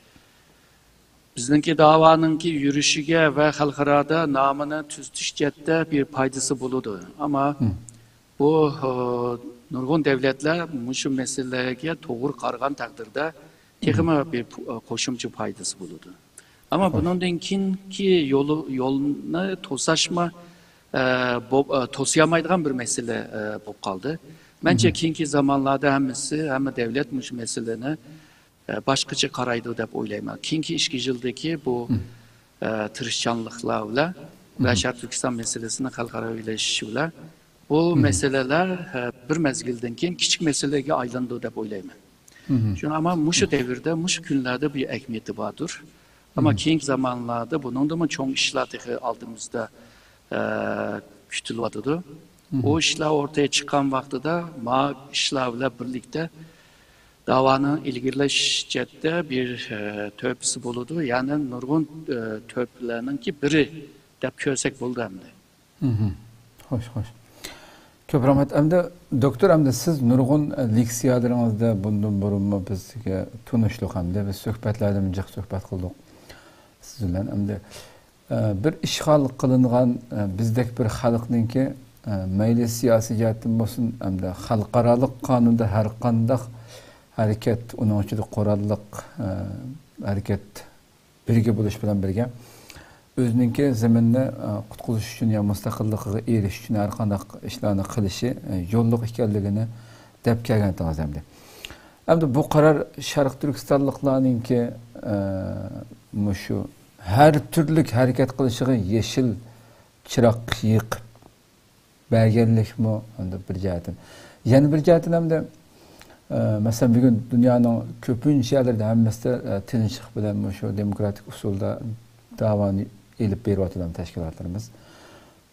بىزنىڭكى داۋانىڭكى يۈرۈشىگە ۋە خەلقئارادا نامىنى تۈزىتىش جەھەتتە بىر پايدىسى بولىدۇ. ئەمما بۇ، ئە، نۇرغۇن دۆلەتلەر مۇشۇ مەسىلىگە توغرا قارىغان تەقدىردە تېخىمۇ بىر پۇ-، ئە، قوشۇمچە پايدىسى بولىدۇ. ئەمما بۇنىڭدىن كېيىنكى يولى، يولنى توساشمۇ، ئە، بو-، ئە، توسىيالمايدىغان بىر مەسىلە، ئە، بولۇپ قالدى. مەنچە كېيىنكى زامانلاردا ھەممىسى، ھەممە دۆلەت مۇشۇ مەسىلىنى، ئە، باشقىچە قارايدۇ دەپ ئويلايمەن. كېيىنكى ئىككى يىلدىكى بۇ، ئە، تىرىشچانلىقلار بىلەن ۋە شەرقىي تۈركىستان مەسىلىسىنى خەلقئاراۋىلەشتۈرۈش بىلەن بۇ مەسىلىلەر، ئە، بىر مەزگىلدىن كېيىن كىچىك مەسىلىلەرگە ئايلىنىدۇ دەپ ئويلايمەن. شۇڭا ئەمما مۇشۇ دەۋردە، مۇشۇ كۈنلەردە بۇ ئەھمىيىتى باردۇر. ئەمما كېيىنكى زامانلاردا بۇنىڭدىنمۇ چوڭ ئىشلار تېخى ئالدىمىزدا، ئە، كۈتۈلۈۋاتىدۇ. ئۇ ئىشلار ئورتىغا چىققان ۋاقتىدا ما ئىشلار بىلەن بىرلىكتە داۋانىڭ ئىلگىرىلەش جەھەتتە بىر، ئە، تۆھپىسى بولىدۇ. يەنى نۇرغۇن، ئە، تۆھپىلەرنىڭكى بىرى دەپ كۆرسەك بولىدۇ ئەمدى. خوش، خوش. كۆپ رەھمەت. ئەمدى دوكتور، ئەمدى سىز نۇرغۇن لېكسىيەلىرىڭىزدە بۇندىن بۇرۇنمۇ بىزگە تونۇشلۇق، ئەمدى بىز سۆھبەتلەردىمۇ جىق سۆھبەت قىلدۇق سىز بىلەن. ئەمدى، ئە، بىر ئىشغال قىلىنغان، ئە، بىزدەك بىر خەلقنىڭكى، ئە، مەيلى سىياسىي جەھەتتىن بولسۇن، ئەمدى خەلقئارالىق قانۇندا ھەر قانداق ھەرىكەت، ئۇنىڭ ئىچىدە قوراللىق، ئە، ھەرىكەت، بىرگە بولۇش بىلەن بىرگە، ئۆزىنىڭكى زېمىنىنى، ئە، قۇتقۇزۇش ئۈچۈن يا مۇستەقىللىقىغا ئېرىشىش ئۈچۈن ھەر قانداق ئىشلارنى قىلىشى، ئە، يوللۇق ئىكەنلىكىنى دەپ كەلگەنتىڭىز ئەمدى. ئەمدى بۇ قارار شەرقىي تۈركىستانلىقلارنىڭكى، ئە، مۇشۇ ھەر تۈرلۈك ھەرىكەت قىلىشىغا يېشىل چىراغ يېقىپ بەرگەنلىكمۇ ئەمدى بىر جەھەتتىن. يەنە بىر جەھەتتىن ئەمدى، ئە، مەسىلەن، بۈگۈن دۇنيانىڭ كۆپىنچە يەرلىرىدە ھەممىسىدە، ئە، تىنچلىق بىلەن مۇشۇ دېموكراتىك ئۇسۇلدا داۋانى ئېلىپ بېرىۋاتىدۇ تەشكىلاتلىرىمىز.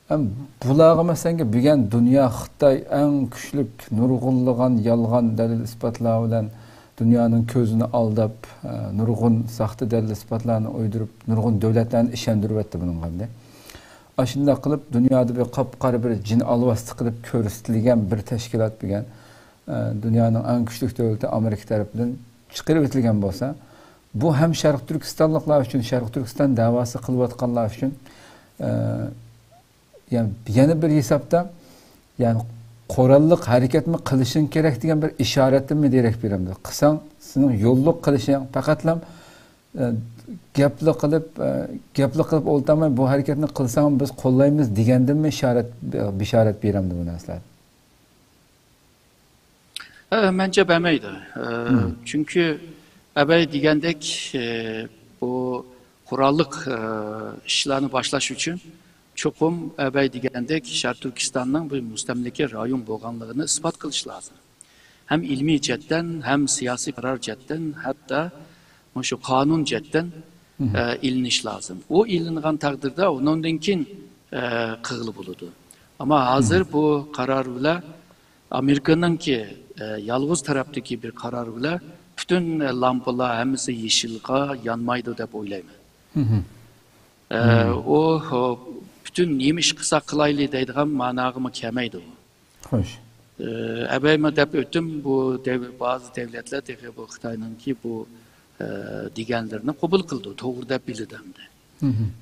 ھەم بۇلارغا، مەسىلەن، بۈگۈن دۇنيا، خىتاي ئەڭ كۈچلۈك نۇرغۇنلىغان يالغان دەلىل-ئىسپاتلار بىلەن دۇنيانىڭ كۆزىنى ئالداپ، ئە، نۇرغۇن ساختا دەلىل-ئىسپاتلارنى ئويدۇرۇپ، نۇرغۇن دۆلەتلەرنى ئىشەندۈرۈۋەتتى بۇنىڭغا ئەمدى. ئاشۇنداق قىلىپ، دۇنيادا بىر قاپقارا بىر جىن ئالۋاستى قىلىپ كۆرسىتىلگەن بىر تەشكىلات بۈگۈن، ئە، دۇنيانىڭ ئەڭ كۈچلۈك دۆلىتى ئامېرىكا تەرىپىدىن چىقىرىۋېتىلگەن بولسا، بۇ ھەم شەرقىي تۈركىستانلىقلار ئۈچۈن، شەرقىي تۈركىستان دەۋاسى قىلىۋاتقانلار ئۈچۈن، ئە، يەنى، يەنە بىر ھېسابتا، يەنى، قوراللىق ھەرىكەتمۇ قىلىشىڭ كېرەك دېگەن بىر ئىشارەتتىنمۇ دېرەك بېرەمدۇ. قىلساڭ، سېنىڭ يوللۇق قىلىشىڭ پەقەتلا، ئە، گەپلا قىلىپ، ئە، گەپلا قىلىپ ئولتۇرماي، بۇ ھەرىكەتنى قىلساڭ، بىز قوللايمىز دېگەندىنمۇ ئىشارەت، بېشارەت بېرەمدۇ بۇ نەرسىلەر؟ ئە، مەنچە بەرمەيدۇ. ئە، چۈنكى ئەبەي دېگەندەك، ئە، بۇ قوراللىق، ئە، ئىشلارنى باشلاش ئۈچۈن چوقۇم ئەبەي دېگەندەك شەرقىي تۈركىستاننىڭ بىر مۇستەملىكە رايون بولغانلىقىنى ئىسپات قىلىش لازىم. ھەم ئىلمىي جەھەتتىن، ھەم سىياسىي قارار جەھەتتىن، ھەتتا مۇشۇ قانۇن جەھەتتىن، ئە، ئېلىنىش لازىم. ئۇ ئېلىنغان تەقدىردە ئۇنىڭدىن كېيىن، ئە، قىلغىلى بولىدۇ. ئەمما ھازىر بۇ قارار بىلەن ئامېرىكىنىڭكى، ئە، يالغۇز تەرەپتىكى بىر قارار بىلەن پۈتۈن، ئە، لامپىلار ھەممىسى يېشىلغا يانمايدۇ دەپ ئويلايمەن. ئە، ئۇ، ئۇ پۈتۈن نېمە ئىش قىلساق قىلايلى دەيدىغان مەناغىمۇ كەلمەيدۇ. خوش. ئە، ئەبەيمۇ دەپ ئۆتتۈم، بۇ دەۋ-، بەزى دەۋلەتلەر تېخى بۇ خىتاينىڭكى بۇ، ئە، دېگەنلىرىنى قوبۇل قىلىدۇ، توغرا دەپ بىلىدۇ ئەمدى.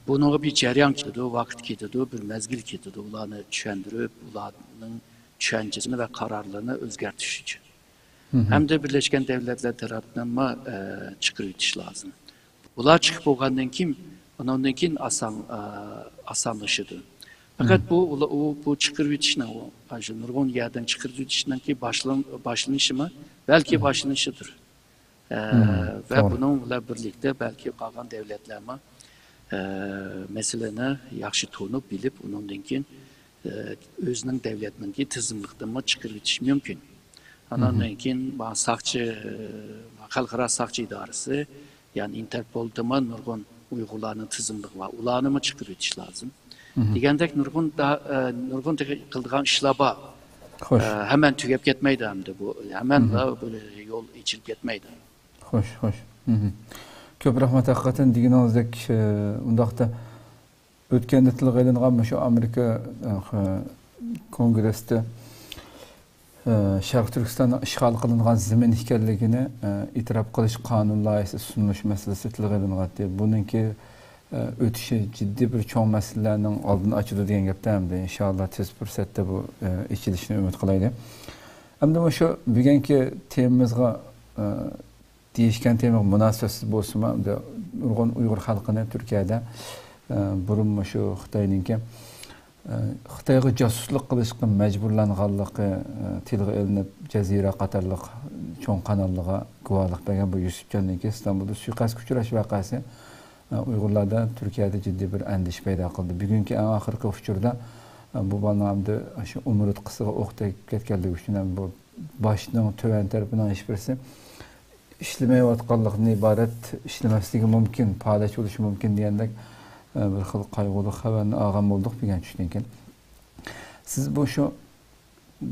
بۇنىڭغا بىر جەريان كېتىدۇ، ۋاقىت كېتىدۇ، بىر مەزگىل كېتىدۇ، ئۇلارنى چۈشەندۈرۈپ، ئۇلارنىڭ چۈشەنچىسىنى ۋە قارارلىرىنى ئۆزگەرتىش ئۈچۈن. ھەمدە بىرلەشكەن دەۋلەتلەر تەرەپتىنمۇ، ئە، چىقىرىۋېتىش لازىم. بۇلار چىقىپ بولغاندىن كېيىن، ئۇنىڭدىن كېيىن ئاسان، ئە، ئاسانلىشىدۇ. پەقەت بۇ، ئۇلا-، ئۇ، بۇ چىقىرىۋېتىشنىڭ، ئۇ، ئاشۇ نۇرغۇن يەردىن چىقىرىۋېتىشنىڭكى باشلان-، باشلىنىشىمۇ، بەلكى باشلىنىشىدۇر. ئە، ۋە بۇنىڭ بىلەن بىرلىكتە بەلكى قالغان دەۋلەتلەرمۇ، ئە، مەسىلىنى ياخشى تونۇپ بىلىپ، ئۇنىڭدىن كېيىن، ئە، ئۆزىنىڭ دەۋلەتنىڭكى تىزىملىقتىنمۇ چىقىرىۋېتىشى مۇمكىن. ئاناندىن كېيىن ما-، ساقچى، ئە، خەلقئارا ساقچى ئىدارىسى، يەنى ئىنتېرپولدىمۇ نۇرغۇن ئۇيغۇرلارنىڭ تىزىملىقى بار، ئۇلارنىمۇ چىقىرىۋېتىش لازىم. دېگەندەك نۇرغۇن دا-، ئە، نۇرغۇن تېخى قىلىدىغان ئىشلار بار. خوش. ئە، ھەمەن تۈگەپ كەتمەيدۇ ئەمدى بۇ. ھەمەنلا بۇ يول ئېچىلىپ كەتمەيدۇ. خوش، خوش. كۆپ رەھمەت، ھەقىقەتەن دېگىنىڭىزدەك، ئە، ئۇنداقتا ئۆتكەندە تىلغا ئېلىنغان مۇشۇ ئامېرىكا، ئە، كونگرېستا، ئە، شەرقىي تۈركىستاننىڭ ئىشغال قىلىنغان زېمىن ئىكەنلىكىنى، ئە، ئېتىراپ قىلىش قانۇن لايىھەسى سۇنۇلۇش مەسىلىسى تىلغا ئېلىنغانىدى. بۇنىڭكى، ئە، ئۆتۈشى جىددىي بىر چوڭ مەسىلىلەرنىڭ ئالدىنى ئاچىدۇ دېگەن گەپتە، ئەمدى ئىنشاللا تېز پۇرسەتتە بۇ، ئە، ئېچىلىشىنى ئۈمىد قىلايلى. ئەمدى مۇشۇ بۈگۈنكى تېمىمىزغا، ئە، دېيىشكەن تېمىغا مۇناسىۋەتسىز بولسىمۇ، ئەمدى نۇرغۇن ئۇيغۇر خەلقىنى تۈركىيەدە، ئە، بۇرۇنمۇ شۇ خىتاينىڭكى، ئە، خىتايغا جاسۇسلۇق قىلىشقا مەجبۇرلانغانلىقى، ئە، تىلغا ئېلىنىپ، جەزىرە قاتارلىق چوڭ قاناللىرىغا گۇۋاھلىق بەرگەن بۇ يۈسۈپجاندىن كېيىن ئىستانبۇلدا سۇيىقەستكە ئۇچراش ۋەقەسى، ئە، ئۇيغۇرلاردا تۈركىيەدە جىددىي بىر ئەندىشە پەيدا قىلدى. بۈگۈنكى ئەڭ ئاخىرقى ئۇچۇردا، ئە، بۇ بالىنىڭ ئەمدى شۇ ئومۇرتقىسىغا ئوق تېگىپ كەتكەنلىكى ئۈچۈن ھەم بۇ باشنىڭ تۆۋەن تەرىپىنىڭ ھېچبىرسى ئىشلىمەيۋاتقانلىقىدىن ئىبارەت، ئىشلىمەسلىكى مۇمكىن، پالەچ بولۇشى مۇمكىن دېگەندەك، ئە، بىر خىل قايغۇلۇق خەۋەرنى ئالغان بولدۇق بۈگۈن چۈشتىن كېيىن. سىز بۇ شۇ،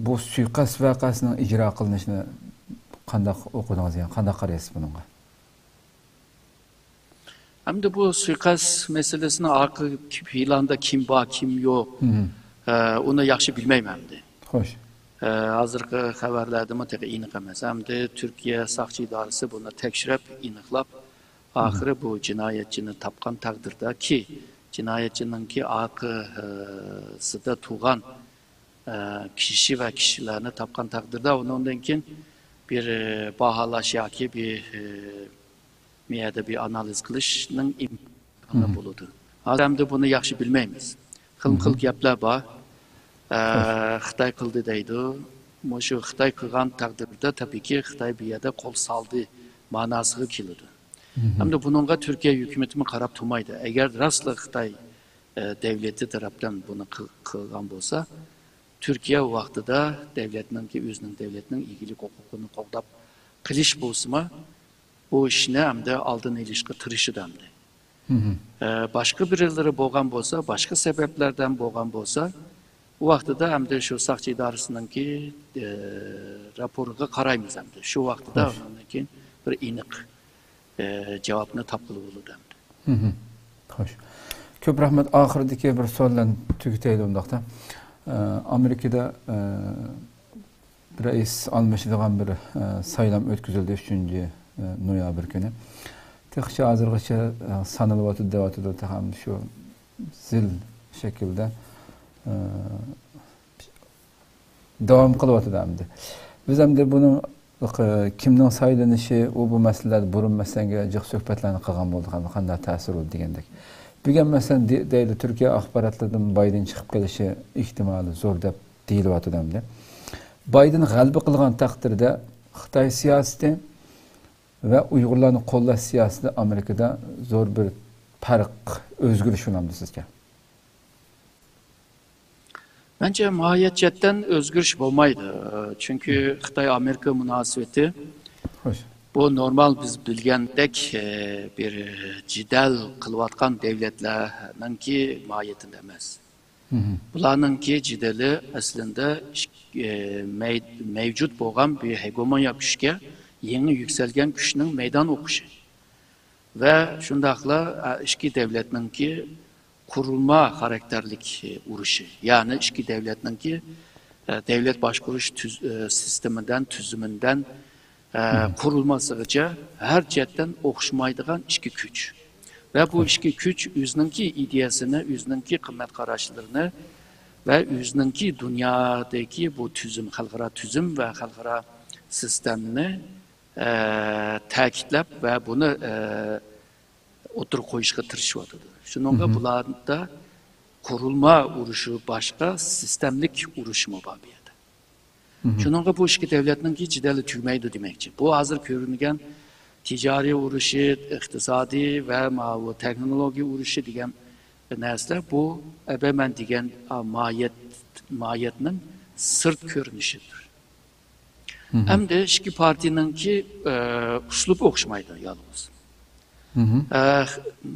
بۇ سۇيىقەست ۋەقەسىنىڭ ئىجرا قىلىنىشىنى قانداق ئوقۇدىڭىز، يەنى قانداق قارايسىز بۇنىڭغا؟ ئەمدى بۇ سۇيىقەست مەسىلىسىنىڭ ئارقا پىلاندا كىم بار، كىم يوق، ئە، ئۇنى ياخشى بىلمەيمەن ئەمدى. خوش. ئە، ھازىرقى خەۋەرلەردىمۇ تېخى ئېنىق ئەمەس. ئەمدى تۈركىيە ساقچى ئىدارىسى بۇنى تەكشۈرۈپ، ئېنىقلاپ، ئاخىرى بۇ جىنايەتچىنى تاپقان تەقدىردە، كى، جىنايەتچىنىڭكى ئارقىسىدا تۇرغان، ئە، كىشى ۋە كىشىلەرنى تاپقان تەقدىردە، ئۇنىڭدىن كېيىن بىر، ئە، باھالاش ياكى بىر، ئە، مۇ يەردە بىر ئانالىز قىلىشنىڭ ئىمكانى بولىدۇ. ھازىر ئەمدى بۇنى ياخشى بىلمەيمىز. خىلمۇ خىل گەپلەر بار. ئە، خىتاي قىلدى دەيدۇ. مۇشۇ خىتاي قىلغان تەقدىردە، تەبىئىيكى، خىتاي بۇ يەردە قول سالدى ماناسىغا كېلىدۇ. ئەمدى بۇنىڭغا تۈركىيە ھۆكۈمىتىمۇ قاراپ تۇرمايدۇ. ئەگەر راستلا خىتاي، ئە، دەۋلىتى تەرەپتىن بۇنى قىل-، قىلغان بولسا، تۈركىيە ۋاقتىدا دەۋلەتنىڭكى، ئۆزىنىڭ دەۋلەتنىڭ ئىگىلىك ھوقۇقىنى قوغداپ قېلىش بولسىمۇ، بۇ ئىشنى ئەمدى ئالدىنى ئېلىشقا تىرىشىدۇ ئەمدى. ئە، باشقا بىرلىرى بولغان بولسا، باشقا سەۋەبلەردىن بولغان بولسا، ئۇ ۋاقتىدا ئەمدى شۇ ساقچى ئىدارىسىنىڭكى، ئە، راپورىغا قارايمىز ئەمدى. شۇ ۋاقتىدا ئۇنىڭدىن كېيىن بىر ئېنىق، ئە، جاۋابنى تاپقىلى بولىدۇ ئەمدى. خوش. كۆپ رەھمەت. ئاخىرىدىكى بىر سوئال بىلەن تۈگىتەيلى ئۇنداقتا. ئە، ئامېرىكىدا، ئە، رەئىس ئالمىشىدىغان بىر، ئە، سايلام ئۆتكۈزۈلدى ئۈچىنچى، ئە، نويابىر كۈنى. تېخىچە ھازىرغىچە، ئە، سانىلىۋاتىدۇ دەۋاتىدۇ، تېخى شۇ زىل شەكىلدە، ئە، داۋام قىلىۋاتىدۇ ئەمدى. بىز ئەمدى بۇنىڭ، ئە، كىمنىڭ سايلىنىشى، ئۇ بۇ مەسىلىلەردە بۇرۇن مەسىلەنگە جىق سۆھبەتلەرنى قىلغان بولدۇق، قانداق تەسىر بولدى دېگەندەك. بۈگۈن مەسىلەن، دې-، دەيدۇ، تۈركىيە ئاخباراتلىرىدىمۇ بايدېن چىقىپ قېلىشى ئېھتىمالى زور دەپ دېيىلىۋاتىدۇ ئەمدى. بايدېن غەلىبە قىلغان تەقدىردە خىتاي سىياسىتى ۋە ئۇيغۇرلارنى قوللاش سىياسىتىدە ئامېرىكىدا زور بىر پەرق، ئۆزگىرىش بولامدۇ سىزچە؟ مەنچە ماھىيەت جەھەتتىن ئۆزگىرىش بولمايدۇ. چۈنكى خىتاي ئامېرىكا مۇناسىۋىتى بۇ نورمال بىز بىلگەندەك، ئە، بىر جېدەل قىلىۋاتقان دەۋلەتلەرنىڭكى ماھىيىتىدە ئەمەس. بۇلارنىڭكى جېدىلى ئەسلىندە ئىك-، ئە، مەي-، مەۋجۇت بولغان بىر ھېگېمونىيە كۈچكە يېڭى يۈكسەلگەن كۈچنىڭ مەيدان ئوقۇشى ۋە شۇنداقلا، ئە، ئىككى دەۋلەتنىڭكى قۇرۇلما خاراكتېرلىك ئۇرۇشى، يەنى ئىككى دەۋلەتنىڭكى، ئە، دەۋلەت باشقۇرۇش تۈز-، ئە، سىستېمىدىن، تۈزۈمىدىن، ئە، قۇرۇلمىسىغىچە ھەر جەھەتتىن ئوخشىمايدىغان ئىككى كۈچ. ۋە بۇ ئىككى كۈچ ئۆزىنىڭكى ئىدىيەسىنى، ئۆزىنىڭكى قىممەت قاراشلىرىنى ۋە ئۆزىنىڭكى دۇنيادىكى بۇ تۈزۈم، خەلقئارا تۈزۈم ۋە خەلقئارا سىستېمىنى، ئە، تەكىتلەپ ۋە بۇنى، ئە، ئوتتۇرىغا قويۇشقا تىرىشىۋاتىدۇ. شۇنىڭغا بۇلاردا قۇرۇلما ئۇرۇشى باشقا، سىستېملىك ئۇرۇشمۇ بار بۇ يەردە. شۇنىڭغا بۇ ئىككى دەۋلەتنىڭكى جېدەلى تۈگىمەيدۇ دېمەكچى. بۇ ھازىر كۆرۈنگەن تىجارىي ئۇرۇشى، ئىقتىسادىي ۋە ماۋۇ تېخنولوگىيە ئۇرۇشى دېگەن نەرسىلەر بۇ ئەبەمەن دېگەن، ئا، ماھىيەت، ماھىيەتنىڭ سىرت كۆرۈنۈشىدۇر. ئەمدى ئىككى پارتىيىنىڭكى، ئە، ئۇسلۇبى ئوخشىمايدۇ يالغۇز. ئە،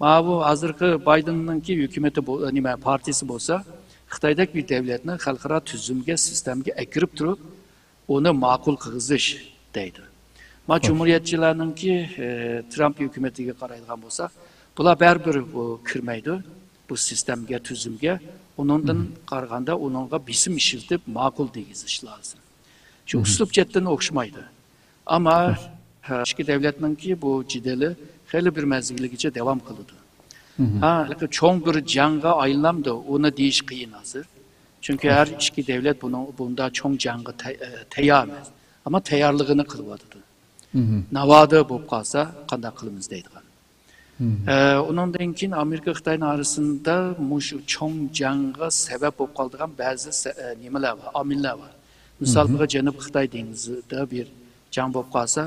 ماۋۇ ھازىرقى بايدېننىڭكى ھۆكۈمىتى بو-، نېمە، پارتىيىسى بولسا خىتايدەك بىر دەۋلەتنى خەلقئارا تۈزۈمگە، سىستېمىگە ئەكىرىپ تۇرۇپ، ئۇنى ماقۇل قىلغۇزۇش دەيدۇ. ما جۇمھۇرىيەتچىلەرنىڭكى، ئە، ترامپ ھۆكۈمىتىگە قارايدىغان بولساق، بۇلار بەرىبىر بۇ كىرمەيدۇ بۇ سىستېمىگە، تۈزۈمگە. ئۇنىڭدىن قارىغاندا ئۇنىڭغا بېسىم ئىشلىتىپ ماقۇل دېگۈزۈش لازىم. شۇ ئۇسلۇب جەھەتتىن ئوخشىمايدۇ. ئەمما، ھە، ئىككى دەۋلەتنىڭكى بۇ جېدىلى خېلى بىر مەزگىلگىچە داۋام قىلىدۇ. ھە، ھېلىقى چوڭ بىر جەڭگە ئايلىنامدۇ، ئۇنى دېيىش قىيىن ھازىر. چۈنكى ھەر ئىككى دەۋلەت بۇنىڭ، بۇنداق چوڭ جەڭگە تەي-، ئە، تەييار ئەمەس. ئەمما تەييارلىقىنى قىلىۋاتىدۇ. ناۋادا بولۇپ قالسا قانداق قىلىمىز دەيدىغان. ئە، ئۇنىڭدىن كېيىن ئامېرىكا خىتاينىڭ ئارىسىدا مۇشۇ چوڭ جەڭگە سەۋەب بولۇپ قالىدىغان بەزى سە-، ئە، نېمىلەر بار، ئامىللار بار. مىسالغا، جەنۇب خىتاي دېڭىزىدا بىر جەڭ بولۇپ قالسا،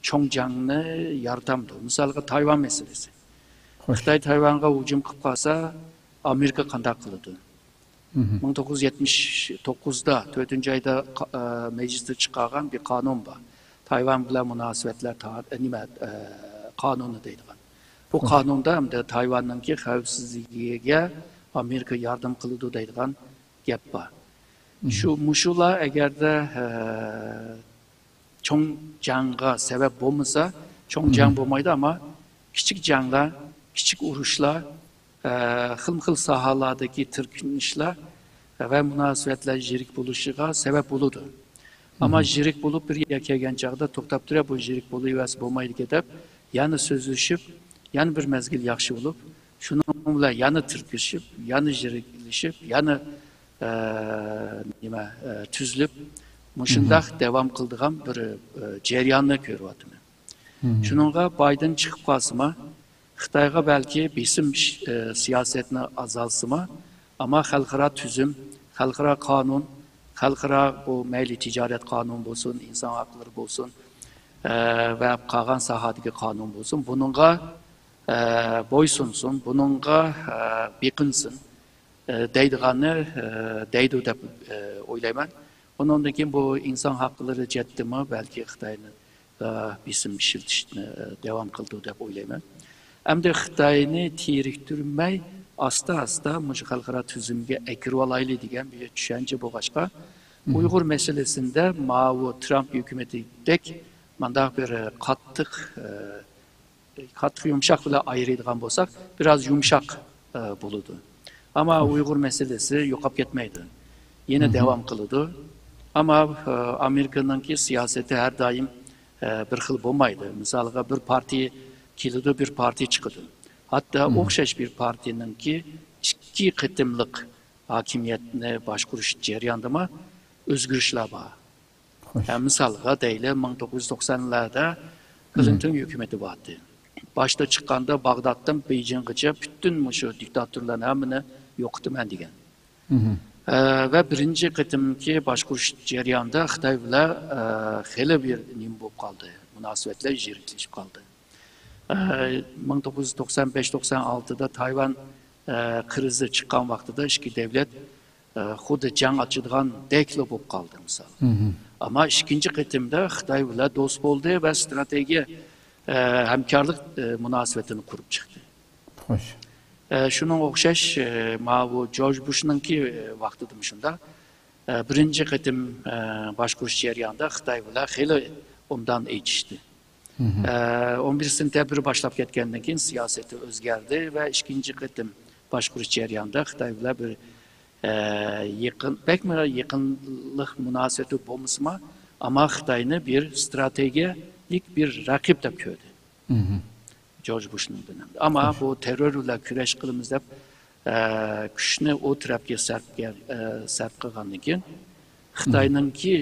چوڭ جەڭنى يارىتامدۇ. مىسالغا، تايۋان مەسىلىسى. خىتاي تايۋانغا ھۇجۇم قىلىپ قالسا، ئامېرىكا قانداق قىلىدۇ؟ مىڭ توققۇز يۈز يەتمىش توققۇزدا، تۆتىنچى ئايدا قا-، ئە، مەجلىستە چىقارغان بىر قانۇن بار. تايۋان بىلەن مۇناسىۋەتلەر تا-، ئە، نېمە، ئە، قانۇنى دەيدىغان. بۇ قانۇندا ئەمدى تايۋاننىڭكى خەۋپسىزلىكىگە ئامېرىكا ياردەم قىلىدۇ دەيدىغان گەپ بار. شۇ، مۇشۇلار ئەگەردە، ئە، چوڭ جەڭگە سەۋەب بولمىسا، چوڭ جەڭ بولمايدۇ، ئەمما كىچىك جەڭلەر، كىچىك ئۇرۇشلار، ئە، خىلمۇ خىل ساھەلەردىكى تىركىشىشلەر ۋە مۇناسىۋەتلەر يىرىك بولۇشىغا سەۋەب بولىدۇ. ئەمما يىرىك بولۇپ بىر يەرگە كەلگەن چاغدا توختاپ تۇرۇپ، بۇ يىرىك بولۇۋەرسە بولمايدىكەن دەپ، يەنە سۆزلىشىپ، يەنە بىر مەزگىل ياخشى بولۇپ، شۇنىڭ بىلەن يەنە تىركىشىپ، يەنە يىرىكلىشىپ، يەنە، ئە، نېمە، ئە، تۈزۈلۈپ، مۇشۇنداق داۋام قىلىدىغان بىر، ئە، جەرياننى كۆرۈۋاتىمەن. شۇنىڭغا بايدېن چىقىپ قالسىمۇ، خىتايغا بەلكى بېسىم، ئە، سىياسەتنى ئازالتسىمۇ، ئەمما خەلقئارا تۈزۈم، خەلقئارا قانۇن، خەلقئارا بۇ مەيلى تىجارەت قانۇنى بولسۇن، ئىنسان ھەقلىرى بولسۇن، ئە، ۋە قالغان ساھەدىكى قانۇن بولسۇن، بۇنىڭغا، ئە، بويسۇنسۇن، بۇنىڭغا، ئە، بېقىنسۇن. ئە، دەيدىغاننى، ئە، دەيدۇ دەپ، ئە، ئويلايمەن. ئۇنىڭدىن كېيىن بۇ ئىنسان ھەقلىرى جەھەتتىمۇ بەلكى خىتاينى، ئە، بېسىم ئىشلىتىشنى، ئە، داۋام قىلىدۇ دەپ ئويلايمەن. ئەمدى خىتاينى تېرىكتۈرمەي، ئاستا-ئاستا مۇشۇ خەلقئارا تۈزۈمگە ئەكىرىۋالايلى دېگەن بىر چۈشەنچە بولغاچقا، ئۇيغۇر مەسىلىسىندە ماۋۇ ترامپ ھۆكۈمىتىدەك مانداق بىر، ئە، قاتتىق، ئە، قاتتىق يۇمشاق بىلەن ئايرىيدىغان بولساق، بىراز يۇمشاق، ئە، بولىدۇ. ئەمما ئۇيغۇر مەسىلىسى يوقاپ كەتمەيدۇ. يەنە داۋام قىلىدۇ. ئەمما، ئە، ئامېرىكىنىڭكى سىياسىتى ھەر دائىم، ئە، بىر خىل بولمايدۇ. مىسالغا، بىر پارتىيە كېلىدۇ، بىر پارتىيە چىقىدۇ. ھەتتا ئوخشاش بىر پارتىيەنىڭكى ئىككى قېتىملىق ھاكىمىيەتنى باشقۇرۇش جەريانىدىمۇ ئۆزگىرىشلەر بار. ھە، مىسالغا دەيلى، مىڭ توققۇز يۈز توقسانلاردا كلىنتون ھۆكۈمىتى بارتى. باشتا چىققاندا باغدادتىن بېيجىڭغىچە پۈتۈن مۇشۇ دىكتاتورلارنى ھەممىنى يوقىتىمەن دېگەن. ئە، ۋە بىرىنچى قېتىمكى باشقۇرۇش جەريانىدا خىتاي بىلەن، ئە، خېلى بىر نېمە بولۇپ قالدى، مۇناسىۋەتلەر يىرىكلىشىپ قالدى. ئە، مىڭ توققۇز يۈز توقسان بەش توقسان ئالتىدا تايۋان، ئە، كرىزى چىققان ۋاقتىدا ئىككى دۆلەت، ئە، خۇددى جەڭ ئاچىدىغاندەكلا بولۇپ قالدى، مىسال. ئەمما ئىككىنچى قېتىمدا خىتاي بىلەن دوست بولدى ۋە ستراتېگىيە، ئە، ھەمكارلىق، ئە، مۇناسىۋىتىنى قۇرۇپ چىقتى. خوش. ئە، شۇنىڭغا ئوخشاش، ئە، ماۋۇ جورج بۇشنىڭكى، ئە، ۋاقتىدىمۇ شۇنداق. ئە، بىرىنچى قېتىم، ئە، باشقۇرۇش جەريانىدا خىتاي بىلەن خېلى ئوبدان ئېچىشتى. ئە، ئون بىرىنچى سېنتەبىر باشلاپ كەتكەندىن كېيىن سىياسىتى ئۆزگەردى ۋە ئىككىنچى قېتىم باشقۇرۇش جەريانىدا خىتاي بىلەن بىر، ئە، يېقىن، بەكمۇ يېقىنلىق مۇناسىۋىتى بولمىسىمۇ، ئەمما خىتاينى بىر ستراتېگىيەلىك بىر رەقىب دەپ كۆردى. جورج بۇشنىڭ دۆۋرىدە. ئەمما بۇ تېررور بىلەن كۈرەش قىلىمىز دەپ، ئە، كۈچنى ئۇ تەرەپكە سەرپ، ئە، سەرپ قىلغاندىن كېيىن، خىتاينىڭكى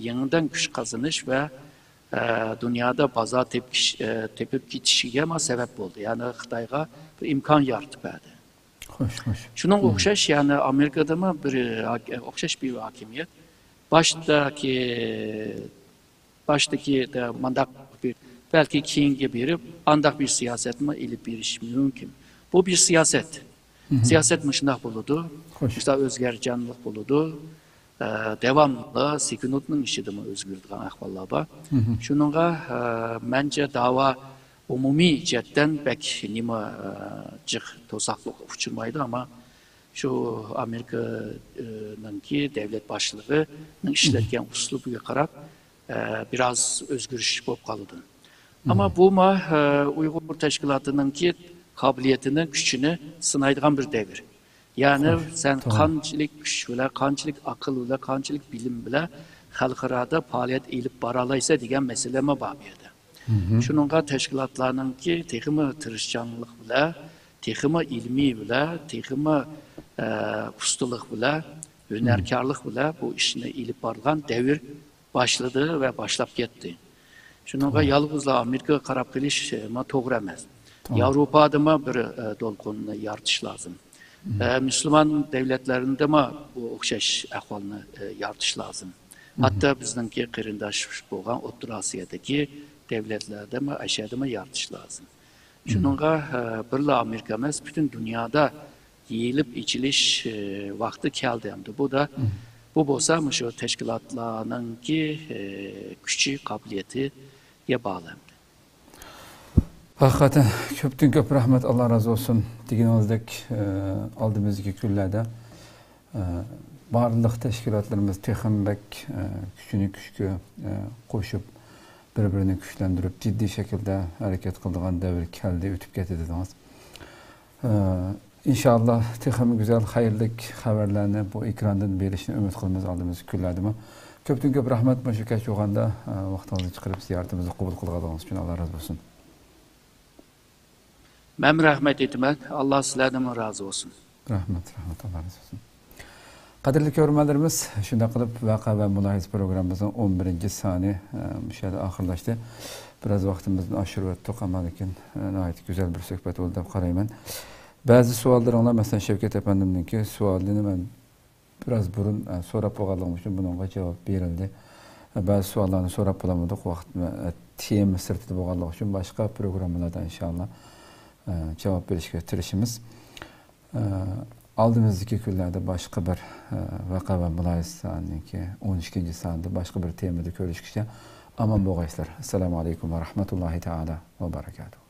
يېڭىدىن كۈچ قازىنىش ۋە، ئە، دۇنيادا بازار تېپىش، ئە، تېپىپ كېتىشىگە ما سەۋەب بولدى. يەنى خىتايغا بىر ئىمكان يارىتىپ بەردى. خوش، خوش. شۇنىڭغا ئوخشاش، يەنى ئامېرىكىدىمۇ بىر ھاك-، ئوخشاش بىر ھاكىمىيەت باشتىكى، باشتىكى دە-، مانداق بىر، بەلكى كېيىنگە بېرىپ، ئانداق بىر سىياسەتمۇ ئېلىپ بېرىشى مۇمكىن. بۇ بىر سىياسەت. سىياسەت مۇشۇنداق بولىدۇ. خوش. مىسال، ئۆزگەرچانلىق بولىدۇ. ئە، داۋاملىق سېكۇنتنىڭ ئىچىدىمۇ ئۆزگىرىدىغان ئەھۋاللار بار. شۇنىڭغا، ئە، مەنچە داۋا ئومۇمىي جەھەتتىن بەك نېمە، ئە، جىق توساقلىققا ئۇچرىمايدۇ، ئەمما شۇ ئامېرىكىنىڭكى دۆلەت باشلىقىنىڭ ئىشلەتكەن ئۇسلۇبىغا قاراپ، ئە، بىراز ئۆزگىرىش بولۇپ قالىدۇ. ئەمما بۇمۇ، ئە، ئۇيغۇر تەشكىلاتىنىڭكى قابىلىيىتىنى، كۈچىنى سىنايدىغان بىر دەۋر. يەنى سەن قانچىلىك كۈچ بىلەن، قانچىلىك ئەقىل بىلەن، قانچىلىك بىلىم بىلەن خەلقئارادا پائالىيەت ئېلىپ بارالايسەن دېگەن مەسىلىمۇ بار بۇ يەردە. شۇنىڭغا تەشكىلاتلارنىڭكى تېخىمۇ تىرىشچانلىق بىلەن، تېخىمۇ ئىلمىي بىلەن، تېخىمۇ، ئە، ئۇستىلىق بىلەن، ھۈنەركارلىق بىلەن بۇ ئىشنى ئېلىپ بارغان دەۋر باشلىدى ۋە باشلاپ كەتتى. شۇنىڭغا يالغۇزلا ئامېرىكىغا قاراپ قېلىش، ئە، ما توغرا ئەمەس. ياۋروپادىمۇ بىر، ئە، دولقۇننى يارىتىش لازىم. ئە، مۇسۇلمان دۆلەتلەرنىڭدىمۇ بۇ ئوخشاش ئەھۋالنى، ئە، يارىتىش لازىم. ھەتتا بىزنىڭكى قېرىنداش بولغان ئوتتۇرا ئاسىيادىكى دۆلەتلەردىمۇ، ئەشەدىمۇ يارىتىش لازىم. شۇنىڭغا، ئە، بىرلا ئامېرىكا ئەمەس، پۈتۈن دۇنيادا يېيىلىپ ئېچىلىش، ئە، ۋاقتى كەلدى ئەمدى. بۇ دا، بۇ بولسا مۇشۇ تەشكىلاتلارنىڭكى، ئە، كۈچى، قابىلىيىتىگە باغلىق ئەمدى. ھەقىقەتەن كۆپتىن كۆپ رەھمەت، ئاللا رازى بولسۇن. دېگىنىڭىزدەك، ئە، ئالدىمىزدىكى كۈنلەردە، ئە، بارلىق تەشكىلاتلىرىمىز تېخىمۇ بەك، ئە، كۈچىنى كۈچكە، ئە، قوشۇپ، بىر-بىرىنى كۈچلەندۈرۈپ، جىددىي شەكىلدە ھەرىكەت قىلىدىغان دەۋر كەلدى، ئۆتۈپ كەتتى دېدىڭىز. ئە، ئىنشائاللا، تېخىمۇ گۈزەل، خەيرلىك خەۋەرلەرنى بۇ ئېكراندىن بېرىشنى ئۈمىد قىلىمىز ئالدىمىزدىكى كۈنلەردىمۇ. كۆپتىن كۆپ رەھمەت، مۇشۇ كەچ بولغاندا، ئە، ۋاقتىڭىزنى چىقىرىپ زىيارىتىمىزنى قوبۇل قىلغانلىقىڭىز ئۈچۈن ئاللا رازى بولسۇن. مەنمۇ رەھمەت ئېيتىمەن. ئاللا سىلەردىنمۇ رازى بولسۇن. رەھمەت، رەھمەت، ئاللا رازى بولسۇن. قەدىرلىك كۆرۈرمەنلىرىمىز، شۇنداق قىلىپ ۋەقە ۋە مۇلاھىزە پروگراممىمىزنىڭ ئون بىرىنچى سانى، ئە، مۇشۇ يەردە ئاخىرلاشتى. بىراز ۋاقتىمىزدىن ئاشۇرۇۋەتتۇق، ئەمما لېكىن، ئە، ناھايىتى گۈزەل بىر سۆھبەت بولدى دەپ قارايمەن. بەزى سوئاللىرىڭلار، مەسىلەن، شەۋكەت ئەپەندىمنىڭكى سوئالىنى مەن بىراز بۇرۇن، ئە، سوراپ بولغانلىقىم ئۈچۈن بۇنىڭغا جاۋاب بېرىلدى. ئە، بەزى سوئاللارنى سوراپ بولالمىدۇق، ۋاقىت، ئە، تېما سىرتىدا بولغانلىقى ئۈچۈن باشقا پروگراممىلاردا ئىنشائاللا، ئە، جاۋاب بېرىشكە تىرىشىمىز. ئە، ئالدىمىزدىكى كۈنلەردە باشقا بىر، ئە، ۋەقە ۋە مۇلاھىزە سانىنىڭكى ئون ئىككىنچى سانىدا باشقا بىر تېمىدا كۆرۈشكىچە ئامان بولغايسىلەر. ئەسسالامۇ ئەلەيكۇم ۋە رەھمەتۇللاھى تائالا ۋە بەرەكاتۇھ.